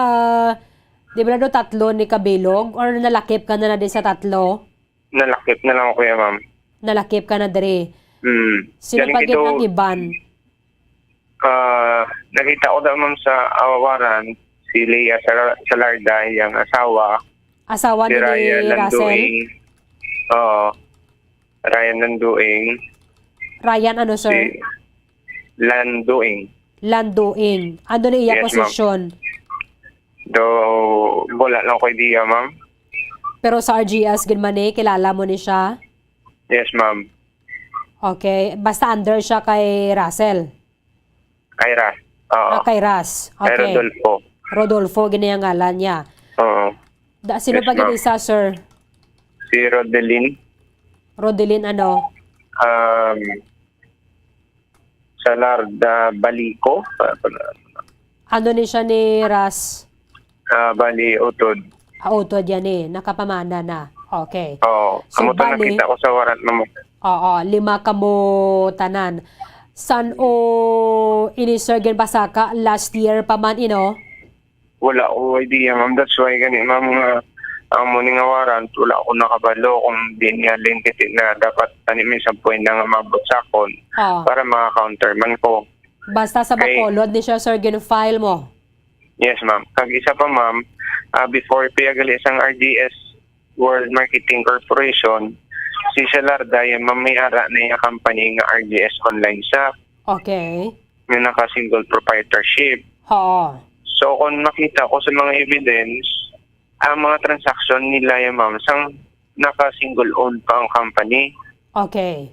di ba na do tatlo ni kabilog? Or nalakip ka na na din sa tatlo? Nalakip na lang ako, ya, ma'am. Nalakip ka na diri. Mm. Sino Galing pa gid kito ang iban? Ah, nakita ko daw, ma'am, sa awaran, si Lea Sara-, Salarda, yang asawa, Asawa si ni Ryan Russell? Landuing. Oo. Ryan Landuing. Ryan ano, sir? Si Landuing. Landuing. Ano ni iya Yes, ma'am. posisyon? Do, wala lang ko idea, ma'am. Pero sa R G S gid man ni, kilala mo ni siya? Yes, ma'am. Okay. Basta under siya kay Russell? Kay Ras. Oo. Ah, kay Ras. Kay Okay. Rodolfo. Rodolfo, gini ang ngalan niya. Oo. Da, sino Yes, pa gid ma'am. isa, sir? Si Rodelin. Rodelin ano? Um, Salarda Balico. Ano ni siya ni Ras? Ah, bali, utod. Ah, utod yan eh. Nakapamana na. Okay. Oo. So, Amo to bali, nakita ko sa warrant, ma'am. Oo, lima kamo tanan. San o ini, Sir Gin Pasaka, last year pa man, ino? Wala ko idea, ma'am. That's why gani, ma'am, nga ang mo nga warrant, wala ko nakabalo kung di niya link na dapat tani may sampuin na nga mabot sa akon Ah. para maka-counter man ko. Basta sa Kay Bacolod ni siya, Sir, gin-file mo? Yes, ma'am. Kag isa pa, ma'am, ah, before piagali sang R G S World Marketing Corporation, si Salarda, yan, ma'am, may ara na yung company nga R G S Online Shop Okay. nga naka-single proprietorship. Oo. So, kung makita ko sa mga evidence, ang mga transaction nila yan, ma'am, sang naka-single owned pa ang company. Okay.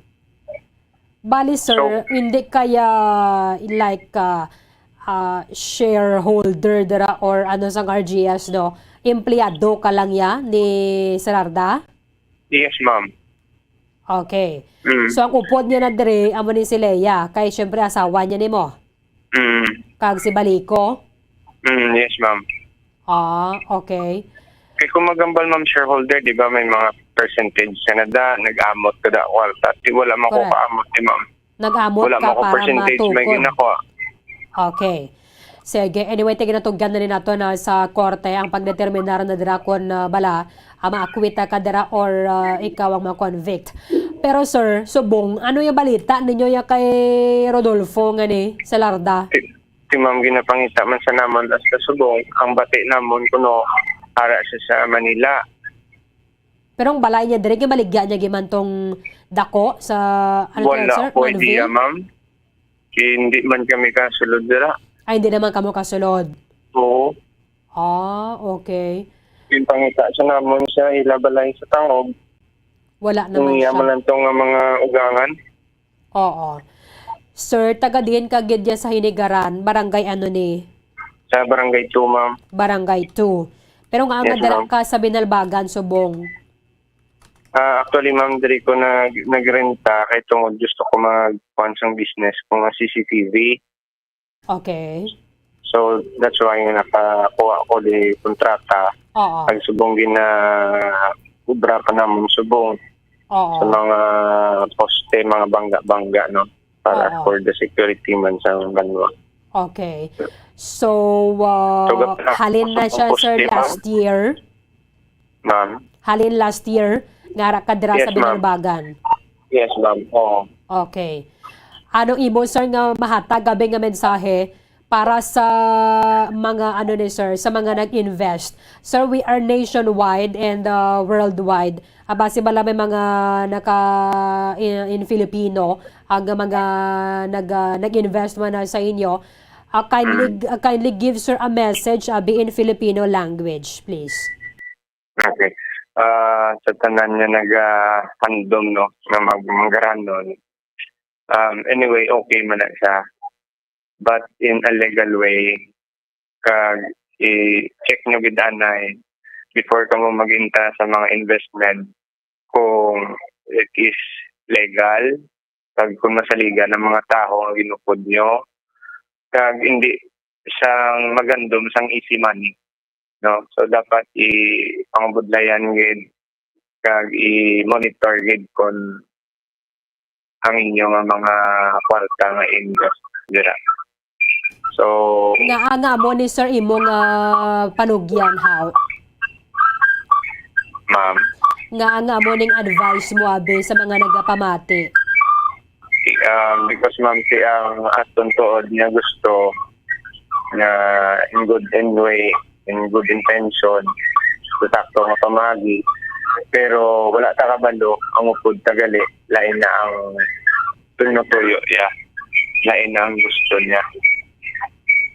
Bali, sir, So, hindi kaya, like, ah, ah, shareholder dira or ano sang R G S, no? Empleyado ka lang ya ni Salarda? Yes, ma'am. Okay. Mm. So, ang upod niya na diri, amo ni si Lea, kay syempre asawa niya nimo. Mm. Kag si Balico? Mm, yes, ma'am. Ah, okay. Kay kung magambal, ma'am, shareholder, di ba, may mga percentage ka na da, nag-amot ka da, kwarta. Di, wala man ko Correct. kaamot, di, ma'am. Nag-amot Wala ka man ko para percentage may matukod. ginakuha. Okay. Sige. Anyway, tiginatugyan na ni nato na sa korte ang pagdeterminar na dira kon, ah, bala, ah, maakwita ka dira or, ah, ikaw ang ma-convict. Pero, sir, subong, ano yung balita ninyo ya kay Rodolfo nga ni Salarda? Si ma'am, ginapangita man sa namon hasta subong, ang bati namon kuno ara siya sa Manila. Pero ang balay niya diri, gimaligya niya giman tong dako sa, ano to, Wala sir? ko idea, Manville? ma'am. Hindi man kami kasulod dira. Ay, hindi naman kamo kasulod. Oo. Ah, okay. Ginpangita sa namon sa ila balay sa Tangog. Wala naman Niya siya. man lang tong mga ugangan. Oo. Sir, taga diin ka gid ya sa Hinigaran? Barangay ano ni? Sa Barangay two, ma'am. Barangay two. Pero nga ang Yes, dala ma'am. ka sa Binalbagan, Subong? Ah, actually, ma'am, diri ko nag-, nagrenta kay tungod gusto ko mag-, kuwan sang business ko nga C C T V. Okay. So, that's why nga nakakuha ko di kontrata. Oo. Ang subong gina-, obra pa namon subong Oo. sa mga poste, mga bangga-bangga, no? Para Oo. for the security man sa banwa. Okay. So, uh, So, gapos halin na ang siya, sir, poste, ma'am? last year. Ma'am? Halin last year, nga ara ka dira Yes, sa ma'am. Binalbagan. Yes, ma'am. Oo. Okay. Anong imo, sir, nga mahatag gabi nga mensahe para sa mga, ano ni, sir, sa mga nag-invest? Sir, we are nationwide and, uh, worldwide. Ah, basi bala may mga naka, in, in Filipino, ang mga nag, ah, nag-invest man na sa inyo. Ah, kindly, Mm. ah, kindly give, sir, a message, ah, be in Filipino language, please. Okay. Ah, sa tanan nga nagahandom, no, nga mag-, manggaranon. Um, anyway, okay man na siya. But in a legal way, kag i-check nyo gid anay before kamo mag-enter sa mga investment kung it is legal, kag kung masaligan ang mga tawo nga ginupod nyo, kag hindi sang magandom sang easy money, no? So, dapat i-pangabudlayan gid kag i-monitor gid kung ang inyo nga mga kwarta nga invest dira. So, Nga, nga mo ni sir imo nga panugyan, how? Ma'am? Nga, nga mo ning advice mo, abi, sa mga nagapamati? Um, because, ma'am, si ang aton tuod niya gusto nga in good in way, in good intention, sa sakto nga pamagi. Pero wala ta kabalo, ang upod ta gali, lain na ang tuyo-tuyo, yeah. Lain na ang gusto niya.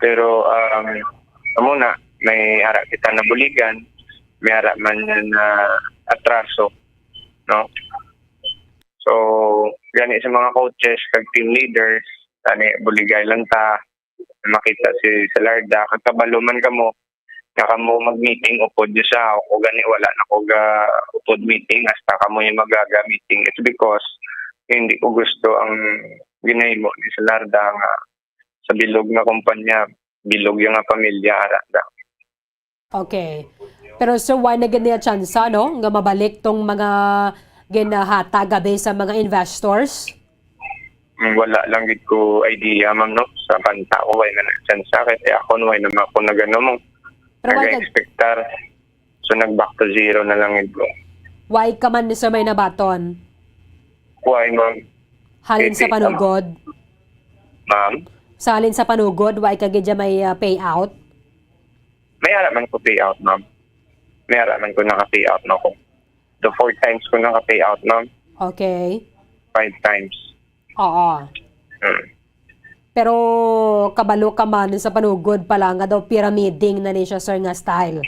Pero, um, amo na, may ara kita nabuligan, may ara man na atraso, no? So, gani sa mga coaches kag team leaders, gani, buligay lang ta, makita si Salarda, kag kabalo man kamo, nga kamo mag-meeting upod niyo sa, ako gani, wala na ko ga upod meeting, hasta kamo yung magaga meeting. It's because hindi ko gusto ang ginahimo ni Salarda nga sa bilog nga kumpanya, bilog yung nga pamilya, ara da. Okay. Pero sir, why na gid niya tsansa, no, nga mabalik tong mga ginhatag gabi sa mga investors? Mm, wala lang gid ko idea, ma'am, no? Sa kanta ko, why na nagtsansa? Kaya ako, why naman ako nagano mo? Pero why ka Nag-expectar. So, nag-back to zero na lang gid ko. Why ka man, sir, may nabaton? Why, ma'am? Halin sa Hindi, ma'am. panugod? Ma'am? Sa halin sa panugod, why ka gid dyan may, ah, payout? May ara man ko payout, ma'am. May ara man ko naka-payout na ko. The four times ko naka-payout, ma'am. Okay. Five times. Oo. Mm. Pero kabalo ka man sa panugod pala nga daw pyramiding na ni siya, sir, nga style.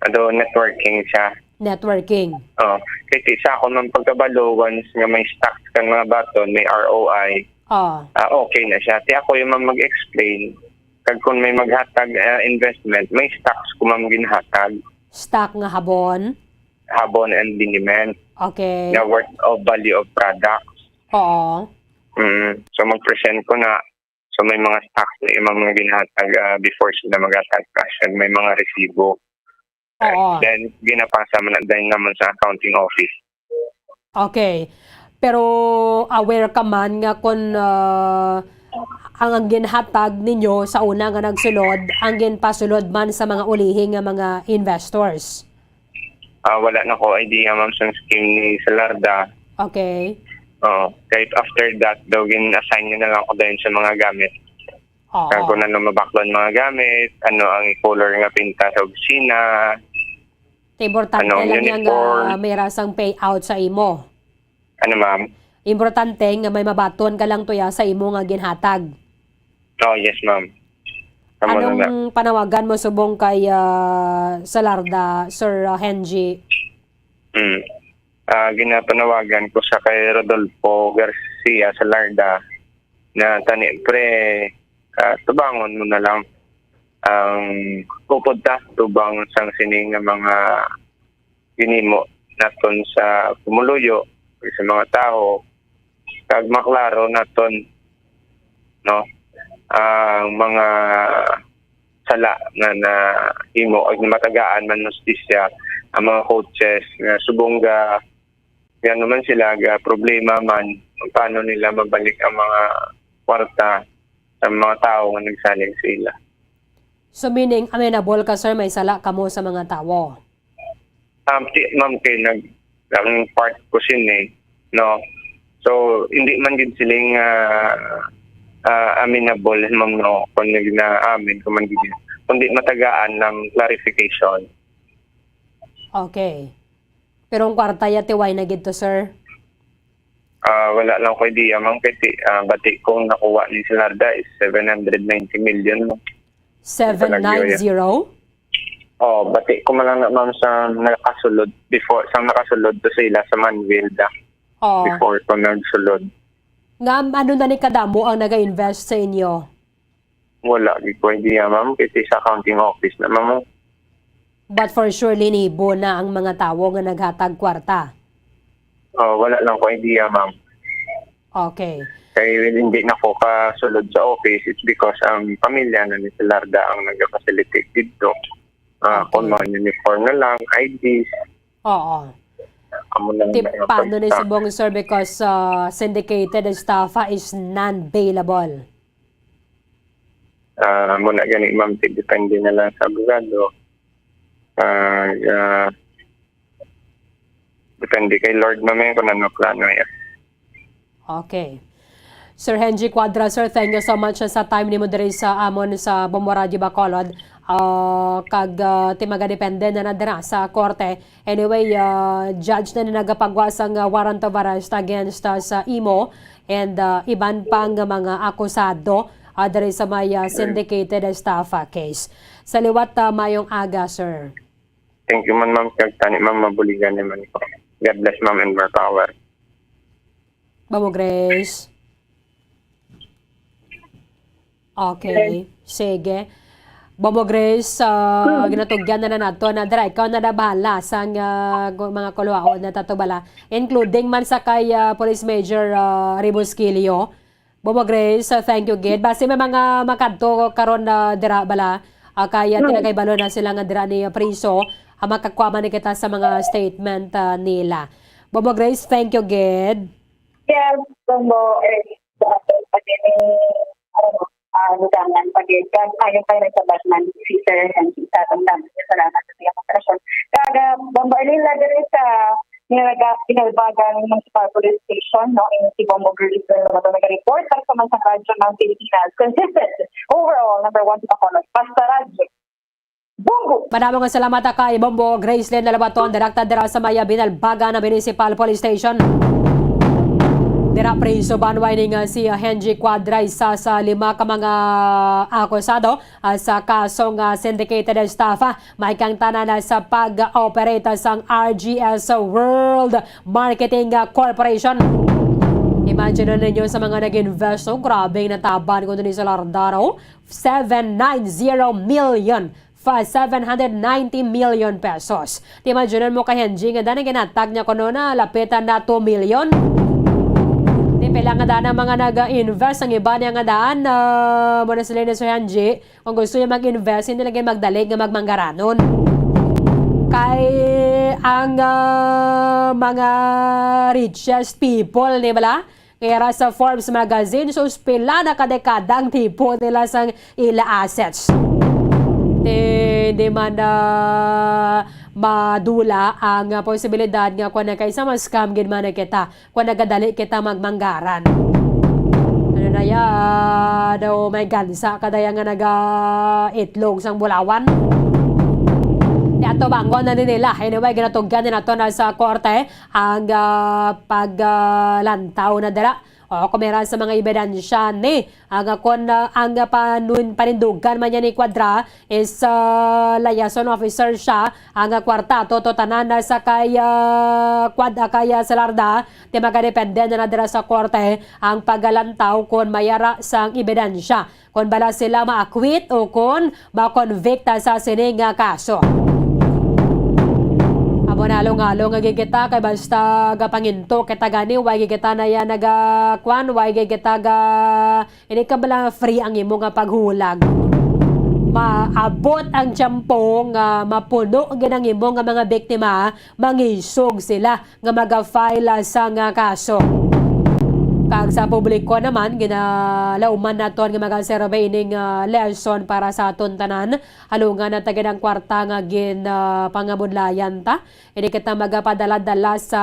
Ado, networking siya. Networking. Oh, kasi sa ako man pagkabalo, once nga may stocks kang mga baton, may R O I, Oh. ah, okay na siya. Ti ako yung mag-explain. Kag kung may maghatag, ah, investment, may stocks ko man ginhatag. Stock nga habon? Habon and liniment. Okay. Nga worth of value of products. Oo. Mm. So, mag-present ko na. So, may mga stocks na yung mga ginhatag, ah, before sila maghatag cash. And may mga resibo. Oo. Then, ginapasa man na din naman sa accounting office. Okay. Pero aware ka man nga kung, ah, ang, ang ginhatag ninyo sa una nga nagsulod, ang ginpasulod man sa mga ulihi nga mga investors? Ah, wala na ko idea, ma'am, sa scheme ni Salarda. Okay. Oo. Kahit after that, daw gin-assign niya na lang ako dahil sa mga gamit. Oo. Kag kung ano mabaklon mga gamit, ano ang color nga pinta sa opisina, Kay importante ano ang lang yang, uniform. Ah, may rasang payout sa imo. Ano, ma'am? Importante nga may mabaton ka lang tuya sa imo nga ginhatag. Oh, yes, ma'am. Amo na nga. Anong panawagan mo subong kay, ah, Salarda, Sir, ah, Henji? Mm. Ah, ginapanawagan ko sa kay Rodolfo Garcia Salarda na tani, pre, ah, tubangon mo na lang ang upod ta tubang sang sini nga mga ginimo naton sa pumuluyo, sa mga tawo, kag maklaro naton, no, ang mga sala nga nahimo, ag matagaan man hustisya ang mga coaches nga subong ga, ano man sila, ga problema man, paano nila mabalik ang mga kwarta sa mga tawo nga nagsalig sa ila. So, meaning, amenable ka, sir, may sala kamo sa mga tawo? Um, ti-, ma'am, kay nag-, ang part ko sini, no? So, hindi man gid siling, ah, ah, amenable, ma'am, no? Kung nag-, na-amin ko man gid, kundi matagaan ng clarification. Okay. Pero ang kwarta ya, tiway na gid to, sir? Ah, wala lang ko idea, ma'am, kay ti-, ah, bati kong nakuha ni Salarda is seven hundred ninety million, ma'am. Seven nine zero? Oh, bati ko man lang na, ma'am, sa nakasulod before, sa nakasulod to sa ila sa Manuel da. Oh. Before ko nagsulod. Nga, ano na ni kadamo ang naga-invest sa inyo? Wala gid ko idea, ma'am, kay sa accounting office na, ma'am. But for sure, linibo na ang mga tawo nga naghatag kwarta? Oh, wala lang ko idea, ma'am. Okay. Kay hindi na ko kasulod sa office, it's because ang pamilya na ni Salarda ang nag-facilitate dito. Ah, okay. Kung mga uniform na lang, I Ds. Oo. Amo na lang. Ti-, ang paano ni pagka- subong, sir, because, uh, syndicated estafa is non-bailable? Ah, amo na gani, ma'am, ti-, depende na lang sa abogado. Ah, ah, depende kay Lord, ma'am, eh, kung ano plano niya. Okay. Sir Henji Cuadra, sir, thank you so much sa time nimo diri sa amon sa Bombo Radio Bacolod. Ah, kag, ah, ti magadepende na na dira sa korte. Anyway, ah, judge na na nagapagwa sang, ah, warrant of arrest against, ah, sa imo and, ah, iban pa nga mga akusado, ah, diri sa may, ah, syndicated estafa case. Sa liwat, ah, mayong aga, sir. Thank you man, ma'am. Kag tani, ma'am, mabuligan naman ko. God bless, ma'am, and more power. Bombo Grace. Okay. Sige. Bombo Grace, ah, ginatugyan na na nato na dira. Ikaw na na bahala sang, ah, gu-, mga kuluhaon na tato bala, including man sa kay, ah, Police Major, ah, Rebusquillo. Bombo Grace, ah, thank you gid. Basi may mga makadto karon na dira bala, ah, kay, ah, tinagay balo na sila nga dira ni, ah, priso. Ah, makakuha man ni kita sa mga statement, ah, nila. Bombo Grace, thank you gid. Yes, Bombo, eh, sa ating pag-ini, ano, ah, lugangan, pag-, kag ayon pa rin sa Batman, si Sir Henry, sa atong dami. Salamat sa iyang operasyon. Kag, ah, Bombo Arlene, la diri sa Ninaga-, Binalbagan Municipal Police Station, no, ini si Bombo Grace, na nag-report para sa Mansang Radyo ng Pilipinas. Consistent, overall, number one sa Bacolod. Basta Radyo. Bombo! Madamo nga salamat, ah, kay Bombo Gracelyn Nalabaton, direkta dira sa may Binalbagan Municipal Police Station. Dira priso banway ni nga si, ah, Henji Cuadra, isa sa lima ka mga akusado, ah, sa kaso nga syndicated estafa. May kang tanan na sa pag-operate sang R G S World Marketing, ah, Corporation. Imagine ninyo sa mga nag-invest, oh, grabe ang nataban ko dun sa Lardaro. Seven nine zero million, fa-, seven hundred ninety million pesos. Ti imagine mo kay Henji nga daan ang ginatag niya kuno na lapitan na two million. Ti pila nga daan ang mga nag-invest, ang iba niya nga daan, ah, muna sila ni Sir Henji, kung gusto niya mag-invest, hindi lagi magdalig nga magmanggaranon. Kay ang, ah, mga richest people, di ba la? Kaya ra sa Forbes Magazine, sus, pila na kadekada ang tipo nila sang ila assets. Ti, di man na madula ang, ah, posibilidad nga kung na kay sa ma-scam gid man na kita, kung nagadali kita magmanggaran. Ano na ya? Daw may gansa ka daya nga naga-itlog sang bulawan. Di ato bangon na ni nila. Anyway, ginatugyan ni nato na sa korte ang, ah, paglantaw na dira. O, kung meron sa mga ebidensya ni, ang, ah, kon, ah, ang, ah, panun-, panindugan man niya ni Cuadra is, ah, liaison officer siya, ang, ah, kwarta, toto tanan na sa kay, ah, Cuad-, ah, kay, ah, Salarda, di magadepende na na dira sa korte ang pagalantaw kon mayara sang ebidensya. Kon bala sila ma-acquit o kon ma-convict sa sini nga kaso. Amo na, halong-halong nga gid kita kay basta gapanginto kita gani, way gid kita na yan naga-, kwan, way gid kita ga-, hindi ka bala free ang imo nga paghulag. Maabot ang tiyempo nga mapuno gid ang imo nga mga biktima, mangisog sila nga maga-file, ah, sa nga kaso. Kag sa publiko naman, ginalauman naton nga maga-survey ining, ah, lesson para sa aton tanan. Halungan na ta gid ang kwarta nga gin, ah, pangabudlayan ta. Hindi kita magapadala-dala sa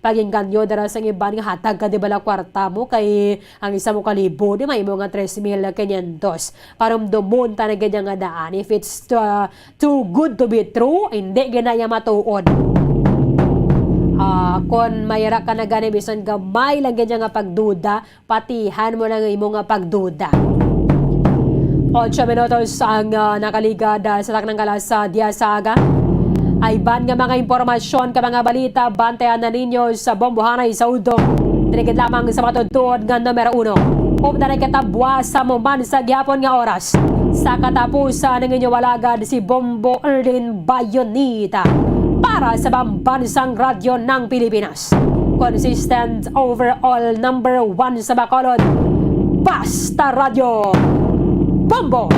pag-inganyo dira sa iban nga hatag ka di bala kwarta mo kay ang isa mo kalibo di may imo nga tres mil quinientos. Parumdomon ta na gid nga daan. If it's, uh, too good to be true, hindi gid na iya matuod. Ah, kon mayara ka na gani bisan gamay lang gid nga pagduda, patihan mo na nga imo nga pagduda. Ocho minutos ang, ah, nakaligad, ah, sa taknang alas, ah, diyes sa aga. Ay ban nga mga impormasyon ka mga balita, bantayan na ninyo sa Bombohanay sa Udong. Diri gid lamang sa matutuod nga numero uno. Updan ang katabwa sa muman sa gihapon nga oras. Sa katapusan, ang inyong alagad si Bombo Erlin Bayonita para sa Bambansang Radyo ng Pilipinas. Consistent overall number one sa Bacolod. Basta Radyo Bombo!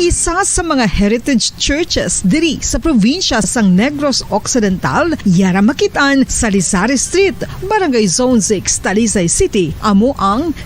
Isa sa mga heritage churches diri sa probinsya sang Negros Occidental, yara makit-an sa Lizares Street, Barangay Zone six, Talisay City, amo ang